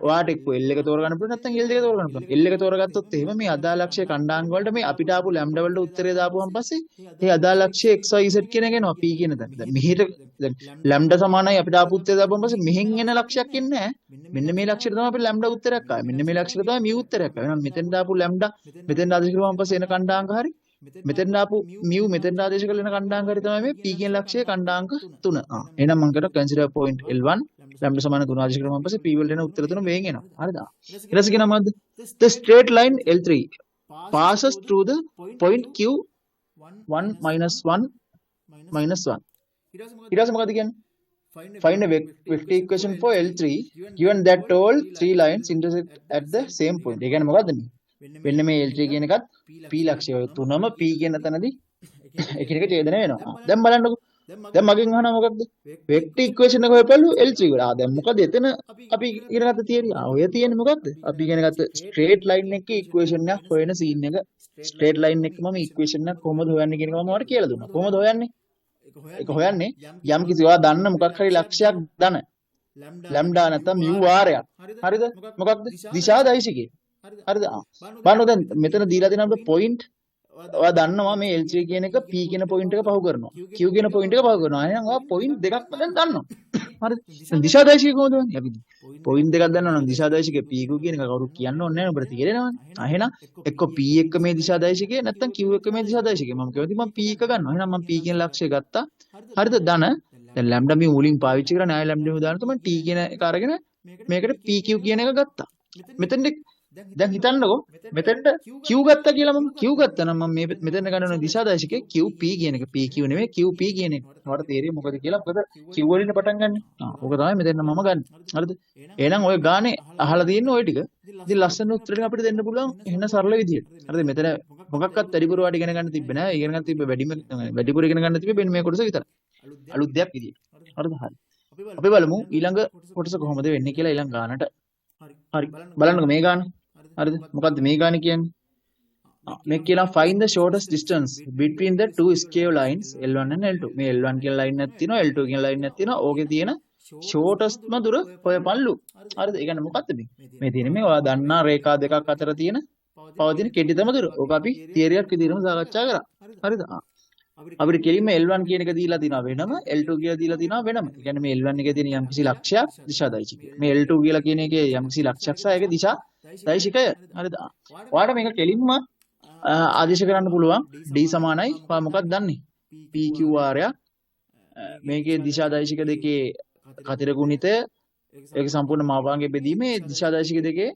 [SPEAKER 1] ඔයාට එක්ක L එක තෝරගන්න පුළුවන් නැත්නම් L දෙක තෝරගන්න පුළුවන්. L එක තෝරගත්තොත් එහෙම මේ අදාළ ලක්ෂ්‍ය කණ්ඩායම් වලට මේ අපිට ආපු ලැම්ඩා වලට උත්තරේ දාපුවම පස්සේ ඒ අදාළ ලක්ෂ්‍ය x y z කියන එක එනවා P කියන තැන. දැන් මෙහෙට දැන් ලැම්ඩා සමානයි අපිට ආපු උත්තරේ දාපුවම පස්සේ මෙහෙන් එන ලක්ෂ්‍යයක් එන්නේ නැහැ. මෙන්න මේ ලක්ෂ්‍යෙට තමයි අපිට ලැම්ඩා උත්තරයක් ආවේ. මෙන්න මේ ලක්ෂ්‍යෙට තමයි මියු උත්තරයක් ආවේ. එහෙනම් මෙතෙන් දාපු ලැම්ඩා මෙතෙන් ආදේශ කරුවාම පස්සේ එන කණ්ඩායම් හරි මෙතෙන් ආපු මියු මෙතෙන් ආදේශ කරලා එන කණ්ඩායම් හරි තමයි මේ P කියන ලක්ෂ්‍යයේ කණ්ඩායම් තුන. ආ එහෙනම් මම කරා කන්සිඩර් පොයින්ට් L1 lambda සමාන 3 ආදේශ කරාම පස්සේ P වලට එන උත්තර තුන මේන් එනවා. හරිද? ඊට පස්සේ කියනවා මොකද්ද? The straight line L3 passes through the point Q 1 minus 1 minus 1. ඊට පස්සේ මොකද්ද කියන්නේ? Find a vector equation for L3 given that all three lines intersect at the same point. ඒ කියන්නේ මොකද්ද මේ? මෙන්න මේ L3 කියන එකත් P ලක්ෂ්‍යය ඔය තුනම P කියන තැනදී එකිනෙක ඡේදනය වෙනවා. දැන් බලන්නකෝ. දැන් මගෙන් අහනවා මොකක්ද? වෙක්ටර් ඉක්වේෂන් එක හොයපල්ලු L3 වල. ආ දැන් මොකද එතන අපි ඉගෙන ගත්ත තියරි? ආ ඔය තියෙන්නේ මොකක්ද? අපි ඉගෙන ගත්ත ස්ට්‍රේට් ලයින් එකේ ඉක්වේෂන් එකක් හොයන සීන් එක. ස්ට්‍රේට් ලයින් එක මම ඉක්වේෂන් එකක් කොහොමද හොයන්නේ කියන එක මම ඔයාලට කියලා දුන්නා. කොහොමද හොයන්නේ? ඒක හොයන්නේ යම් කිසි ඔයා දන්න මොකක් හරි ලක්ෂයක් ධන ලැම්ඩා නැත්නම් මියු වාරයක්. හරිද? මොකක්ද? දිශා දෛශිකය. හරිද? ආ බලන්න දැන් මෙතන දීලා තියෙන අපිට පොයින්ට් ඔයා දන්නවා මේ L3 කියන එක P කියන පොයින්ට් එක පහු කරනවා. Q කියන පොයින්ට් එක පහු කරනවා. එහෙනම් ඔයා පොයින්ට් දෙකක්ම දැන් දන්නවා. හරිද? දැන් දිශා දෛශිකය කොහොමද හොයන්නේ? අපි පොයින්ට් දෙකක් දන්නවා නම් දිශා දෛශිකය P Q කියන එක කවුරු කියන්න ඕනේ නැහැ නේ ඔබට තේරෙනවනේ. ආ එහෙනම් එක්ක P එක මේ දිශා දෛශිකය නැත්නම් Q එක මේ දිශා දෛශිකය. මම කියවදී මම P එක ගන්නවා. එහෙනම් මම P කියන ලක්ෂ්‍යය ගත්තා. හරිද? ධන දැන් ලැම්ඩා මියු මුලින් පාවිච්චි කරන්නේ ආයෙ ලැම්ඩා මියු දාන තමයි T කියන එක අරගෙන මේකට PQ කියන එක ගත්තා. මෙතෙන්ට දැන් හිතන්නකෝ මෙතෙන්ට Q ගත්තා කියලා මම Q ගත්තා නම් මම මේ මෙතෙන් ගන්න ඕන දිශා දෛශිකය QP කියන එක PQ නෙමෙයි QP කියන එක. ඔයාලට තේරෙයි මොකද කියලා. මොකද Q වලින් පටන් ගන්න. ආ ඕක තමයි මෙතෙන් මම ගන්න. හරිද? එහෙනම් ඔය ගානේ අහලා තියෙන ඔය ටික. ඉතින් ලස්සන උත්තර ටික අපිට දෙන්න පුළුවන් එහෙන සරල විදියට. හරිද? මෙතන මොකක්වත් වැඩිපුර වාට ඉගෙන ගන්න තිබ්බේ නෑ. ඉගෙන ගන්න තිබ්බ වැඩිපුර ඉගෙන ගන්න තිබ්බේ මෙන්න මේ කොටස විතරයි. අලුත් දෙයක් විදියට. හරිද? හරි. අපි බලමු ඊළඟ කොටස කොහොමද වෙන්නේ කියලා ඊළඟ ගානට. හරි. බලන්නකෝ මේ ගාන. හරිද? මොකද්ද මේ ගාන කියන්නේ? මේක කියනවා find the shortest distance between the two scale lines L1 and L2. මේ L1 කියන ලයින් එකක් තියෙනවා L2 කියන ලයින් එකක් තියෙනවා. ඕකේ තියෙන shortestම දුර හොයපන්ලු. හරිද? ඒ කියන්නේ මොකද්ද මේ? මේ තියෙන්නේ මේ ඔයා දන්නා රේඛා දෙකක් අතර තියෙන පවතින කෙටිතම දුර. ඕක අපි තියරියක් විදිහටම සාකච්ඡා කරා. හරිද? අපිට කෙලින්ම L1 කියන එක දීලා තිනවා වෙනම L2 කියලා දීලා තිනවා වෙනම. ඒ කියන්නේ මේ L1 එකේ තියෙන යම්කිසි ලක්ෂයක් දිශා දෛශිකය. මේ L2 කියලා කියන එකේ යම්කිසි ලක්ෂයක් සහ ඒකේ දිශා දෛශිකය. හරිද? ඔයාලට මේක කෙලින්ම ආදේශ කරන්න පුළුවන් D සමානයි ඔයා මොකක්ද දන්නේ? PQ වාරයක් මේකේ දිශා දෛශික දෙකේ කතිර ගුණිතය ඒක සම්පූර්ණ මාපාංගයේ බෙදීමේ දිශා දෛශික දෙකේ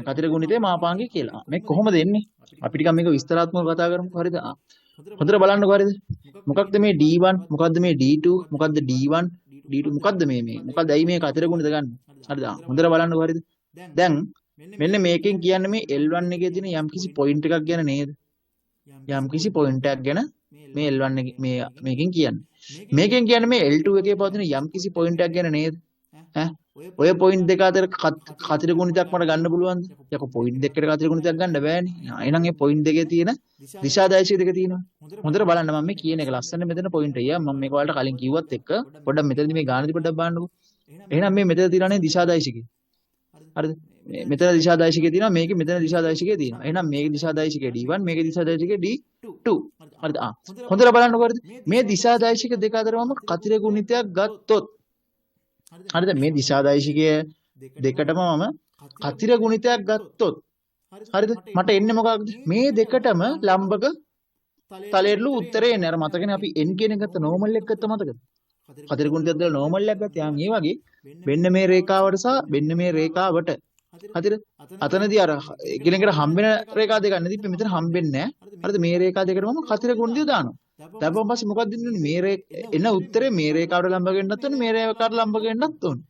[SPEAKER 1] කතිර ගුණිතය මාපාංගය කියලා. මේ කොහොමද එන්නේ? අපි ටිකක් මේක විස්තරාත්මකව කතා කරමු. හරිද? හොඳට බලන්නකෝ හරිද? මොකක්ද මේ D1? මොකක්ද මේ D2? මොකක්ද D1? D2 මොකක්ද මේ මේ? මොකක්ද ඇයි මේ කතිර ගුණිත ගන්න? හරිද? හොඳට බලන්නකෝ හරිද? දැන් මෙන්න මේකෙන් කියන්නේ මේ L1 එකේ තියෙන යම්කිසි පොයින්ට් එකක් ගැන නේද? යම්කිසි පොයින්ට් එකක් ගැන මේ L1 එකේ මේ මේකෙන් කියන්නේ. මේකෙන් කියන්නේ මේ L2 එකේ පවතින යම්කිසි පොයින්ට් එකක් ගැන නේද? ඈ ඔය පොයින්ට් දෙක අතර කතිර ගුණිතයක් මට ගන්න පුළුවන්ද? යකෝ පොයින්ට් දෙකකට කතිර ගුණිතයක් ගන්න බෑනේ. එහෙනම් ඒ පොයින්ට් දෙකේ තියෙන දිශා දෛශික දෙක තියෙනවා. හොඳට බලන්න මම මේ කියන එක ලස්සන මෙතන පොයින්ට් එක. මම මේක ඔයාලට කලින් කිව්වත් එක්ක පොඩ්ඩක් මෙතනදී මේ ගානදි පොඩ්ඩක් බලන්නකෝ. එහෙනම් මේ මෙතන තියෙනනේ දිශා දෛශිකය. හරිද? මෙතන දිශා දෛශිකය තියෙනවා, මේකේ මෙතන දිශා දෛශිකය තියෙනවා. එහෙනම් මේකේ දිශා දෛශිකය D1, මේකේ දිශා දෛශිකය D2. හරිද? හොඳට බලන්නකෝ හරිද? මේ දිශා දෛශික දෙක අතර මම කතිර ගුණිතයක් ගත්තොත් හරිද? මේ දිශා දෛශිකය දෙකටම මම කතිර ගුණිතයක් ගත්තොත් හරිද? මට එන්නේ මොකක්ද? මේ දෙකටම ලම්බක තලයටලු උත්තරේ එන්නේ. අර මතකනේ අපි n කියන එක ගත්ත නෝමල් එක ගත්ත මතකද? කතිර ගුණිතයක් දාලා නෝමල් එකක් ගත්තා. යාන් ඒ වගේ මෙන්න මේ රේඛාවට සහ මෙන්න මේ රේඛාවට හරිද? අතනදී අර එකිනෙකට හම්බෙන රේඛා දෙකක් නේ තිබ්බේ. මෙතන හම්බෙන්නේ නැහැ. හරිද? මේ රේඛා දෙකට මම කතිර ගුණිතය දානවා. දැම්මම පස්සේ මොකක්ද වෙන්නේ? මේ එන උත්තරේ මේ රේඛාවට ලම්බ වෙන්නත් ඕනේ, මේ රේඛාවට ලම්බ වෙන්නත් ඕනේ.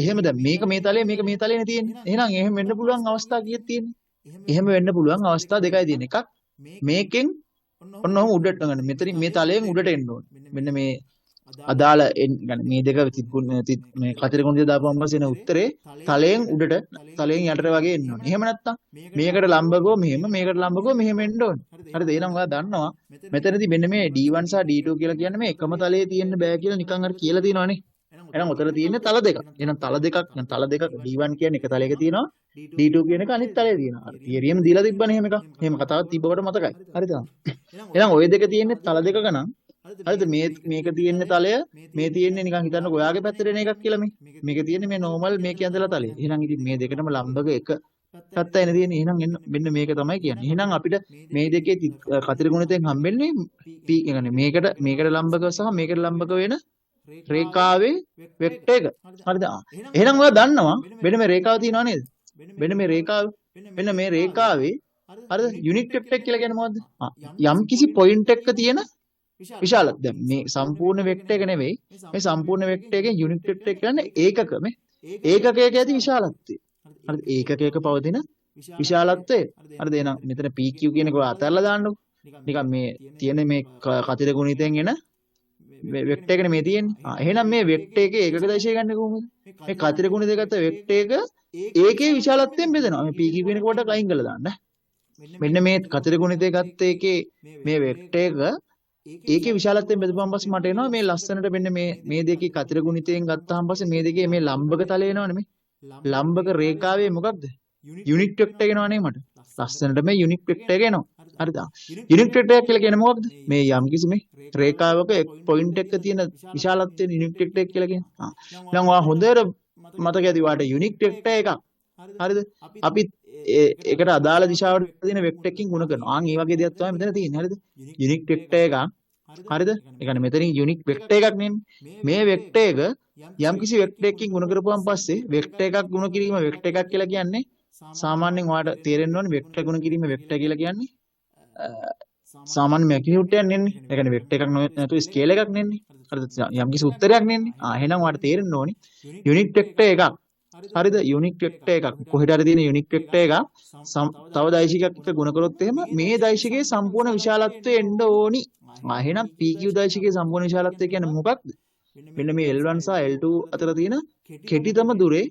[SPEAKER 1] එහෙම දැන් මේක මේ තලයේ මේක මේ තලයේනේ තියෙන්නේ. එහෙනම් එහෙම වෙන්න පුළුවන් අවස්ථා කීයක් තියෙන්නේ? එහෙම වෙන්න පුළුවන් අවස්ථා දෙකයි තියෙන්නේ. එකක් මේකෙන් ඔන්න ඔහොම උඩට ගන්න. මෙතනින් මේ තලයෙන් උඩට එන්න ඕනේ. මෙන්න මේ අදාළ මේ දෙක මේ කතිර ගුණිතය දාපුවම පස්සේ එන උත්තරේ තලයෙන් උඩට තලයෙන් යටට වගේ එන්න ඕනේ. එහෙම නැත්තම් මේකට ලම්බකව මෙහෙම මේකට ලම්බකව මෙහෙම එන්න ඕනේ. හරිද? එහෙනම් ඔයා දන්නවා මෙතනදී මෙන්න මේ D1 සහ D2 කියලා කියන්නේ මේ එකම තලයේ තියෙන්න බෑ කියලා නිකන් අර කියලා තියෙනවානේ. එහෙනම් ඔතන තියෙන්නේ තල දෙකක්. එහෙනම් තල දෙකක් නම් තල දෙකක් D1 කියන්නේ එක තලයක තියෙනවා, D2 කියන එක අනිත් තලයේ තියෙනවා. අර තියරියම දීලා තිබ්බනේ එහෙම එකක්. එහෙම කතාවක් තිබ්බවට මතකයි. හරිද? එහෙනම් ඔය දෙක තියෙන්නේ තල දෙකක නම් හරිද? මේ මේක තියෙන්නේ තලය, මේ තියෙන්නේ නිකන් හිතන්නකෝ ඔයාගේ පැත්තට එන එකක් කියලා මේ. මේක තියෙන්නේ මේ නෝමල් මේකේ ඇඳලා තලය. එහෙනම් ඉතින් මේ දෙකටම ලම්බක එක පැත්තයි නේ තියෙන්නේ. එහෙනම් එන්න මෙන්න මේක තමයි කියන්නේ. එහෙනම් අපිට මේ දෙකේ කතිර ගුණිතයෙන් හම්බෙන්නේ P කියන්නේ මේකට මේකට ලම්බක සහ මේකට ලම්බක වෙන රේඛාවේ වෙක්ටර් එක. හරිද? එහෙනම් ඔයා දන්නවා මෙන්න මේ රේඛාව තියෙනවා නේද? මෙන්න මේ රේඛාව මෙන්න මේ රේඛාවේ හරිද? යුනිට් වෙක්ටර් එක කියලා කියන්නේ මොකද්ද? යම් කිසි පොයින්ට් එකක තියෙන විශාලත්වය. දැන් මේ සම්පූර්ණ වෙක්ටර් එක නෙවෙයි, මේ සම්පූර්ණ වෙක්ටර් එකෙන් යුනිට් වෙක්ටර් එක කියන්නේ ඒකක මේ ඒකකයක ඇති විශාලත්වය. හරිද? ඒකකයක පවතින විශාලත්වය. හරිද? එහෙනම් මෙතන PQ කියන එක ඔයා අතහැරලා දාන්නකෝ. නිකන් මේ තියෙන මේ කතිර ගුණිතයෙන් එන මේ වෙක්ටර් එකනේ මේ තියෙන්නේ. එහෙනම් මේ වෙක්ටර් එකේ ඒකක දශය ගන්න කොහොමද? මේ කතිර ගුණිතය ගත්ත වෙක්ටර් එක ඒකේ විශාලත්වයෙන් බෙදෙනවා. මේ PQ කියන එක පොඩ්ඩක් අයින් කරලා දාන්න. මෙන්න මේ කතිර ගුණිතය ගත්ත එකේ මේ වෙක්ටර් එක ඒකේ විශාලත්වයෙන් බෙදුවම පස්සේ මට එනවා මේ ලස්සනට මෙන්න මේ මේ දෙකේ කතිර ගුණිතයෙන් ගත්තාම පස්සේ මේ දෙකේ මේ ලම්බක තලය එනවනේ. මේ ලම්බක රේඛාවේ මොකක්ද? යුනිට් වෙක්ටර් එක එනවනේ මට. ලස්සනට මේ යුනිට් වෙක්ටර් එක එනවා. හරිද? යුනිට් වෙක්ටර් එක කියලා කියන්නේ මොකක්ද? මේ යම්කිසි මේ රේඛාවක එක් පොයින්ට් එකක තියෙන විශාලත්වයෙන් යුනිට් වෙක්ටර් එක කියලා කියන්නේ. දැන් ඔයා හොඳට මතක ඇති ඔයාට යුනිට් වෙක්ටර් එකක්. හරිද? අපි ඒකට අදාළ දිශාවට තියෙන වෙක්ටර් එකකින් ගුණ කරනවා. ආන් ඒ වගේ දෙයක් තමයි මෙතන තියෙන්නේ. හරිද? යුනිට් වෙක්ටර් එකක්. හරිද? ඒ කියන්නේ මෙතනින් යුනිට් වෙක්ටර් එකක් නෙන්නේ. මේ වෙක්ටර් එක යම්කිසි වෙක්ටර් එකකින් ගුණ කරපුවාන් පස්සේ වෙක්ටර් එකක් ගුණ කිරීම වෙක්ටර් එකක් කියලා කියන්නේ සාමාන්‍යයෙන් ඔයාලට තේරෙන්න ඕනේ වෙක්ටර් ගුණ කිරීම වෙක්ටර් කියලා කියන්නේ සාමාන්‍ය මැග්නිටියුඩ් එකක් නෙන්නේ. ඒ කියන්නේ වෙක්ටර් එකක් නැතුව ස්කේල් එකක් නෙන්නේ. හරිද? යම්කිසි උත්තරයක් නෙන්නේ. එහෙනම් ඔයාලට තේරෙන්න ඕනේ යුනිට් වෙක්ටර් එකක්. හරිද? යුනිට් වෙක්ටර් එකක් කොහෙට හරි තියෙන යුනිට් වෙක්ටර් එකක් තව දෛශිකයක් එක්ක ගුණ කරොත් එහෙම මේ දෛශිකයේ සම්පූර්ණ විශාලත්වය එන්න ඕනි. එහෙනම් PQ දෛශිකයේ සම්පූර්ණ විශාලත්වය කියන්නේ මොකක්ද? මෙන්න මේ L1 සහ L2 අතර තියෙන කෙටිතම දුරේ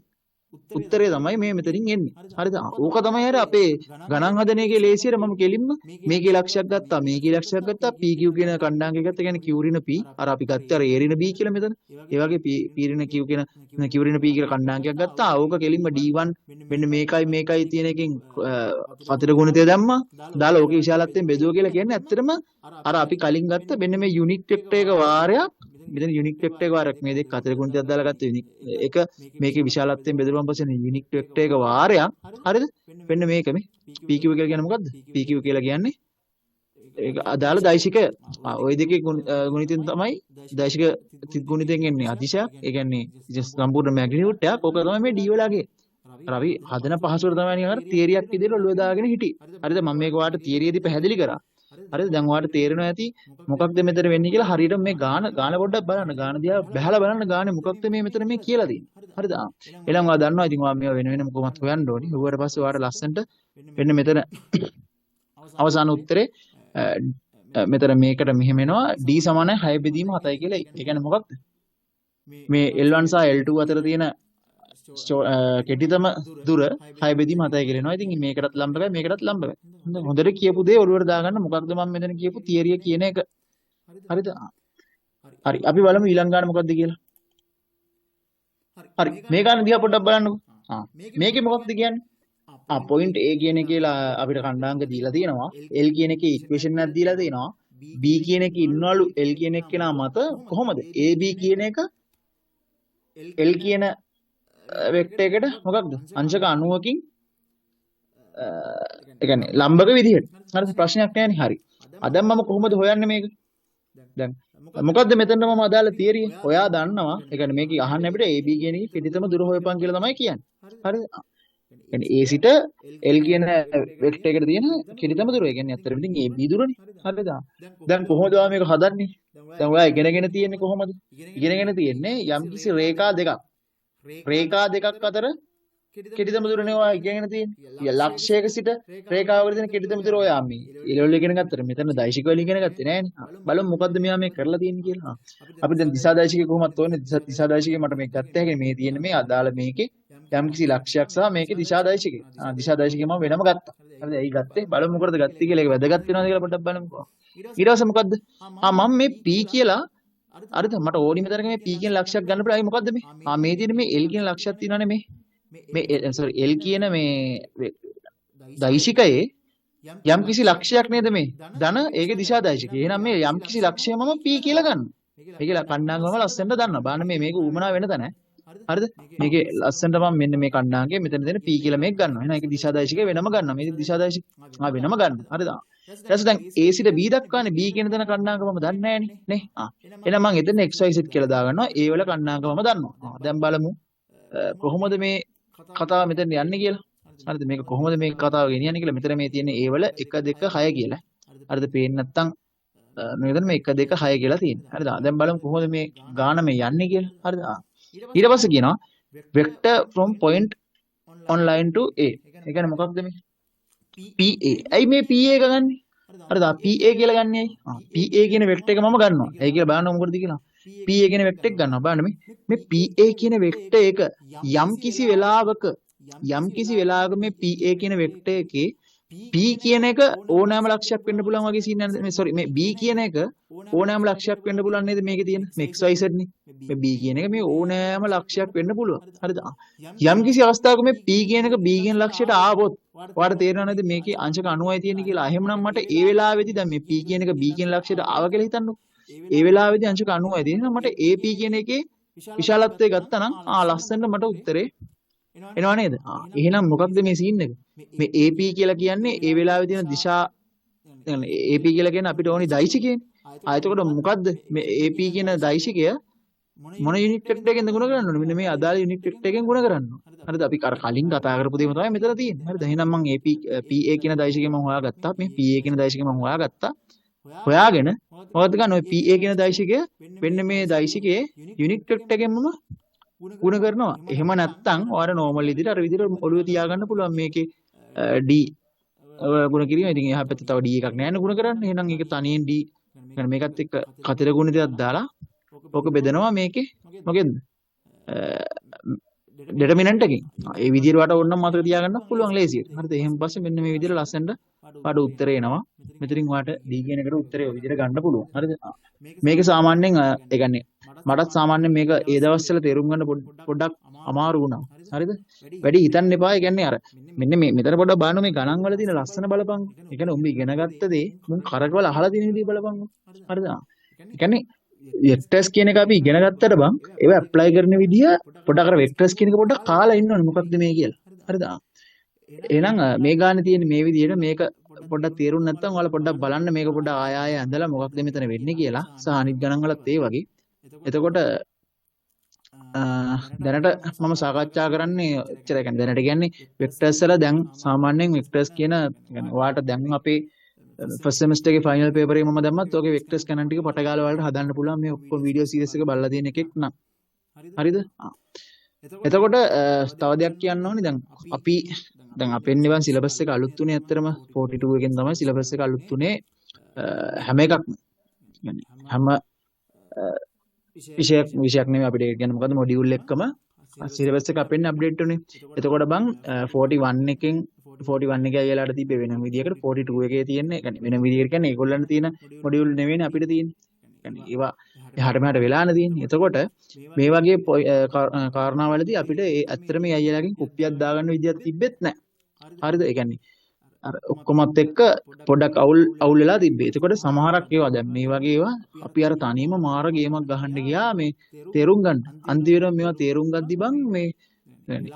[SPEAKER 1] උත්තරය තමයි මේ මෙතනින් එන්නේ. හරිද? ඕක තමයි අර අපේ ගණන් හදන එකේ ලේසියට මම කෙලින්ම මේකේ ලක්ෂයක් ගත්තා, මේකේ ලක්ෂයක් ගත්තා, PQ කියන කණ්ඩායම් එක ගත්තා. කියන්නේ Q ඍණ P අර අපි ගත්තේ අර A ඍණ B කියලා මෙතන. ඒ වගේ P ඍණ Q කියන Q ඍණ P කියලා කණ්ඩායමක් ගත්තා. ඕක කෙලින්ම D1 මෙන්න මේකයි මේකයි තියෙන එකෙන් කතිර ගුණිතය දැම්මා. දාලා ඕකේ විශාලත්වයෙන් බෙදුවා කියලා කියන්නේ ඇත්තටම අර අපි කලින් ගත්ත මෙන්න මේ යුනිට් වෙක්ටර් එක වාරයක් මෙතන යුනිට් වෙක්ටර් එක වාරයක් මේ දෙක කතිර ගුණිතයක් දාලා ගත්ත යුනිට් එක මේකේ විශාලත්වයෙන් බෙදුවම පස්සේ යුනිට් වෙක්ටර් එක වාරයක්. හරිද? මෙන්න මේක මේ PQ කියලා කියන්නේ මොකද්ද? PQ කියලා කියන්නේ ඒක අදාළ දෛශිකය. ඔය දෙකේ ගුණිතෙන් තමයි දෛශික ගුණිතෙන් එන්නේ අතිශයක්. ඒ කියන්නේ සම්පූර්ණ මැග්නිටියුඩ් එකක්. ඕක තමයි මේ D වලගේ. අර අපි හදන පහසුවට තමයි නිකන් අර තියරියක් විදිහට ඔළුවේ දාගෙන හිටියේ. හරිද? මම මේක ඔයාලට තියරියේදී පැහැදිලි කරා. හරිද? දැන් ඔයාලට තේරෙනවා ඇති මොකක්ද මෙතන වෙන්නේ කියලා. හරියටම මේ ගාන ගාන පොඩ්ඩක් බලන්න. ගාන දිහා බහලා බලන්න ගානේ මොකක්ද මේ මෙතන මේ කියලා තියෙන්නේ. හරිද? එහෙනම් ඔයා දන්නවා ඉතින් ඔයා මේවා වෙන වෙනම කොහොමත් හොයන්න ඕනි. හොුවට පස්සේ ඔයාලට ලස්සනට වෙන්න මෙතන අවසාන උත්තරේ මෙතන මේකට මෙහෙම එනවා D සමානයි 6 බෙදීම 7යි කියලා. ඒ කියන්නේ මොකක්ද? මේ L1 සහ L2 අතර තියෙන කෙටිතම දුර 6 බෙදීම 7යි කියලා එනවා. ඉතින් මේකටත් ලම්බකයි මේකටත් ලම්බකයි. හොඳට කියපු දේ ඔළුවට දාගන්න. මොකක්ද මම මෙතන කියපු තියරිය කියන එක. හරිද? හරි. අපි බලමු ඊළඟ ගාන මොකක්ද කියලා. හරි. මේ ගාන දිහා පොඩ්ඩක් බලන්නකෝ. මේකේ මොකක්ද කියන්නේ? පොයින්ට් A කියන එකේ අපිට කණ්ඩායමක දීලා තියෙනවා. L කියන එකේ ඉක්වේෂන් එකක් දීලා තියෙනවා. B කියන එකේ ඉන්නවලු L කියන එක්කෙනා මත කොහොමද? AB කියන එක L කියන වෙක්ටර් එකට මොකක්ද? අංශක 90කින් ඒ කියන්නේ ලම්බක විදිහට. හරිද? ප්‍රශ්නයක් නෑනේ. හරි. අද මම කොහොමද හොයන්නේ මේක? දැන් මොකද්ද මෙතනට මම අදාළ තියරිය? ඔයා දන්නවා. ඒ කියන්නේ මේක අහන්නේ අපිට AB කියන එකේ කෙටිතම දුර හොයපන් කියලා තමයි කියන්නේ. හරිද? ඒ කියන්නේ A සිට L කියන වෙක්ටර් එකට තියෙන කෙටිතම දුර. ඒ කියන්නේ ඇත්තටම ඉතින් AB දුරනේ. හරිද? දැන් කොහොමද ඔයා මේක හදන්නේ? දැන් ඔයා ඉගෙනගෙන තියෙන්නේ කොහොමද? ඉගෙනගෙන තියෙන්නේ යම්කිසි රේඛා දෙකක්. රේඛා දෙකක් අතර කෙටිතම දුරනේ ඔයා ඉගෙනගෙන තියෙන්නේ. ලක්ෂයක සිට රේඛාවකට තියෙන කෙටිතම දුර ඔයා මේ එලවල ඉගෙන ගත්තට මෙතන දෛශික වල ඉගෙන ගත්තේ නෑනේ. බලමු මොකද්ද මෙයා මේ කරලා තියෙන්නේ කියලා. අපි දැන් දිශා දෛශිකේ කොහොමද තෝරන්නේ? දිශා දෛශිකේ මට මේක ගත්ත හැකි මේ තියෙන මේ අදාළ මේකේ යම්කිසි ලක්ෂයක් සහ මේකේ දිශා දෛශිකේ. දිශා දෛශිකේ මම වෙනම ගත්තා. හරිද? ඇයි ගත්තේ? බලමු මොකටද ගත්තේ කියලා. ඒක වැදගත් වෙනවද කියලා පොඩ්ඩක් බලමුකෝ. ඊට පස්සේ මොකද්ද? මම මේ P කියලා හරිද? මට ඕනි මෙතනක මේ P කියන ලක්ෂයක් ගන්න පුළුවන්. ඇයි මොකද්ද මේ? මේ තියෙන මේ L කියන ලක්ෂයක් තියෙනවනේ මේ. මේ සෝරි L කියන මේ දෛශිකයේ යම්කිසි ලක්ෂයක් නේද මේ? ධන ඒකේ දිශා දෛශිකය. එහෙනම් මේ යම්කිසි ලක්ෂය මම P කියලා ගන්නවා. මේකේ කණ්ඩායමම ලස්සනට දන්නවා. බලන්න මේ මේක ඌමනා වෙන තැන. හරිද? මේකේ ලස්සනට මම මෙන්න මේ කණ්ඩායමේ මෙතන දෙන P කියලා මේක ගන්නවා. එහෙනම් ඒකේ දිශා දෛශිකය වෙනම ගන්නවා. මේකේ දිශා දෛශික වෙනම ගන්නවා. හරිද? ඊට පස්සේ දැන් A සිට B දක්වානේ B කියන තැන කණ්ඩායමක මම දන්නේ නෑනේ නේ. එහෙනම් මං එතන X Y Z කියලා දාගන්නවා. A වල කණ්ඩායමක මම දන්නවා. දැන් බලමු කොහොමද මේ කතාව මෙතන යන්නේ කියලා. හරිද? මේක කොහොමද මේ කතාව ගෙනියන්නේ කියලා. මෙතන මේ තියෙන A වල 1 2 6 කියලා. හරිද? පේන්නේ නැත්තම් මෙතන මේ 1 2 6 කියලා තියෙනවා. හරිද? දැන් බලමු කොහොමද මේ ගාන මේ යන්නේ කියලා. හරිද? ඊට පස්සේ කියනවා vector from point on line to A. ඒ කියන්නේ මොකක්ද මේ? PA. ඇයි මේ PA එක ගන්නෙ? හරිද? PA කියලා ගන්නෙ ඇයි? PA කියන වෙක්ටර් එක මම ගන්නවා. ඇයි කියලා බලන්න මොකටද කියලා. PA කියන වෙක්ටර් එක ගන්නවා. බලන්න මේ PA කියන වෙක්ටර් එක යම් කිසි වෙලාවක මේ PA කියන වෙක්ටර් එකේ P කියන එක ඕනෑම ලක්ෂයක් වෙන්න පුළුවන් වගේ සීන් එකක් මේ සෝරි මේ B කියන එක ඕනෑම ලක්ෂයක් වෙන්න පුළුවන් නේද මේකේ තියෙන මේ X Y Z නේ. මේ B කියන එක මේ ඕනෑම ලක්ෂයක් වෙන්න පුළුවන්. හරිද? යම් කිසි අවස්ථාවක මේ P කියන එක B කියන ලක්ෂයට ආවොත් ඔයාලට තේරෙනව නේද මේකේ අංශක 90යි තියෙන්නේ කියලා. එහෙමනම් මට ඒ වෙලාවේදී දැන් මේ P කියන එක B කියන ලක්ෂයට ආව කියලා හිතන්නකෝ. ඒ වෙලාවේදී අංශක 90යි තියෙනවා. මට AP කියන එකේ විශාලත්වය ගත්තා නම් ලස්සනට මට උත්තරේ එනවා නේද? එහෙනම් මොකක්ද මේ සීන් එක? මේ AP කියලා කියන්නේ ඒ වෙලාවේ තියෙන දිශා AP කියලා කියන්නේ අපිට ඕනි දෛශිකයනේ. එතකොට මොකද්ද මේ AP කියන දෛශිකය මොන යුනිට් වෙක්ටර් එකෙන්ද ගුණ කරන්න ඕනේ? මෙන්න මේ අදාළ යුනිට් වෙක්ටර් එකෙන් ගුණ කරන්න ඕනේ. හරිද? අපි අර කලින් කතා කරපු දේම තමයි මෙතන තියෙන්නේ. හරිද? එහෙනම් මං AP PA කියන දෛශිකය මං හොයාගත්තා. මේ PA කියන දෛශිකය මං හොයාගත්තා. හොයාගෙන මොකද්ද ගන්න ඔය PA කියන දෛශිකය මෙන්න මේ දෛශිකයේ යුනිට් වෙක්ටර් එකෙන් මම ගුණ කරනවා. එහෙම නැත්නම් ඔයාලා නෝමල් විදිහට අර විදිහට ඔළුවේ තියාගන්න පුළුවන් මේකේ D ගුණ කිරීම. ඉතින් එහා පැත්තේ තව D එකක් නෑනේ ගුණ කරන්න. එහෙනම් ඒක තනියෙන් D يعني මේකත් එක්ක කතර ගුණිතයක් දාලා ඕක බෙදනවා මේකේ මොකෙන්ද? ඩිටර්මිනන්ට් එකකින්. ඒ විදිහට වට ඕනනම් මතක තියාගන්න පුළුවන් ලේසියට. හරිද? එහෙම පස්සේ මෙන්න මේ විදිහට ලස්සනට ඔයාට උත්තරේ එනවා. මෙතනින් ඔයාට D කියන එකට උත්තරේ ඔය විදිහට ගන්න පුළුවන්. හරිද? මේක සාමාන්‍යයෙන් ඒ කියන්නේ මටත් සාමාන්‍යයෙන් මේක ඒ දවස්වල තේරුම් ගන්න පොඩ්ඩක් අමාරු වුණා. හරිද? වැඩි හිතන්න එපා. ඒ කියන්නේ අර මෙන්න මේ මෙතන පොඩ්ඩක් බලන්න මේ ගණන් වල තියෙන ලස්සන බලපං. ඒ කියන්නේ උඹ ඉගෙන ගත්ත දේ මුන් කරකවල අහලා තියෙන විදිහ බලපං. හරිද? ඒ කියන්නේ වෙක්ටර්ස් කියන එක අපි ඉගෙන ගත්තට බං ඒව ඇප්ලයි කරන විදිය පොඩ්ඩක් අර වෙක්ටර්ස් කියන එක පොඩ්ඩක් කාලා ඉන්න ඕනේ මොකක්ද මේ කියලා. හරිද? එහෙනම් මේ ගානේ තියෙන මේ විදියට මේක පොඩ්ඩක් තේරුම් නැත්නම් ඔයාලා පොඩ්ඩක් බලන්න මේක පොඩ්ඩක් ආය ආය ඇඳලා මොකක්ද මෙතන වෙන්නේ කියලා. සහ අනිත් ගණන් වලත් ඒ වගේ. එතකොට දැනට මම සාකච්ඡා කරන්නේ එච්චරයි. කියන්නේ දැනට කියන්නේ වෙක්ටර්ස් වල දැන් සාමාන්‍යයෙන් වෙක්ටර්ස් කියන කියන්නේ ඔයාලට දැන් අපේ ෆස්ට් සෙමෙස්ටර් එකේ ෆයිනල් පේපර් එක මම දැම්මත් ඔයගේ වෙක්ටර්ස් ගණන් ටික පට ගාලා ඔයාලට හදන්න පුළුවන් මේ ඔක්කොම වීඩියෝ සීරීස් එක බලලා තියෙන එකෙක් නම්. හරිද? එතකොට තව දෙයක් කියන්න ඕනේ. දැන් අපි දැන් අපෙන් නිවන් සිලබස් එක අලුත් උනේ ඇත්තටම 42 එකෙන් තමයි සිලබස් එක අලුත් උනේ. හැම එකක්ම කියන්නේ හැම විෂයක් විෂයක් නෙමෙයි අපිට ඒක කියන්නේ මොකද්ද මොඩියුල් එක්කම සිලබස් එක අපෙන් අප්ඩේට් උනේ. එතකොට බං 41 එකෙන් 41 එකේ අයලාට තිබ්බේ වෙනම විදියකට 42 එකේ තියෙන්නේ කියන්නේ වෙනම විදියකට කියන්නේ ඒගොල්ලන්ට තියෙන මොඩියුල් නෙවෙයිනේ අපිට තියෙන්නේ. කියන්නේ ඒවා එහාට මෙහාට වෙලානේ තියෙන්නේ. එතකොට මේ වගේ කාරණාවලදී අපිට ඒ ඇත්තටම මේ අයියලාගෙන් කොපියක් දාගන්න විදියක් තිබ්බෙත් නැහැ. හරිද? ඒ කියන්නේ අර ඔක්කොමත් එක්ක පොඩ්ඩක් අවුල් අවුල් වෙලා තිබ්බේ. එතකොට සමහරක් ඒවා දැන් මේ වගේ ඒවා අපි අර තනියම මාර ගේමක් ගහන්න ගියා මේ තේරුම් ගන්න. අන්තිමට මේවා තේරුම් ගද්දි බං මේ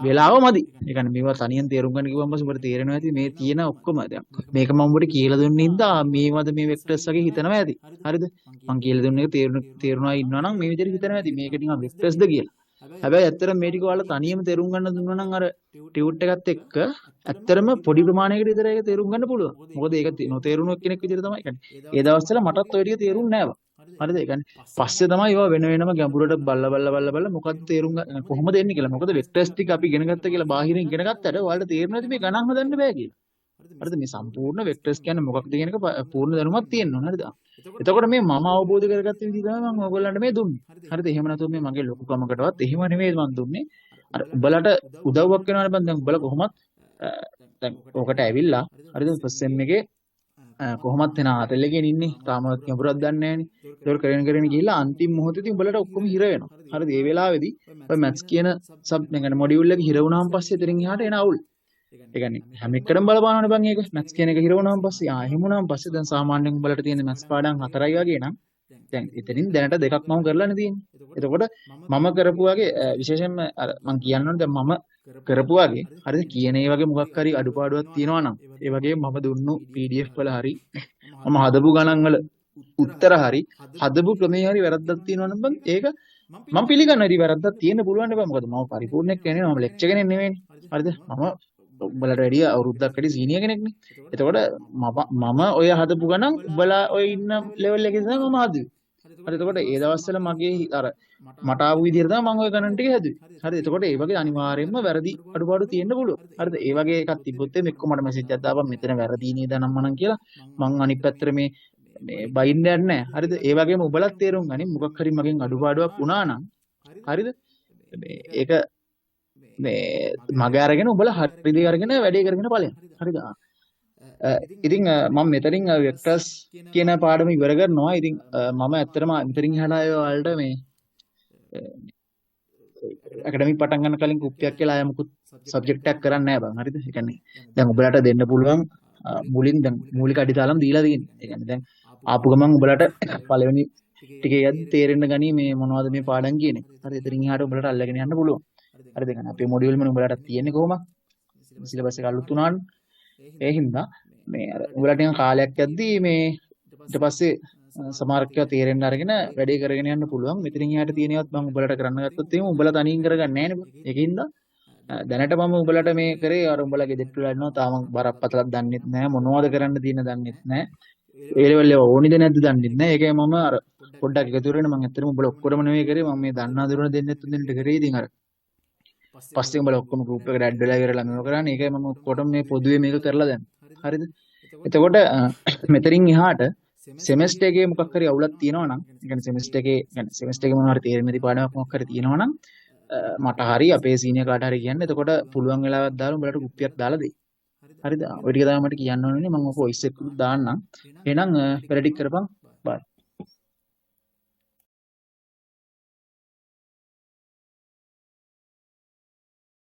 [SPEAKER 1] වෙලාව මදි. ඒ කියන්නේ මේවා තනියෙන් තේරුම් ගන්න කිව්වම පස්සේ උඹට තේරෙනවා ඇති මේ තියෙන ඔක්කොම දැන් මේක මම උඹට කියලා දුන්න හින්දා මේවද මේ වෙක්ටර්ස් වගේ හිතනවා ඇති. හරිද? මං කියලා දුන්න එක තේරුණා ඉන්නවා නම් මේ විදිහට හිතනවා ඇති මේක නිකන් වෙක්ටර්ස්ද කියලා. හැබැයි ඇත්තටම මේ ටික ඔයාලා තනියම තේරුම් ගන්න දුන්නා නම් අර ටියුට් එකත් එක්ක ඇත්තටම පොඩි ප්‍රමාණයකට විතර ඒක තේරුම් ගන්න පුළුවන්. මොකද ඒක නොතේරුණු කෙනෙක් විදිහට තමයි. ඒ කියන්නේ ඒ දවස්වල මටත් ඔය ටික තේරුන්නේ නෑ බං. හරිද? ඒ කියන්නේ පස්සේ තමයි ඒවා වෙන වෙනම ගැඹුරට බල්ලා බල්ලා බල්ලා බල්ලා මොකද්ද තේරුම් ගන්න කොහොමද එන්නේ කියලා. මොකද වෙක්ටර්ස් ටික අපි ඉගෙන ගත්ත කියලා බාහිරින් ඉගෙන ගත්තට ඔයාලට තේරෙන්නේ නැති මේ ගණන් හදන්න බෑ කියලා. හරිද? මේ සම්පූර්ණ වෙක්ටර්ස් කියන්නේ මොකක්ද කියන එක පූර්ණ දැනුමක් තියෙන්න ඕන. හරිද? එතකොට මේ මම අවබෝධ කරගත්ත විදිහ තමයි මම ඔයගොල්ලන්ට මේ දුන්නේ. හරිද? එහෙම නැතුව මේ මගේ ලොකුකමකටවත් එහෙම නෙමෙයි මම දුන්නේ. අර උඹලට උදව්වක් වෙනවනේ බං. දැන් උඹලා කොහොමත් දැන් ඕකට ඇවිල්ලා හරිද ෆස්ට් සෙම් එකේ කොහොමත් එන ආතල් එකේ ඉන්නේ. තාම ගැඹුරක් දන්නේ නැහනේ. ඒක කරගෙන කරගෙන ගිහිල්ලා අන්තිම මොහොතේදී උඹලට ඔක්කොම හිර වෙනවා. හරිද? ඒ වෙලාවේදී ඔය මැත්ස් කියන සබ් ඒ කියන්නේ මොඩියුල් එක හිර වුණාන් පස්සේ එතනින් එහාට එන අවුල්. ඒ කියන්නේ හැම එකටම බලපානවනේ බං ඒක. මැත්ස් කියන එක හිර වුණාන් පස්සේ එහෙම වුණාන් පස්සේ දැන් සාමාන්‍යයෙන් උඹලට තියෙන මැත්ස් පාඩම් 4යි වගේ නම් දැන් එතනින් දැනට දෙකක් මම කරලානේ තියෙන්නේ. එතකොට මම කරපු වගේ විශේෂයෙන්ම අර මං කියන්න ඕනේ දැන් මම කරපු වගේ හරිද කියන ඒ වගේ මොකක් හරි අඩුපාඩුවක් තියෙනවා නම් ඒ වගේ මම දුන්නු PDF වල හරි මම හදපු ගණන් වල උත්තර හරි හදපු ක්‍රමේ හරි වැරද්දක් තියෙනවා නම් බං ඒක මම පිළිගන්නවා. ඉතින් වැරද්දක් තියෙන්න පුළුවන් නේ බං. මොකද මම පරිපූර්ණයක් කියන්නේ මම ලෙක්චර් කෙනෙක් නෙවෙයිනේ. හරිද? මම උඹලට වැඩිය අවුරුද්දක් වැඩි සීනියර් කෙනෙක් නේ. එතකොට මම ඔය හදපු ගණන් උඹලා ඔය ඉන්න ලෙවල් එකේ තමයි මම හදුවේ. හරි එතකොට ඒ දවස්වල මගේ අර මට ආපු විදිහට තමයි මම ඔය ගණන් ටික හැදුවේ. හරි එතකොට ඒ වගේ අනිවාර්යයෙන්ම වැරදි අඩුපාඩු තියෙන්න පුළුවන්. හරිද? ඒ වගේ එකක් තිබ්බොත් එimhe එක්ක මට මැසේජ් එකක් දාපන් මෙතන වැරදි නේද අනම්මනම් කියලා. මං අනිත් පැත්තට මේ මේ බයින්න යන්නේ නැහැ. හරිද? ඒ වගේම උඹලත් තේරුම් ගනින් මොකක් හරි මගෙන් අඩුපාඩුවක් වුණා නම් හරිද? මේ ඒක මේ මග අරගෙන උඹලා හරි දේ අරගෙන වැඩේ කරගෙන ඵලයන්. හරිද? ඉතින් මම මෙතනින් වෙක්ටර්ස් කියන පාඩම ඉවර කරනවා. ඉතින් මම ඇත්තටම මෙතනින් එහාට ආයෙ ඔයාලට මේ ඇකඩමික් පටන් ගන්න කලින් කුප්පියක් කියලා ආයෙ මොකුත් සබ්ජෙක්ට් එකක් කරන්නේ නැහැ බං. හරිද? ඒ කියන්නේ දැන් උඹලට දෙන්න පුළුවන් මුලින් දැන් මූලික අඩිතාලම් දීලා තියෙන්නේ. ඒ කියන්නේ දැන් ආපු ගමන් උඹලට පළවෙනි ටිකේ යද්දි තේරෙන්න ගනී මේ මොනවද මේ පාඩම් කියන එක. හරි එතනින් එහාට උඹලට අල්ලගෙන යන්න පුළුවන්. හරිද? ඒ කියන්නේ අපේ මොඩියුල් වල උඹලට තියෙන්නේ කොහොමද? සිලබස් එක අලුත් වුණානේ. ඒ හින්දා මේ අර උඹලට නිකන් කාලයක් යද්දි මේ ඊට පස්සේ සමහරක් ඒවා තේරෙන්න අරගෙන වැඩේ කරගෙන යන්න පුළුවන්. මෙතනින් එහාට තියෙන ඒවාත් මම උඹලට කරන්න ගත්තොත් එහෙම උඹලා තනියෙන් කරගන්නේ නැහැ නේ. ඒකින්ද දැනට මම උඹලට මේ කරේ අර උඹලා ගෙදරට වෙලා ඉන්නවා තාම බරපතලක් දන්නෙත් නැහැ මොනවද කරන්න තියෙන දන්නෙත් නැහැ. ඒ ලෙවල් ඒවා ඕනිද නැද්ද දන්නෙත් නැහැ. ඒකයි මම අර පොඩ්ඩක් එකතු වෙන මම ඇත්තටම උඹලා ඔක්කොටම නෙවෙයි කරේ මම මේ දන්නා දුරන දෙන්නෙත් තුන් දෙනෙක්ට කරේ. ඉතින් අර පස්සේ උඹලා ඔක්කොම ගෲප් එකට ඇඩ් වෙලා ඉවරලා මේව කරන්නේ. ඒකයි මම ඔක්කොටම මේ පොදුවේ මේක කරලා දැම්මේ. හරිද? එතකොට මෙතනින් එහාට සෙමෙස්ටර් එකේ මොකක් හරි අවුලක් තියෙනවා නම්, ඒ කියන්නේ සෙමෙස්ටර් එකේ, කියන්නේ සෙමෙස්ටර් එකේ මොනවා හරි තේරෙන්නේ නැති පාඩමක් මොකක් හරි තියෙනවා නම් මට හරි අපේ සීනියර් කාට හරි කියන්න. එතකොට පුළුවන් වෙලාවක් දාලා උඹලට කුප්පියක් දාලා දෙයි. හරිද? ඔය ටික තමයි මට කියන්න ඕනේ. මම ඔක වොයිස් එකකුත් දාන්නම්. එහෙනම් වැඩ ටික කරපන්. බයි.